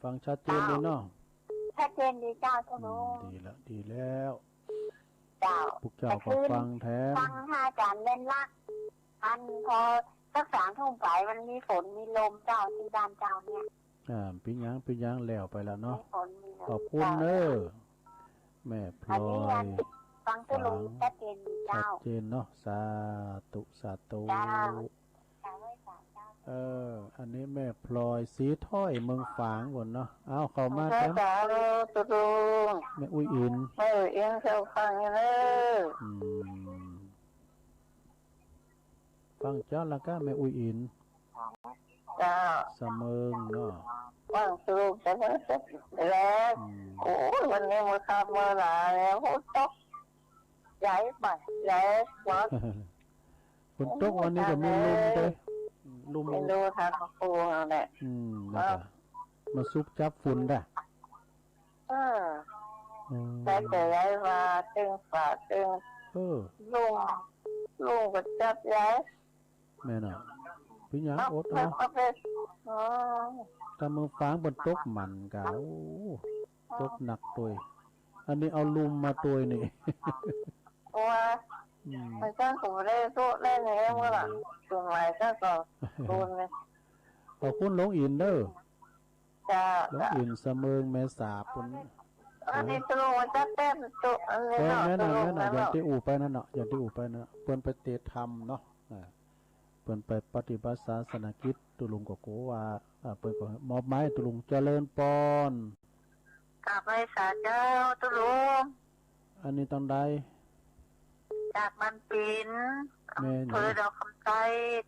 ฟังชัดเจนเลยเนาะ เจ้า ชัดเจนดีเจ้า ตาลุง อืม ดีละ ดีแล้ว เจ้า พวกเจ้าก็ฟังแถม แต่คืนฟังพระอาจารย์เล่นลัก อันพอสักสามทุ่มไปมันมีฝนมีลมเจ้า ที่บ้านเจ้าเนี่ย อ่า เป๋นหยัง เป๋นหยัง แล้วไปแล้วเนาะ มีฝนมีลม ขอบคุณเนอะ เจ้า แม่พลอย อันนี้อันฟังตาลุง ฟัง ชัดเจนดีเจ้า ชัดเจนเนาะ สาธุ สาธุ เจ้า เออ อันนี้แม่พลอย สีถ้อย เมืองฝางก่อนเนาะ เอาเข้ามา ขอบคุณ ครับ เจ้า ตาลุง แม่อุ้ยอิน แม่อุ้ยอิน เข้าฟังเนอะ อืม ฟังเจ้าละกะ แม่อุ้ยอิน เจ้า สะเมิงเนาะ ฟังตาลุงสะเมิงแล้ว อืม โอ้ย วันนี้มือค่ำมือหนาแล้ว ฝนตก ใหญ่ไป ใหญ่กว่า ฝนตกวันนี้ก็มีลมด้วย ลม ไม่รู้ทางครูแหละ อืม แล้วก็ เออ มาซุบจับฝุ่นได้ เออ อืม แต่แต่ยายว่าตึงฝ่าตึง เออ ลุง ลุงก็จับยาย แม่นอะ เป๋นหยัง เอา อดเอา เอาไป อ๋อ แต่เมืองฝางฝนตกมันกะ โอ้ ตกหนักตัวย อันนี้เอาลุมมาตัวยนี่ เพราะว่า อืม มันก็คงได้โชคได้ลาภเมื่อหลัง อืม ส่วนใหญ่ก็ ก็โดนเลย ขอบคุณหลวงอินเด้อ จ้า หลวงอินสะเมิงแม่สาบ เปิ้น อันนี้ตาลุงมันจะเต้นตุ๊ อันนี้ เออ เนาะ แม่นอะ ตาลุง แม่นอะ นั่น อย่าง เนาะ ตี้อู้ไปนั่นเนาะ อย่างตี้อู้ไปนั่นเนาะ เปิ้นไปเตะธรรมเนาะ อ่า เปิ้นไปปฏิบัติศาสนกิจ ตาลุงก็กลัวว่า อ่า เปิ้นก็มอบหมายตาลุง เจริญปอน กราบไหว้สาเจ้าตาลุง อันนี้ตังใด จากบ้านปิน แม่นหยัง อำเภอดอกคำใต้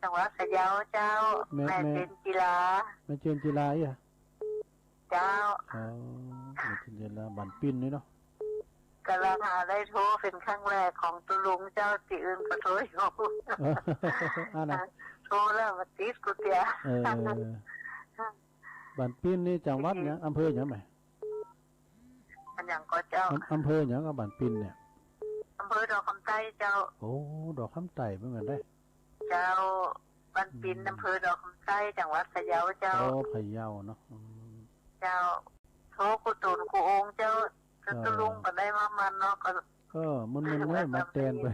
จังหวัดพะเยาเจ้า แม่ แม่ แม่เจนจิลา แม่เจนจิลาเอี้ย เจ้า อ๋อ แม่เจนจิลา บ้านปินนี่เนาะ กำลังหาได้โทรเป็นครั้งแรกของตาลุงเจ้า ตี้อื่นก็โทรอยู่ อันน่ะ โทรแล้วมาติดกูเตีย เออ บ้านปินนี่จังหวัดหยัง อำเภอหยังแม่ อันหยังก็เจ้า อำ อำเภอหยังก็บ้านปินเนี่ย อำเภอดอกคำใต้เจ้า โอ้ ดอกคำใต้เหมือนกันเด้ เจ้า บ้านปิน อืม อำเภอดอกคำใต้ จังหวัดพะเยาเจ้า โอ้ พะเยาเนาะ อืม เจ้า โทรกูตูนกูโองเจ้า เจ้า ตาลุงก็ได้มามันเนาะ ก็ เออ มัน มันเนี่ย มาแตนไป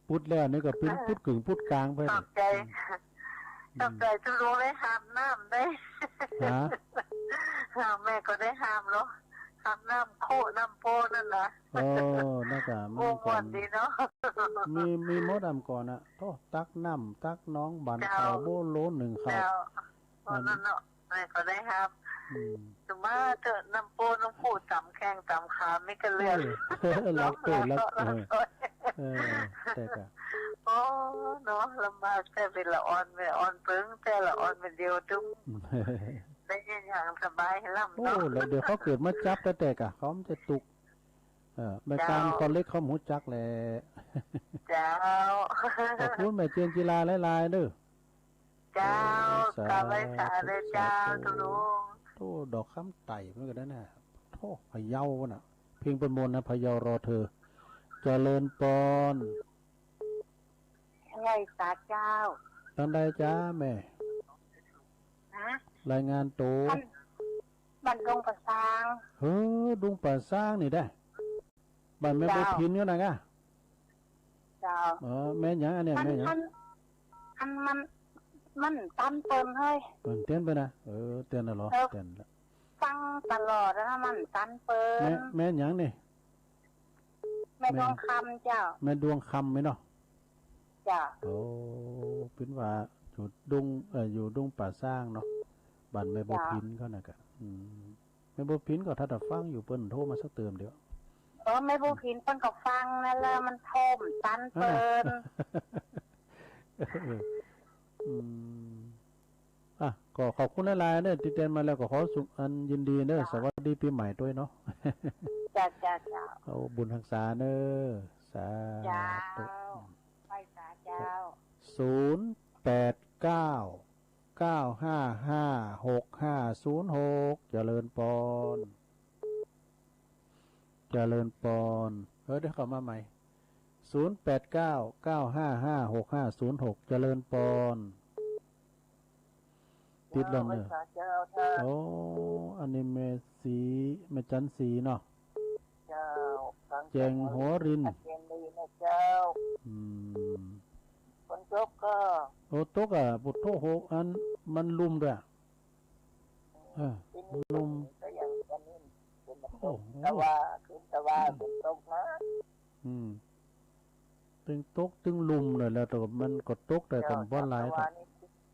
ปุ๊ดแล้วนี่ก็ปิ้น เออ ปุ๊ดกึ่งปุ๊ดกลางไป ขอบใจ อืม ขอบใจตาลุงได้หาบน้ำได้ ฮะ แม่ก็ได้ห้ามเนาะ ห้ามน้ำโคน้ำโพนั่นนะ โอ้ นั่นก็มันก่อน ม่วนดีเนาะ มี มีมดอำก่อนอะ โธ่ ตักน้ำ ตักหนอง บั่น เจ้า ข้าวโบโล นึ่งข้าว เจ้า อัน นั่นเนาะ แม่ก็ได้ห้าม อืม แต่ว่าเถอะ น้ำโพน้ำโพตำแข้งตำขาไม่กระเลือก เออ รักเถอะ รัก เนาะ เออ เออ แต่ก็ โอ้ เนาะ ลำบากแต่เป็นละอ่อน เป็นอ่อนเปิง แต่ละอ่อนเป็นเดียวจุ้ม ได้ยินอย่างสบายให้ลำ โอ้ เนาะ แล้วเดี๋ยวเขาเกิดมาจับแต่แต่กะ เขามันจะตุก เออ แม่การ เจ้า คอเล็กเขาหมูจักแหละ เจ้า ขอบคุณแม่เจียนจิลาหลายๆเด้อ เจ้า เออ สาธุ กราบไหว้สาเลยเจ้า สาธุ ทุลุง โธ่ ดอกคำไต่มันก็ได้นะ โธ่ พะเยาน่ะ เพลงประมวลนะ พะเยารอเธอ เจริญปอน ไหว้สาเจ้า ตั้งใดจ้าแม่ ฮะ รายงานตัว บ้าน บ้านดงป่าซาง เฮ้อ ดงป่าซางนี่ได้ บ้านแม่ เจ้า บัวพินก็นะกะ เจ้า เออ แม่หยังอันเนี้ย อัน แม่หยัง อัน อันมัน มันตันเปิ้นเฮ้ย มันเตือนไปนะ เออ เตือนแล้วเหรอ เออ เตือนแล้ว ฟังตลอดแล้วนะ มันตันเปิ้น แม่ แม่หยังนี่ แม่ แม่ดวงคำเจ้า แม่ดวงคำไหมเนาะ เจ้า โอ้ เป็นว่าอยู่ดง เอ่อ อยู่ดงป่าซางเนาะ บ้านแม่บัว เจ้า พินเขานะกะ อืม แม่บัวพินก็ถ้าจะฟังอยู่เปิ้นโทรมาสักเติมเดียว เออ แม่บัวพินเปิ้นก็ฟังนั่นแหละ มันโทรมตันเปิ้น อ่า อืม อ่ะ ก็ขอบคุณหลายๆเนอะ ที่เตือนมาแล้วก็ขอสุขอันยินดีเนอะ จ้ะ สวัสดีปีใหม่ด้วยเนาะ จ้ะ จ้ะ จ้ะ เอาบุญฮักษาเนอะ สาธุ จ้า ไหว้สาเจ้า ศูนย์แปดเก้า เก้าห้าห้า หกห้าศูนย์หก เจริญปอน เจริญปอน เออ เดี๋ยวเข้ามาใหม่ ศูนย์แปดเก้า เก้าห้าห้า หกห้าศูนย์หก เจริญปอน ติดแล้วเนอะ เจ้า ไหว้สาเจ้า โอ้ อันนี้แม่สี แม่จันสีเนาะ เจ้า แจ้งหัวริน เจ้า อืม ฝนตกก็ โอ้ ตกอ่ะ ปุโธโห อัน มันลุ่มด้วยอ่ะ เออ ลุ่ม ก็อย่างวันนี้ โอ้โห ตะวา ขึ้นตะวา ฝนตกนะ อืม ตึงตกตึงลุ่มเลยแล้ว แต่มันก็ตกแต่ก็บ่หลาย ตะวานี่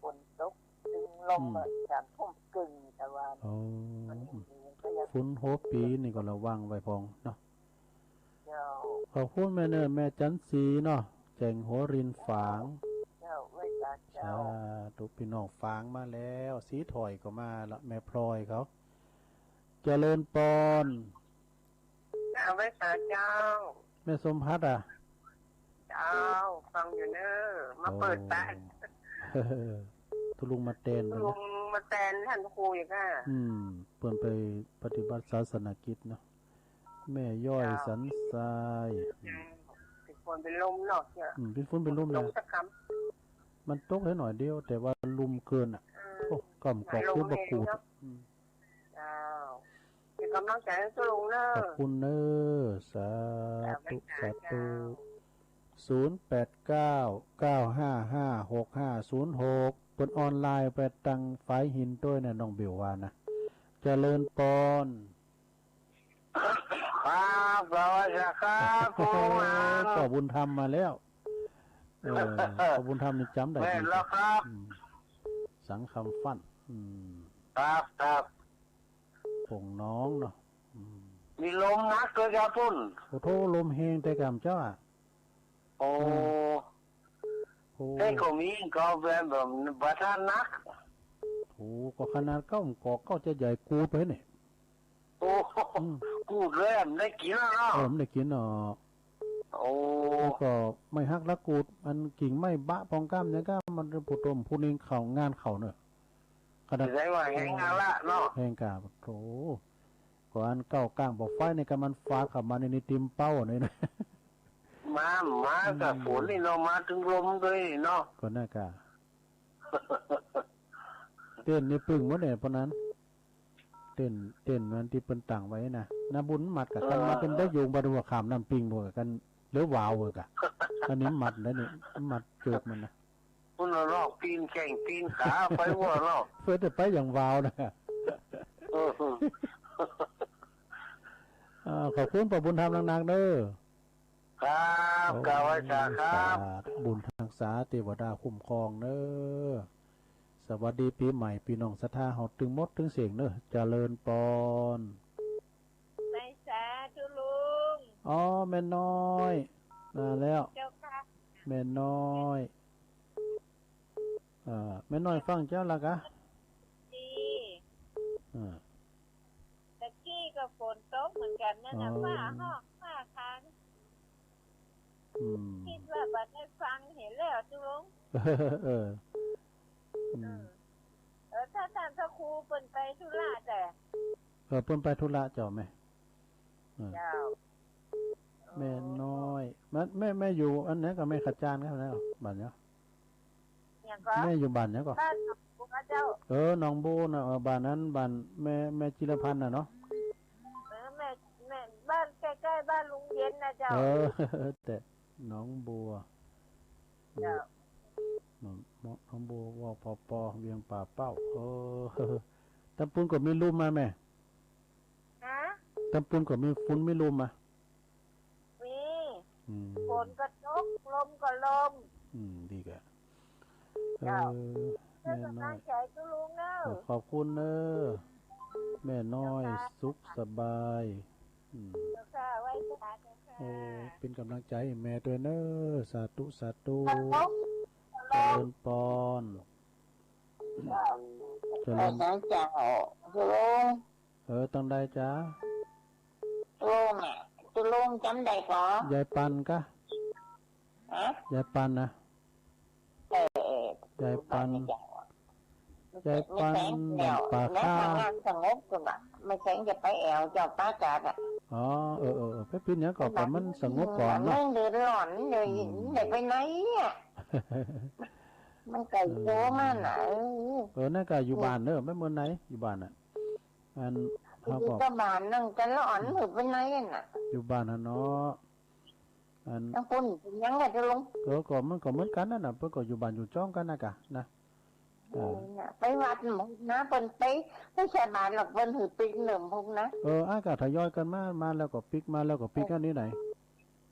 ฝนตก ตึงลม อืม อ่ะ สามทุ่มครึ่ง ตะวา โอ้ มันก็ยัง ฝนหัวปีนี่ก็ระวังไว้พองเนาะ เจ้า ขอบคุณแม่เนอร์ แม่จันสีเนาะ แจ้งหัวรินฝาง เจ้า ไหว้สาเจ้า สาธุ พี่น้องฝางมาแล้ว สีถอยก็มาละ แม่พลอยเขา เจริญปอน เจ้า ไหว้สาเจ้า แม่สมพัดอ่ะ เจ้า ฟังอยู่เนอ มาเปิดบ้าน โอ้ ทุลุงมาแตน ทุลุงมาแตนท่านครูอีกอ่ะ อืม เปิ้นไปปฏิบัติศาสนกิจเนาะ แม่ย้อย เจ้า สันทราย เจ้า เป็นฝนเป็นลมเนาะเจ้า อืม เป็นฝนเป็นลม ลม นะ สักคำ มันตกแค่หน่อยเดียว แต่ว่าลุ่มเกินอ่ะ อืม โอ้ กำกอก หลายลม คือบักกูด แรงเนาะ อืม เจ้า เป็นกำลังใจให้ทุลุงเนอ ขอบคุณเนอ สาธุ เจ้า สาธุ เจ้า ศูนย์แปดเก้า เก้าห้าห้า หกห้าศูนย์หก เปิ้นออนไลน์ไปตังฝายหินด้วยนะ น้องบิวว่านะ เจริญปอน ครับ สวัสดีครับ คุณลุง พ่อบุญธรรมมาแล้ว เออ พ่อบุญธรรมนี่จำได้ แม่นแล้วครับ อืม สังคำฟั่น อืม ครับ ครับ ผงน้องเนาะ อืม มีลมหนักด้วยครับคุณ โอ้โธ่ ลมแฮงแต่กำเจ้าอ่ะ โอ้ อืม โอ้ แต่ก็มีก็แบบ แบบบ่ทันหนัก โอ้ ก็ขนาดเก้าก็เก้าจะใหญ่กูดไปเนี่ย โอ้ อืม กูดเลย มันได้กินแล้วเนาะ เออ มันได้กินเนาะ โอ้ แล้วก็ไม้หักละกูด อันกิ่งไม้บะปองก้ามเนี่ยก็มันผู้ต้มผู้นิงเขางานเขาเนอะ ขนาด แสดงว่าแฮงงานละเนาะ แฮงกา โธ่ ก็อันเก้าก้างบอกไฟนี่ก็มันฟาดเข้ามาในนี่ติมเป้านี่นะ มา มา อืม กับฝนนี่เนาะ มาถึงลมด้วยเนาะ ก็น่ากา เต้นนี่ปึ้งหมดเนี่ย เพราะนั้น เต้น เต้นนั้นที่เปิ้นตั้งไว้นะ นาบุญมัดกับกัน เออ มาเป็นได้โยงบาดัวขามน้ำปิงบวกกัน เหลือวาวกะ อันนี้มัดแล้วนี่ มัดเจิกมันนะ คุณเอาลอกปีนแข้งปีนขาไปวัวเนาะ เพื่อจะไปอย่างวาวนะ เออ ขอบคุณป้าบุญธรรมนักๆเด้อ ครับ กราบไหว้สาครับ สาธุ บุญรักษาเทวดาคุ้มครองเด้อ สวัสดีปีใหม่ พี่น้องศรัทธาเฮาตึงหมดตึงเสียงเด้อ เจริญปอน ไหว้สาธุลุง อ๋อ แม่น้อย มาแล้ว เจ้าค่ะ แม่น้อย อ่า แม่น้อยฟังเจ้าละกะ ดี อ่า ตะกี้ก็ฝนตกเหมือนกันนั่นน่ะ อ๋อ ฟ้าฮ้องฟ้าคาง อืม คิดว่าบ่ได้ฟังเห็นแล้วจุลง เออ อืม เออ เออ ถ้าท่านพระครูเปิ้นไปธุระแต่ เออ เปิ้นไปธุระเจ้าแม่ เออ เจ้า แม่น้อย แม่ แม่ แม่อยู่อันไหนกับแม่ขจารครับนะ บ้านเนาะ หยังก็ แม่อยู่บ้านหยังก็ บ้านหนองบัวเจ้า เออ หนองบัวนะ เออ บ้านนั้น บ้านแม่ แม่จิรพันธ์น่ะเนาะ เออ แม่ แม่ บ้านใกล้ๆบ้านลุงเย็นนะเจ้า เออ แต่หนองบัว เจ้า หนอง หนองบัว ว พ ป เวียงป่าเป้า เออ ตำปูนก็มีลุ่มมาแม่ ฮะ ตำปูนก็มีฝนมีลุ่มมา มี อืม ฝนก็ตก ลมก็ลม อืม ดีกะ เจ้า เออ เจ้า แม่น้อย กำลังใจจุลุงเนอะ เออ ขอบคุณเนอะ แม่น้อย เจ้าค่ะ สุขสบาย อืม เจ้าค่ะ ไหว้สาเจ้าค่ะ โอ้ เป็นกำลังใจให้แม่ด้วยเนอะ สาธุ สาธุ ครับผม เจริญปอน เจริญ เออ เจ้า จุลุง เออ ตังใดจ๊ะ โอ้น่ะ ตกลงจำได้ก่อ ยายปันกะ ฮะ ยายปันนะ เออ เออ ยายปัน จำได้ก่อ ยายปัน ไม่ใช่ บ้านป่า แล้ว คา ทำงานสงบก่อนอะ ไม่ใช่จะไปแอวเจ้าป่าจัดอะ อ๋อ เออ เออ เออ ไปปิ้นหยังก่อ ไปปิ้นหยังก่อ มันสงบก่อนเนาะ มันเดือดร้อนเลย อืม ได้ไปไหนอะ มันไกลตัวมันน่ะ เออ เออ นั่นก็อยู่บ้านเนอะ ไม่เมืองไหน อยู่บ้านน่ะ อัน อยู่ เฮาก็ กับบ้านนั่นกันแล้วอัน อืม มือไปไหนน่ะ อยู่บ้านหั่นเนาะ อัน ทั้งปุ้นเป็นหยังไงตกลง เออ ก็มันก็เหมือนกันนั่นน่ะ เปิ้นก็อยู่บ้านอยู่จ้องกันนะกะ นะ เออ เออ น่ะ ไปวัดหมดนะ เปิ้นไป ไม่ใช่บ้านหรอก เปิ้นหือปิกเหนิมพุกนะ เออ อ้ายก็ทยอยกันมา มาแล้วก็ปิก มาแล้วก็ปิก เออ อันนี้ไหน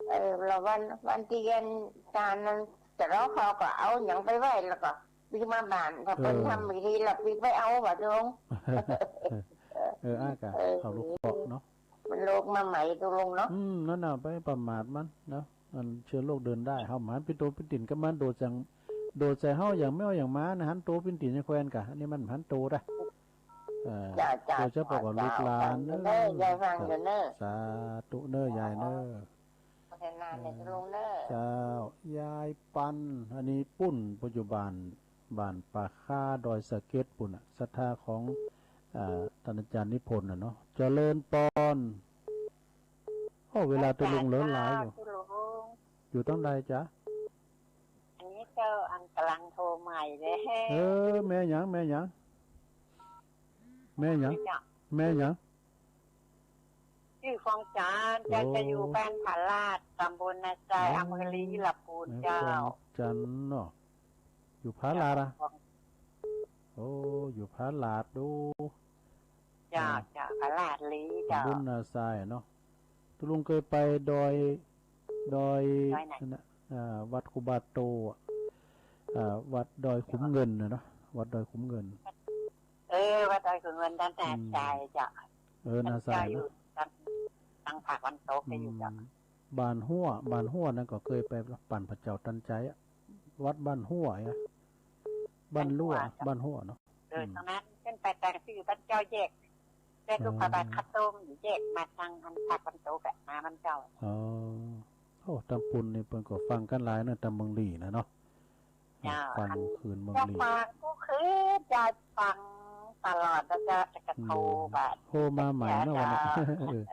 เออ แล้ววัน วันที่เย็นจานนั้น แต่เราเขาก็เอาหยังไปไหว้แล้วก็ ปีมาบ้าน ถ้าเปิ้น เออ ทำพิธีแล้วปีไปเอาว่าตกลง เออ อ้ายกะ เออ เขาลูกเกาะเนาะ มันโลกมาใหม่ตกลงเนาะ อืม นั่นน่ะ ไปประมาทมันเนาะ มันเชื้อโรคเดินได้ เฮาหมานปิ้นโตปิ้นติ่นกับมัน โดดจัง โดดใส่เฮาอย่างแมวอย่างหมานะ หันโตปิ้นติ่นอย่างแควนกะ อันนี้มันหันโตได้ เออ จ้า จ้า โดยเฉพาะกับ จ้า ลูกหลาน จ้า เออ ฟังอยู่เนอะ ยายฟังอยู่เนอะ สาธุเนอะ ยายเนอะ พัฒนาในตกลงเนอะ เจ้า ยายปัน อันนี้ปุ้นปัจจุบัน บ้านป่าคาดอยสะเก็ดปุ้นน่ะ ศรัทธาของ อ่า ท่านอาจารย์นิพนธ์น่ะเนาะ เจริญปอน โอ้ เวลาตกลงเหลือหลายอยู่ ตกลง อยู่ตั้งใดจ๊ะ อันนี้เจ้าอันกำลังโทรใหม่เลย เออ แม่หยัง แม่หยัง แม่หยัง แม่หยัง ชื่อฟองจันทร์ เจ้า โอ้ จะอยู่บ้านผาลาด ตำบลนาทราย อ๋อ อำเภอลีลำพูน แม่ เจ้า ฟองจันทร์เนาะ อยู่ผาลาดอะ เจ้า โอ้ อยู่ผาลาดดู เจ้า อ่า เจ้า ผาลาดลี เจ้า ตำบลนาทรายเนาะ ตกลงเคยไปดอย ดอย ดอยไหน นั่นน่ะ อ่า วัดครูบาโตอะ อ่า วัดดอยขุมเงินน่ะเนาะ วัดดอยขุมเงิน เออ วัดดอยขุมเงิน ด้านนาทราย อืม เจ้า เออ นาทรายเนาะ เจ้าอยู่ทาง ทางภาคตะวันตก อืม อยู่เจ้า บ้านหัว บ้านหัวนั่นก็เคยไปปั่นพระเจ้าตันใจอะ วัดบ้านหัวอะ บ้านหัว บ้านหัวเจ้า บ้านหัวเนาะ เออ อืม ตรงนั้นขึ้นไปตางชื่อบ้านเจ้าแยก แต่ลูกพระบาท อ๋อ ข้าวต้มอยู่แยกมาทางอันภาคตะวันตกอะ มาบ้านเจ้า อ๋อ โอ้ ตำปุนนี่เปิ้นก็ฟังกันหลายนะ ตำเมืองลีนะเนาะ เจ้า ฟัง อัน คืนเมืองลี จะฟังทุกคืน จะฟังตลอด แล้วจะ จะโทร อืม มา โทรมาใหม่นะวันนี้ เจ้า เออ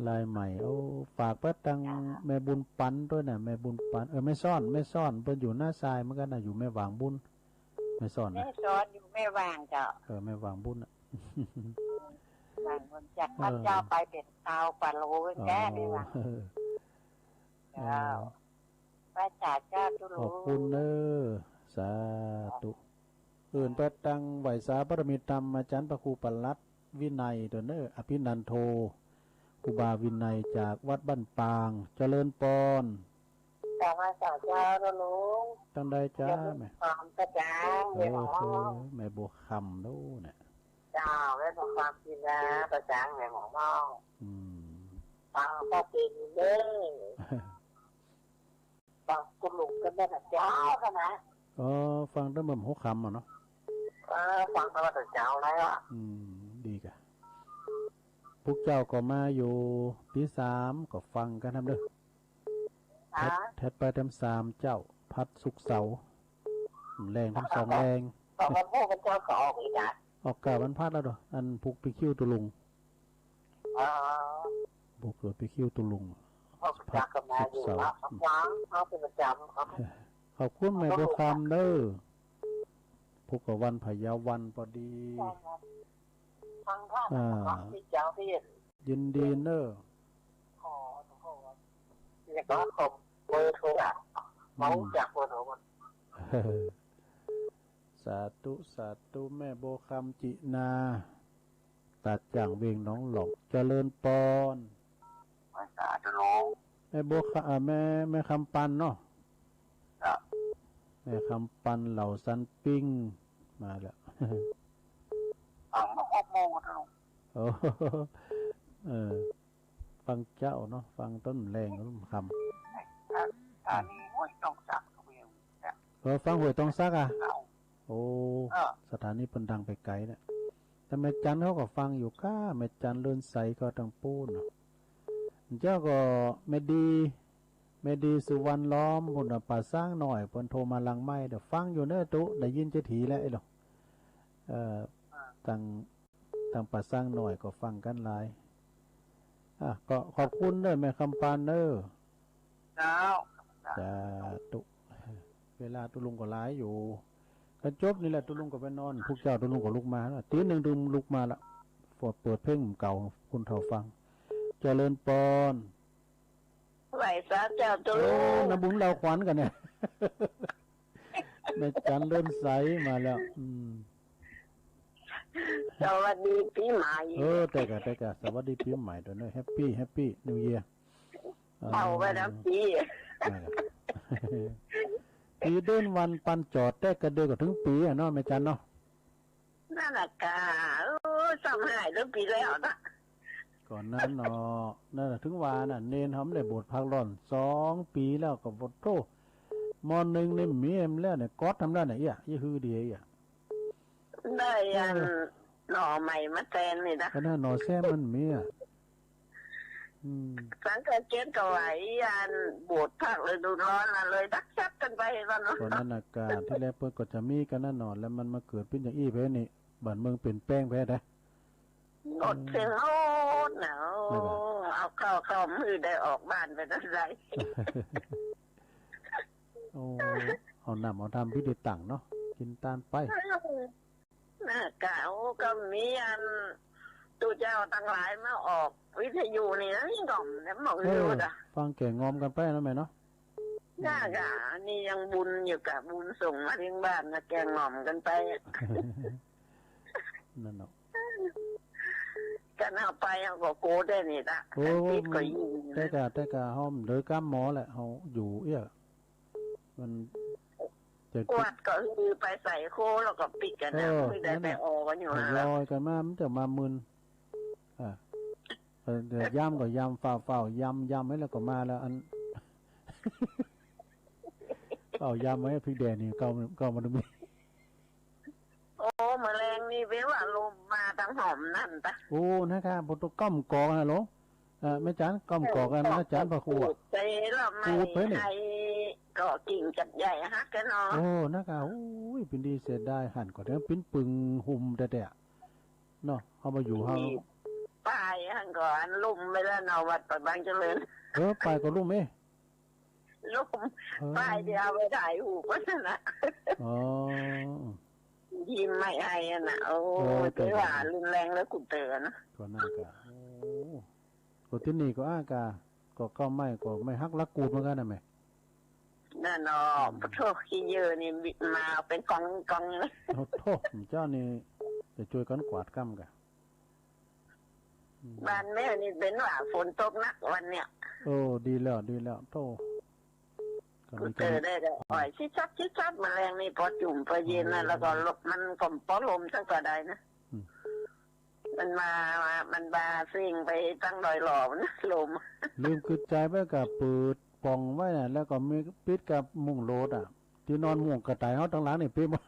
ลายใหม่ โอ้ ฝากไปตัง เจ้า แม่บุญปันด้วยนะ แม่บุญปัน เออ แม่ซ่อน แม่ซ่อน เปิ้นอยู่นาทรายเหมือนกันนะ อยู่แม่หว่างบุญ แม่ซ่อนนะ แม่ซ่อนอยู่แม่หว่างเจ้า เออ แม่หว่างบุญอะ หว่างบุญจากบ้านเจ้าไปเป็นซาวกว่าโล เออ แก่แม่หว่าง เออ เจ้า เออ ไหว้สาเจ้าจุลุง ขอบคุณเนอะ สาธุ เอิ้นไปตังไหว้สาบารมีธรรมอาจารย์พระครูปลัดวินัยเด้อเนอะ อภินันโท ครูบาวินัยจากวัดบ้านปาง เจริญปอน กราบไหว้สาเจ้านะลุง ตั้งได้จ้า เดี๋ยว แม่ ถามกระจาง เอ เดี๋ยว อ ขอ เออแม่บัวคำดูเนี่ย เจ้าแม่บอกความจริงนะกระจางแม่หมอเมา อืม ฟังก็เป็นเด้อฟังคุณลุงก็ได้แต่เจ้ากันนะ อ๋อ ฟังตั้งแต่หัวค่ำอ่ะเนาะ เออฟังก็ได้แต่เจ้าแล้วอ่ะ อืม ดีกะ พวกเจ้าก็มาอยู่ตีสามก็ฟังกันทำเด้อ อ่ะ แทดไปทำสามเจ้า พัดสุกร์เสาร์แรงทำสองแรง ตอนวันพูดกันเจ้าก็ออกอีกนะ ออกกะวันพัดแล้วเด้อ อันผูกปีคิวตุลุง อ๋อ ผูกตัวปีคิวตุลุง พวกจักก็มาอยู่แล้วฟังเขาเป็นประจำครับ ขอบคุณแม่บัวคำเด้อ พวกกับวันพะเยาวันพอดี ฟังท่าน อ่า ที่เจ้าที่ ยินดีเนอะ ขอโทษเนี่ยก็ขอเบอร์โทรอ่ะมารู้จักเบอร์โทรมัน สาธุ สาธุ แม่บัวคำจินา ตัดจ่างเวียงหนองหลอก เจริญปอน ภาษาจะร้อง แม่บัวคำอ่าแม่ แม่คำปันเนาะ ครับ แม่คำปันเหล่าสันปิง มาแล้ว ฟังมาหกโมงก็จะลง โอ้ เออ ฟังเจ้าเนาะ ฟังต้นแรงต้นคำ อันนี้ห้วยต้องสักเวียงเนี่ย เออ ฟังห้วยต้องสักอ่ะ เอา โอ้ เออ สถานีเปิ้นดังไปไกลเนี่ย แต่แม่จันเขาก็ฟังอยู่ก้า แม่จันเลินใสก็ทางปูนเนาะ เจ้าก็แม่ดี แม่ดีสุวรรณล้อมบุญน่ะป่าสร้างหน่อย เปิ้นโทรมาหลังไมค์ เดี๋ยวฟังอยู่เนอะตุ๊ ได้ยินเจาทีแล้วไอ้หลง เอ่อ ต่าง ต่างป่าสร้างหน่อยก็ฟังกันหลาย อ่ะ ก็ขอบคุณเด้อแม่คำปานเด้อ เจ้า สาธุ เวลาตุลุงก็หลายอยู่ ก็จบนี่แหละตุลุงก็ไปนอน พวกเจ้าตุลุงก็ลุกมาแล้ว ตีหนึ่งตุลุงลุกมาละ เปิดเพลงเก่าคุณเฒ่าฟัง เจริญปอน ไหวสาเจ้าตุ โอ้ ลุง น้ำบุญเราขวัญกันเนี่ย แม่จันเลินใสมาแล้ว อืม สวัสดีปีใหม่ เออ แต่กะ แต่กะ สวัสดีปีใหม่ด้วยเนอะ Happy Happy New Year เอาไว้แล้วปี นั่นแหละ ปีเดินวันปันจอดแต่กะเดือนก็ถึงปีอะเนาะแม่จันเนาะ นั่นแหละกะเออสองหายเรื่องปีแล้วนะ ก่อนนั้นเนาะ นั่นน่ะถึงว่าน่ะ เนนหอมได้บวชพักร้อนสองปีแล้วก็บวชโทษ มอหนึ่งนี่มีเอ็มแล้วเนี่ย ก๊อตทำได้เนี่ย เอี้ย ยี่ฮือดีเอี้ย ได้อัน เออ หน่อใหม่มาแทนนี่นะ ก็น่าหน่อแซมมันมีอ่ะ อืม สังเกตเกณฑ์ก็ไหวอันบวชภาคฤดูร้อนมาเลยดักซับกันไปก่อนเนาะ ตอนนั้นอากาศที่แรกเพิ่นก็จะมีกันนั่นนอน แล้วมันมาเกิดเป็นอย่างอี้ไปนี่ บ้านเมืองเปลี่ยนแปลงไปนะ อดเสียงโหดนะโอ้ ไม่เป็นไร เอาเข้าเข้ามือได้ออกบ้านไปตั้งใจ โอ้ เอาน้ำเอาทำพิธีตั้งเนาะ กินตานไป น่ากะโอ้ก็มีอันตูเจ้าทั้งหลายมาออกวิทยุนี่นะนี่หน่อมเนี่ยบอก เอ อยู่ อ นะ ฟังแก่งอมกันไปนะแม่เนาะ น่ากะนี่ยังบุญอยู่กะบุญส่งมาถึงบ้านนะแกงหน่อมกันไป นั่นเนาะ กันเอาไปเอาก็โกได้นี่ละ โอ้ กันติดก็ยิง แต่กะแต่กะเฮาเดือกำหมอแหละ เฮาอยู่เอี้ย มันจะ กวาดก็คือไปใส่โคแล้วก็ปิดกันนะ เออ ไม่ได้ไปออกกันอยู่ ท นะ ยอยกันมา มันจะมามึน อ่ะ เออ เดี๋ยวยำก็ยำ ฝ่าวฝ่าวยำ ยำไว้แล้วก็มาแล้ว อัน ฝ่าวยำไว้พริกแดงนี่ ก็ ก็มันมี โอ้แมลงนี่เปว่าลมมาทางหอมนั่นตะ โอ้ นะครับ พวกตัวก้อมกอกนะหลวง เอ่อ แม่จันก้อมกอกกันนะ อาจารย์พระครู ขูดเตะแล้วไม่ ขูดไปนี่ ให้ก็กิ่งกับใหญ่ฮักกันเนาะ โอ้ นะครับ โอ้ย เป็นดีเสียดาย หันก่อนเดี๋ยวปิ้นปึงหุ่มแต่แต่เนาะ เอามาอยู่เฮา ป้ายหันก่อนลุ่มไปแล้วเนาะวัดปะบางเจริญ เออ ไปก็ลุ่มเอ้ ลุ่ม เออ ป้ายเดียวไปถ่ายหูปก็ชนะ อ๋อ ยิ้มไม่ให้อะนะโอ้ เออ ถือว่ารุนแรงแล้วกูเตือนนะ ก็นั่นกะ โอ้ ก็ที่นี่ก็อ้ากะ ก็เก้าไม้ก็ไม่ฮักลักกูดเหมือนกันนะแม่ นั่นเนาะปะโทขี้เยอะนี่บิดมาเป็นกองกองเลย โอ้โทษเจ้านี่จะช่วยกันกวาดกำกะ บ้านแม่นี่เป็นว่าฝนตกหนักวันเนี้ย โอ้ ดีแล้ว ดีแล้ว โธ่ ก็มี เจอได้ก็อ่อยชิดชัดชิดชัด แมลงนี่ปอจุ่มปอเย็นนะ แล้วก็ลม มันก็ปอลมซะก็ได้นะ อืม มันมา มันมาสิ่งไปตั้งดอยหล่อนะ ลม ลืมกึดใจไว้กับเปิดป่องไว้นะ แล้วก็มีปิดกับมุ้งโลดอ่ะ ที่นอนมุ้งกระต่ายเขาทั้งหลังนี่ปิดหมด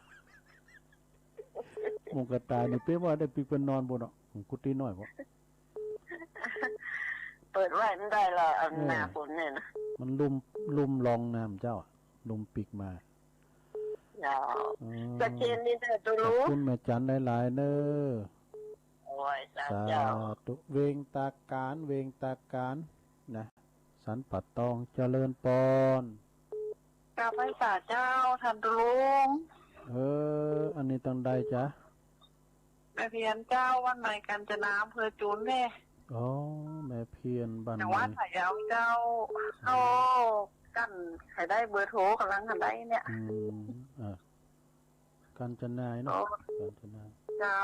มุ้งกระต่ายนี่ปิดหมด ได้ปิดเป็นนอนบนอ่ะ กุฏิน้อยบ่ เปิดไว้ไม่ได้หรอก อัน เออ หน้าฝนเนี่ยนะ มันลุ่ม ลุ่มลองน้ำเจ้าอะ ลุ่มปีกมา เจ้า อืม ตะเคียนนี่เด้อ ตุลุง ขอบคุณแม่จันหลายๆเด้อ โอ้ย สา สา เจ้า ธุ เวงตาการ เวงตาการ นะ สันป่าตอง เจริญปอน กราบไหว้สาเจ้า ท่านตุลุง เออ อันนี้ตังใดจ๊ะ แม่เพียรเจ้า บ้านใหม่กาญจนา อำเภอจุนเด้ อ๋อ แม่เพียรบ้านใหม่ จังหวัดพะเยาเจ้า อืม เขากัน ใครได้เบอร์โทรกำลังหันได้เนี่ย อืม อ่ะ กาญจนาเนาะ โอ้ กาญจนา เจ้า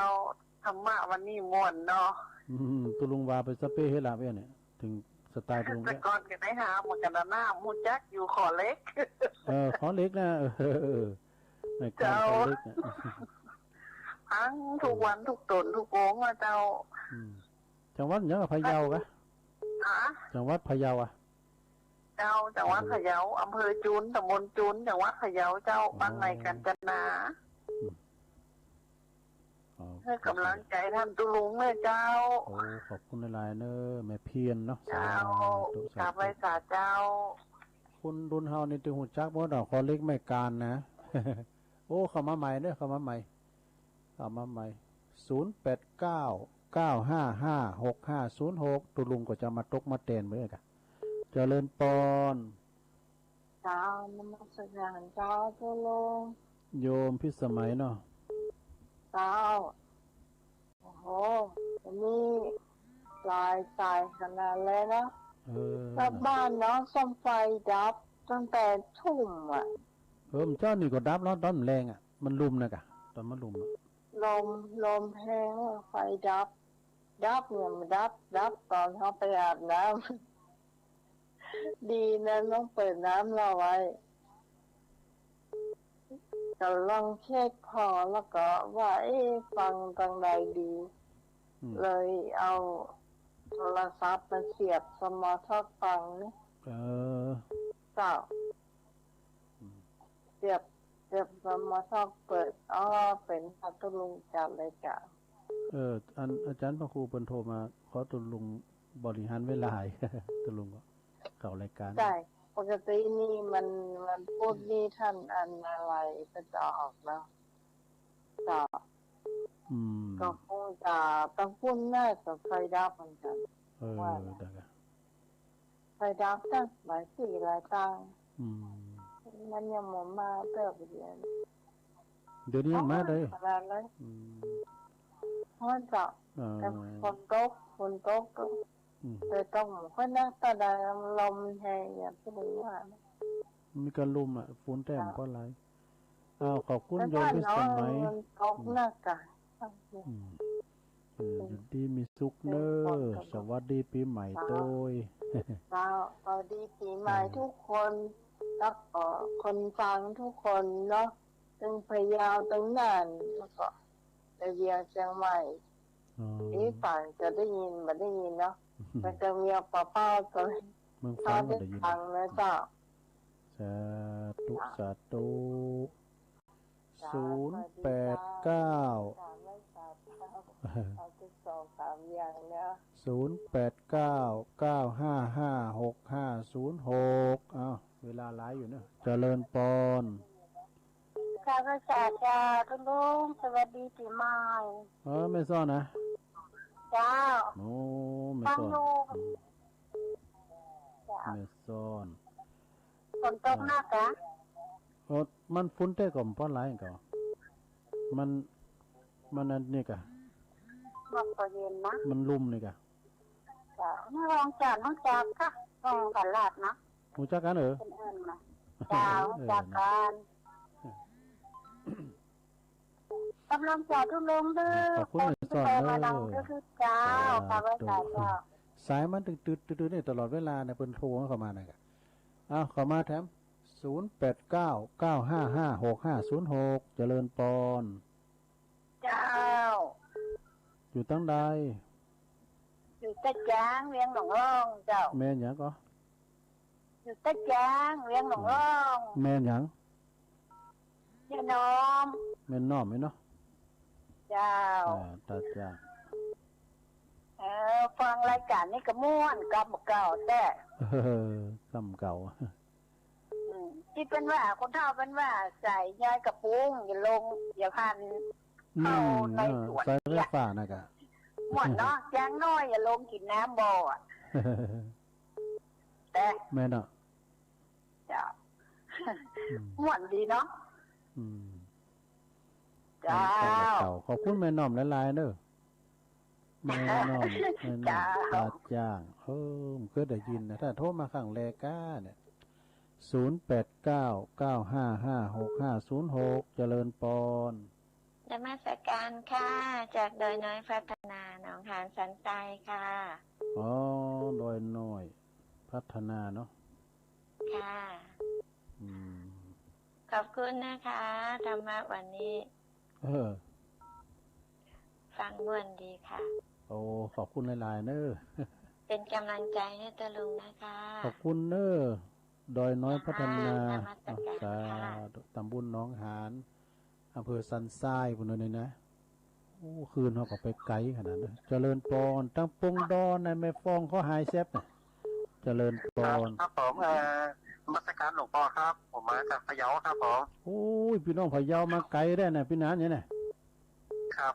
ธรรมะวันนี้ม่วนเนาะ อืม ตุลุงว่าไปสเปเฮดละเว้ยเนี่ย ถึงสไตล์ตุลุงเนี่ย แต่ก่อนก็ได้หาเหมือนกันนะ น้ำฮู้จักอยู่ขอเหล็ก เออ ขอเหล็กนะ เออ เออ ในการ เจ้า ขอเหล็กเนี่ย ทั้งทุกวันทุกตนทุกองค์อะเจ้า อืม จังหวัดหยังอะ พะเยากะ ฮะ จังหวัดพะเยาอะ เจ้า จังหวัดพะเยา อำเภอจุน ตำบลจุน จังหวัดพะเยาเจ้า อ๋อ บ้านใหม่กาญจนา อืม อ๋อ ให้กำลังใจท่านตุลุงเลยเจ้า โอ้ ขอบคุณหลายๆเนอะ แม่เพียรเนาะ เจ้า สาธุ สาธุ กราบไหว้สาเจ้า คนรุ่นเฮานี่ต้องฮู้จักหมดดอก ขอเหล็กแม่การนะ โอ้ เข้ามาใหม่เนอะ เข้ามาใหม่ เข้ามาใหม่ ศูนย์แปดเก้า เก้าห้าห้า หกห้าศูนย์หก ตุลุงก็จะมาตกมาแตนเหมือนกัน เจริญปอน เจ้านมัสการเจ้าตุลุง โยมพิสมัยเนาะ เจ้า โอ้โห อันนี้หลายสายขนาดเลยนะ เออ กลับบ้านเนาะ ซ่อมไฟดับตั้งแต่ทุ่มอะ เออ เจ้านี่ก็ดับเนาะ ตอนแลงอะ มันลุ่มนะกะ ตอนมันลุ่มอะ ลม ลมแฮง ไฟดับ ดับเนี่ยมันดับ ดับตอนเขาไปอาบน้ำ ดีนะต้องเปิดน้ำรอไว้ กำลังเช็คพอแล้วก็ว่า เอ๊ะ ฟังทางใดดี อืม เลยเอาโทรศัพท์มาเสียบสมอทอกฟังนี่ เออ เจ้า อืม เสียบ เสียบสมอทอกเปิด อ๋อ เป็นพระตุลุงจัดเลยจ้ะ เออ อันอาจารย์พระครูเปิ้นโทรมา ขอตุลุงบริหารเวลาให้ ตุลุงก็เข้ารายการ ใช่ ปกตินี่มัน วันพุธนี่ท่านอันอะไรก็จะออกแล้ว ก็ อืม ก็คงจะต้องพุ่นน่าจะไฟดับเหมือนกัน เออ ว่านะ ได้ครับ ไฟดับตั้งหลายที่หลายทาง อืม มันยังบ่มาเติบเดียว เดี๋ยวนี้ยังมาได้ ขนาดเลย อืม เพราะว่าจะ เออ แต่ฝนตก ฝนตกก็ อืม แต่ต้องค่อยนักตาดาลมแฮงอย่างที่บอกว่า มีกะลุ่มอะ ฝนแต้มก็หลาย อ้าว ขอบคุณโยมพิสมัย มันตกหนักอะ อืม เออ อยู่ดีมีสุขเนอะ สวัสดีปีใหม่โตย เจ้า สวัสดีปีใหม่ทุกคน แล้วก็คนฟังทุกคนเนาะ ตึงพะเยา ตึงน่าน แล้วก็ไปเวียงเชียงใหม่ อ๋อ อีสานจะได้ยิน บ่ได้ยินเนาะ มันจะเวียงป่าเป้าตัว เมืองฟ้าก็ได้ยิน ฟังนะเจ้า สาธุ สาธุ สาธุ ศูนย์แปดเก้า สามร้อยสามสิบเก้า เอาทุกสองสามอย่างนะ ศูนย์แปดเก้า เก้าห้าห้า หกห้าศูนย์หก อ้าว เวลาหลายอยู่เนอะ เจริญปอน ข้าพเจ้าเจ้า คุณลุง สวัสดีปีใหม่ เออ แม่ซ่อนนะ เจ้า โอ้ แม่ซ่อน ฟังอยู่ อืม เจ้า แม่ซ่อน ฝนตกหนักอะ เออ มันฝนแต่ก็บ่ปานใดก็ มัน มันอันนี้กะ มันก็เย็นนะ มันลุ่มนี่กะ เจ้า นี่รองจาน ฮู้จักกะ รองตลาดนะ ฮู้จักกันเหรอ คนอื่นนะ เจ้า เออ ฮู้จักกัน นะ กำลังจอดทุลงเด้อ ขอบคุณ คนที่ สอน โทรมา เด้อ ดังทุกๆเจ้า ค่ะ ค่ะ ว่า สาธุ สาธุ สายมันตึกตึกตึกตึกนี่ตลอดเวลาเนี่ย เพิ่นโทรเข้ามาเนี่ย อ้าว เข้ามาแถม ศูนย์แปดเก้า เก้าห้าห้า หกห้าศูนย์หก เจริญปอน เจ้า อยู่ตังใด อยู่ตาจาง เวียงหนองร่อง เจ้า แม่นหยังก็ อยู่ตาจาง เวียงหนองร่อง แม่นหยัง แม่น้อม แม่น้อมนี่เนาะ เจ้า อ่า ตาจาง เออ ฟังรายการนี่ก็ม่วนกำเก่าแท้ เออ กำเก่า อืม ที่เปิ้นว่า คนเฒ่าเปิ้นว่า ใส่ยายกระปุง อย่าลง อย่าพัน อืม เข้าใน เออ สวน ใส่ไฟฟ้านะกะ ม่วนเนาะ อย่างน้อยอย่าลงกินน้ำบ่ออะ แต่ แม่นเนาะ เจ้า อืม ม่วนดีเนาะ อืม เจ้า เจ้า ขอบคุณแม่น้อมหลายๆเด้อ แม่น้อม แม่น้อม เจ้า ตาจาง เออ ผมเคยได้ยินนะ ถ้าโทรมาครั้งแรกกะเนี่ย ศูนย์แปดเก้า เก้าห้าห้า หกห้าศูนย์หก เจริญปอน นมัสการค่ะ จากดอยน้อยพัฒนา หนองหานสันทรายค่ะ อ๋อ ดอยน้อยพัฒนาเนาะ ค่ะ อืม ขอบคุณนะคะ ธรรมะวันนี้ เออ ฟังม่วนดีค่ะ โอ้ ขอบคุณหลายๆเน้อ เป็นกำลังใจให้ตาลุงนะคะ ขอบคุณเน้อ ดอยน้อยพัฒนา ค่ะ นมัสการค่ะ สาธุ ตำบลหนองหาน อำเภอสันทรายพุ้นเน้อนี่นะ โอ้ คืนเฮาก็ไปไกลขนาดนั้น เจริญปอน ตังปงดอนนะ แม่ฟองเขาหายแซบนะ เจริญปอน ครับ ครับผม เอ่อ นมัสการหลวงพ่อครับ ผมมาจากพะเยาครับผม โอ้ย พี่น้องพะเยามาไกลได้นะ พี่หนานเนี่ยนะ ครับ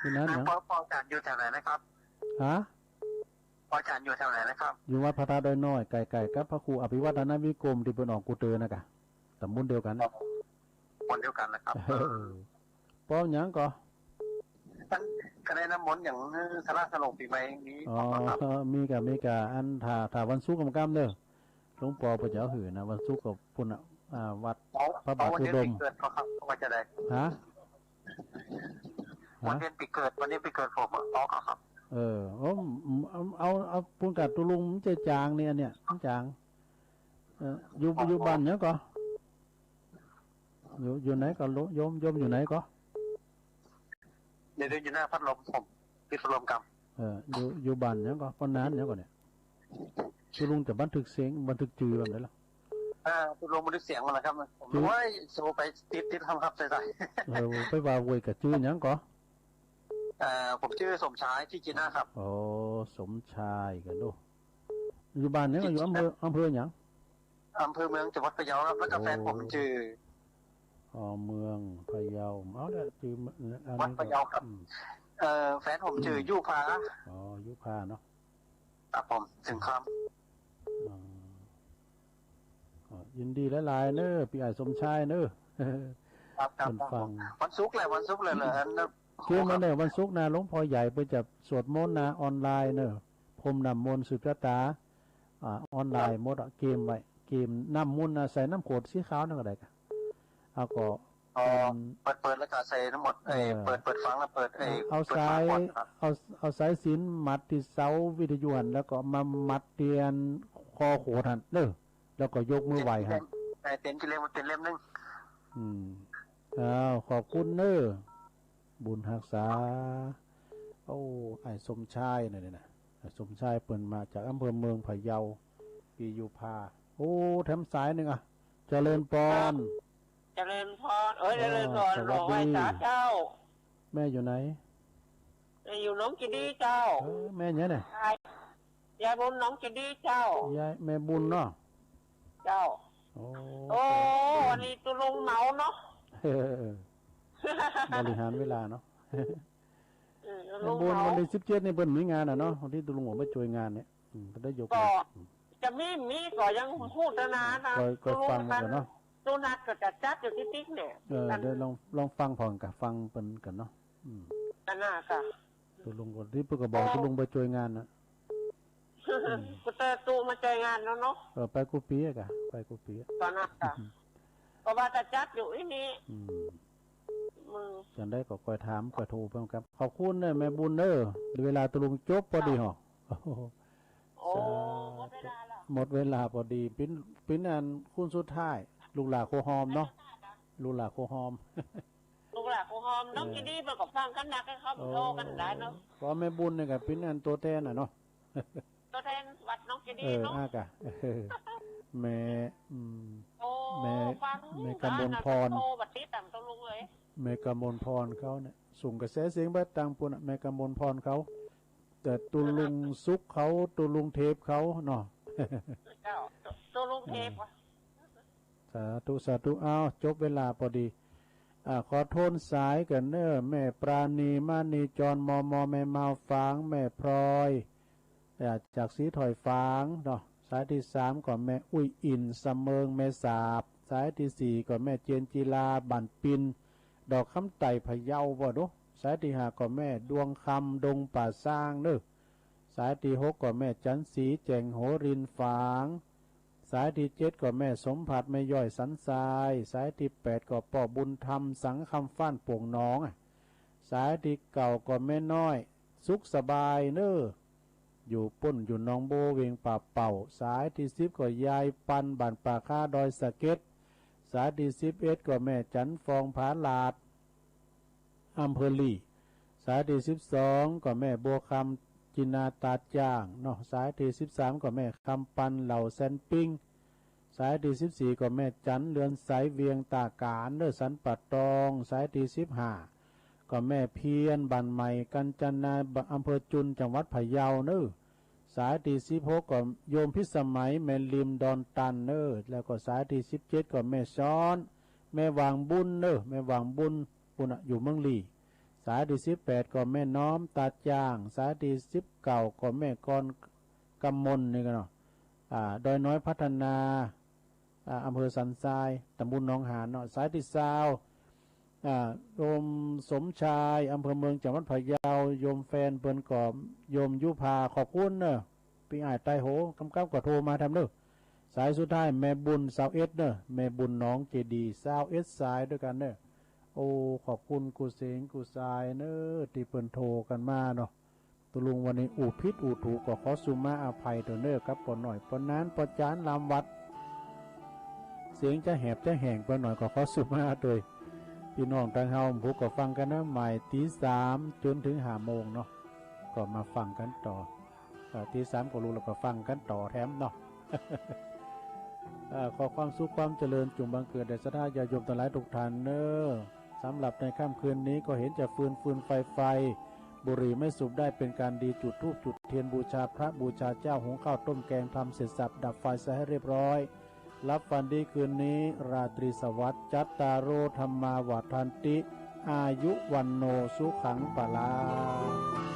พี่หนานเนี่ย แล้วพ่อ พ่ออาจารย์อยู่แถวไหนนะครับ ฮะ พ่ออาจารย์อยู่แถวไหนนะครับ อยู่วัดพระธาตุดอยน้อย ใกล้ๆกับพระครูอภิวัฒนวิกรมที่เพิ่นออกกูเตอร์นะกะ ตำบลเดียวกันนะ ตำบลเดียวกันนะครับ เออ ปอนหยังก่อ ท่านก็ได้น้ำมนต์อย่างสาระสลงปีใหม่นี้ อ๋อ มีกะ มีกะ อันถ้า ถ้าวันศุกร์กำกำเด้อ หลวงปอเปิ้นจะเอาหื้อนะ วันศุกร์ก็พุ้นน่ะ อ่า วัด เอา พระบาท เอาวันเดือน อุดม ปีเกิดเขาครับ ว่าจะได้ ฮะ วันเดือนปีเกิด วันนี้ปีเกิดผมอะ เอาครับ เออ เอา เอา เอา เอาพุ้นกะ ตกลงมันจะจางเนี่ย เนี่ย มันจาง เออ อยู่ อยู่บ้านหยังก่อ อยู่ อยู่ไหนก่อ โยม โยมอยู่ไหนก่อ เดี๋ยว เดี๋ยวอยู่หน้าพัดลม ผมปิดพัดลมกำ เออ อยู่ อยู่บ้านหยังก่อ ปอนหนานหยังก่อเนี่ย ตกลงจะบันทึกเสียง บันทึกจื่อว่าไงล่ะ อ่า ตกลงบันทึกเสียงมาแล้วครับ ผม จื่อ โอ้ย โทรไปติด ติดครับ ครับ ใส่ ใส่ เออ ไปว่าโวยกับจื่อหยังก่อ เอ่อ ผมชื่อสมชาย ที่จินนะครับ อ๋อ สมชายกันดู อยู่บ้านหยังก่อ อยู่อำเภอ อำเภอหยัง อำเภอเมืองจังหวัดพะเยาครับ แล้วก็ โอ้ แฟนผมชื่อ อ๋อ เมืองพะเยา เอาละ ชื่อ อันนี้ก็ วัดพะเยาครับ อืม เอ่อ แฟนผมชื่อ อืม ยุพา อ๋อ ยุพาเนาะ ครับผม ถึงครับ อ๋อ ก็ยินดีหลายๆเน้อ พี่อ้ายสมชายเน้อ ครับ ครับ เพิ่นฟัง ครับผม วันศุกร์แหละ วันศุกร์เลยเหรอ อันนั้น เกมวันเนี้ย วันศุกร์นะ หลวงพ่อใหญ่เปิ้นจะสวดมนต์นะ ออนไลน์เน้อ พรมน้ำมนต์สืบชะตา อ่า ออนไลน์หมดอะ เกมไว้ เกมน้ำมนต์นะ ใส่น้ำขวดสีขาวนั่นก็ได้กะ เอาก็ อ๋อ เป็น เปิด เปิดแล้วก็ใส่ทั้งหมด เอ้ย เออ เปิด เปิดฟังแล้วเปิด เอ้ย เอา เอาสาย เปิดฟังก่อนครับ เอา เอาสายสิญจน์มัดที่เสาวิทยุหั่น แล้วก็มามัดเตียนคอขวดหั่นเน้อ แล้วก็ยกมือไหว้หั่น เต็ม เต็ม เอ่อ เต็มที่เล่ม เต็มเล่มหนึ่ง อืม อ้าว ขอบคุณเน้อ บุญฮักษา โอ้ อ้ายสมชายนั่นนี่นะ อ้ายสมชายเปิ้นมาจากอำเภอเมืองพะเยา ปียุพา โอ้ แถมสายหนึ่งอะ เจริญปอน เจริญพร เอ้ย เออ เจริญพร สวัสดี หลวงไหว้สาเจ้า แม่อยู่ไหน แม่อยู่หนองกีดีเจ้า เออ แม่เนี่ยเนี่ย ยายบุญหนองกีดีเจ้า ยาย แม่บุญเนาะ เจ้า โอ้ โอ้ วันนี้ตุลุงเหมาเนาะ เออ บริหารเวลาเนาะ เออ แม่บุญ วันที่สิบเจ็ดนี่เปิ้นมีงานอะเนาะ วันที่ตุลุงออกมาช่วยงานเนี่ย อืม ก็ได้ยก ก็ อืม จะมี มีก็ยังพูดนะนะ ก็ ก็ฟังกันเนาะ ตุลุงนัดก็จะจัดอยู่ที่ติ๊กเนี่ย เออ เดี๋ยวลอง ลองฟังพร้อมกัน ฟังเปิ้นกันเนาะ อืม อันน่ะค่ะ ตุลุงก็ ที่เปิ้นก็บอก ตุลุงไปช่วยงานน่ะ อืม ก็แต่ตุมาช่วยงานแล้วเนาะ เออ ไปกู้ปี๋อะกะ ไปกู้ปี๋อะ ตอนนั้นค่ะ เพราะว่าจะจัดอยู่ที่นี่ อืม จั่งใด๋ก็ค่อยถามค่อยโทรไปครับ ขอบคุณเด้อแม่บุญเด้อ เวลาตกลงจบพอดีเหรอ โอ้ หมดเวลาแล้ว หมดเวลาพอดี เป็น เป็นอันคนสุดท้าย ลูกหลานโคหอมเนาะ ลูกหลานโคหอม ลูกหลานโคหอม น้อง เออ เจดีย์เปิ้นก็ฟังกันนัก ให้เขาโทรกันได้เนาะ เพราะแม่บุญนี่ก็เป็นอันตัวแทนน่ะเนาะ ตัวแทนวัดน้องเจดีย์เนาะ เออ อ่ะกะ เออ แม่ อืม โอ้ แม่ ฟัง แม่กำมลพร โทรบัดติดตามตกลงเลย แม่กำมลพรเขาเนี่ย ส่งกระแสเสียงไปตางปุ้นน่ะ แม่กำมลพรเขา แต่ตุลุงสุขเขา ตุลุงเทพเขาเนาะ เจ้า ตุลุงเทพว่ะ สาธุ สาธุ อ้าว จบเวลาพอดี อ่า ขอโทนสายกันเนอะ แม่ปราณี มณีจร มม แม่มาวฝาง แม่พลอย อ่า จากสีถ้อยฝางเนาะ สายที่สามก็แม่อุ้ยอิน สะเมิง แม่สาบ สายที่สี่ก็แม่เจนจิลา บ้านปิน ดอกคำไต่ พะเยา บ่ดู สายที่ห้าก็แม่ดวงคำ ดงป่าซางเนอะ สายที่หกก็แม่จันสี แจ่งโหริน ฝาง สายที่เจ็ดก็แม่สมผัส แม่ย่อยสันทราย สายที่แปดก็ป้อบุญธรรม สังคำฟ้าน โป่งหนอง อ่ะ สายที่เก้าก็แม่น้อย สุขสบายเนอะ อยู่ปุ้น อยู่หนองโบ เวียงป่าเป่า สายที่สิบก็ยายปัน บ้านป่าคา ดอยสะเก็ด สายที่สิบเอ็ดก็แม่จันฟอง ผาลาด อำเภอหลี สายที่สิบสองก็แม่บัวคำ จินา ตาดจ้างเนาะ สายที่สิบสามก็แม่คำปัน เหล่าแซนปิง สายที่สิบสี่ก็แม่จัน เรือนใส เวียงตาการเนอะ สันป่าตอง สายที่สิบห้าก็แม่เพียร บ้านใหม่กัญจนา อำเภอจุน จังหวัดพะเยาเนอะ สายที่สิบหกก็โยมพิสมัย แม่ริม ดอนตันเนอะ แล้วก็สายที่สิบเจ็ดก็แม่ซ้อน แม่หว่างบุญเนอะ แม่หว่างบุญ ปุ้นน่ะ อยู่เมืองหลี สายที่สิบแปดก็แม่น้อม ตาดจ้าง สายที่สิบเก้าก็แม่กร กำมลนี่ก็เนาะ อ่า ดอยน้อยพัฒนา อ่า อำเภอสันทราย ตำบลหนองหานเนาะ สายที่ซาว อ่า โยมสมชาย อำเภอเมือง จังหวัดพะเยา โยมแฟนเปิ้นก็โยมยุพา ขอบคุณเนอะ ปี้อ้ายไตโห กำกับก็โทรมาทำเนอะ สายสุดท้ายแม่บุญ ซาวเอ็ดเนอะ แม่บุญหนองเจดีย์ ซาวเอ็ดสายด้วยกันเนอะ โอ้ ขอบคุณกู้เสียงกู้สายเนอะ ตี้เปิ้นโทรกันมาเนาะ ตกลงวันนี้อู้ผิดอู้ถูกก็ขอสุมาอภัยเถอะเนอะ กับป้อน้อย ป้อหนาน ป้อจ๋าน ลามวัด เสียงจะแหบจะแห้งไปหน่อยก็ขอสุมาด้วย พี่น้องตางเฮาผู้ก็ฟังกันนะ หมายตีสามจ๋นถึงห้าโมงเนาะ ก็มาฟังกันต่อ เอ่อ ตีสามก็ลุกแล้วก็ฟังกันต่อแถมเนาะ เอ่อ ขอความสุขความเจริญจงบังเกิดแด่ศรัทธาญาติโยมตังหลายทุกท่านเนอะ สำหรับในค่ำคืนนี้ก็เห็นจะฟืนฟืนไฟไฟ บุหรี่ไม่สูบได้เป็นการดี จุดธูปจุดเทียนบูชาพระบูชาเจ้า หุงข้าวต้มแกง ทำเสร็จสับดับไฟซะให้เรียบร้อย หลับฝันดีคืนนี้ ราตรีสวัสดิ์ จัตตาโร ธัมมา วัฑฒันติ อายุ วัณโณ สุขัง พลัง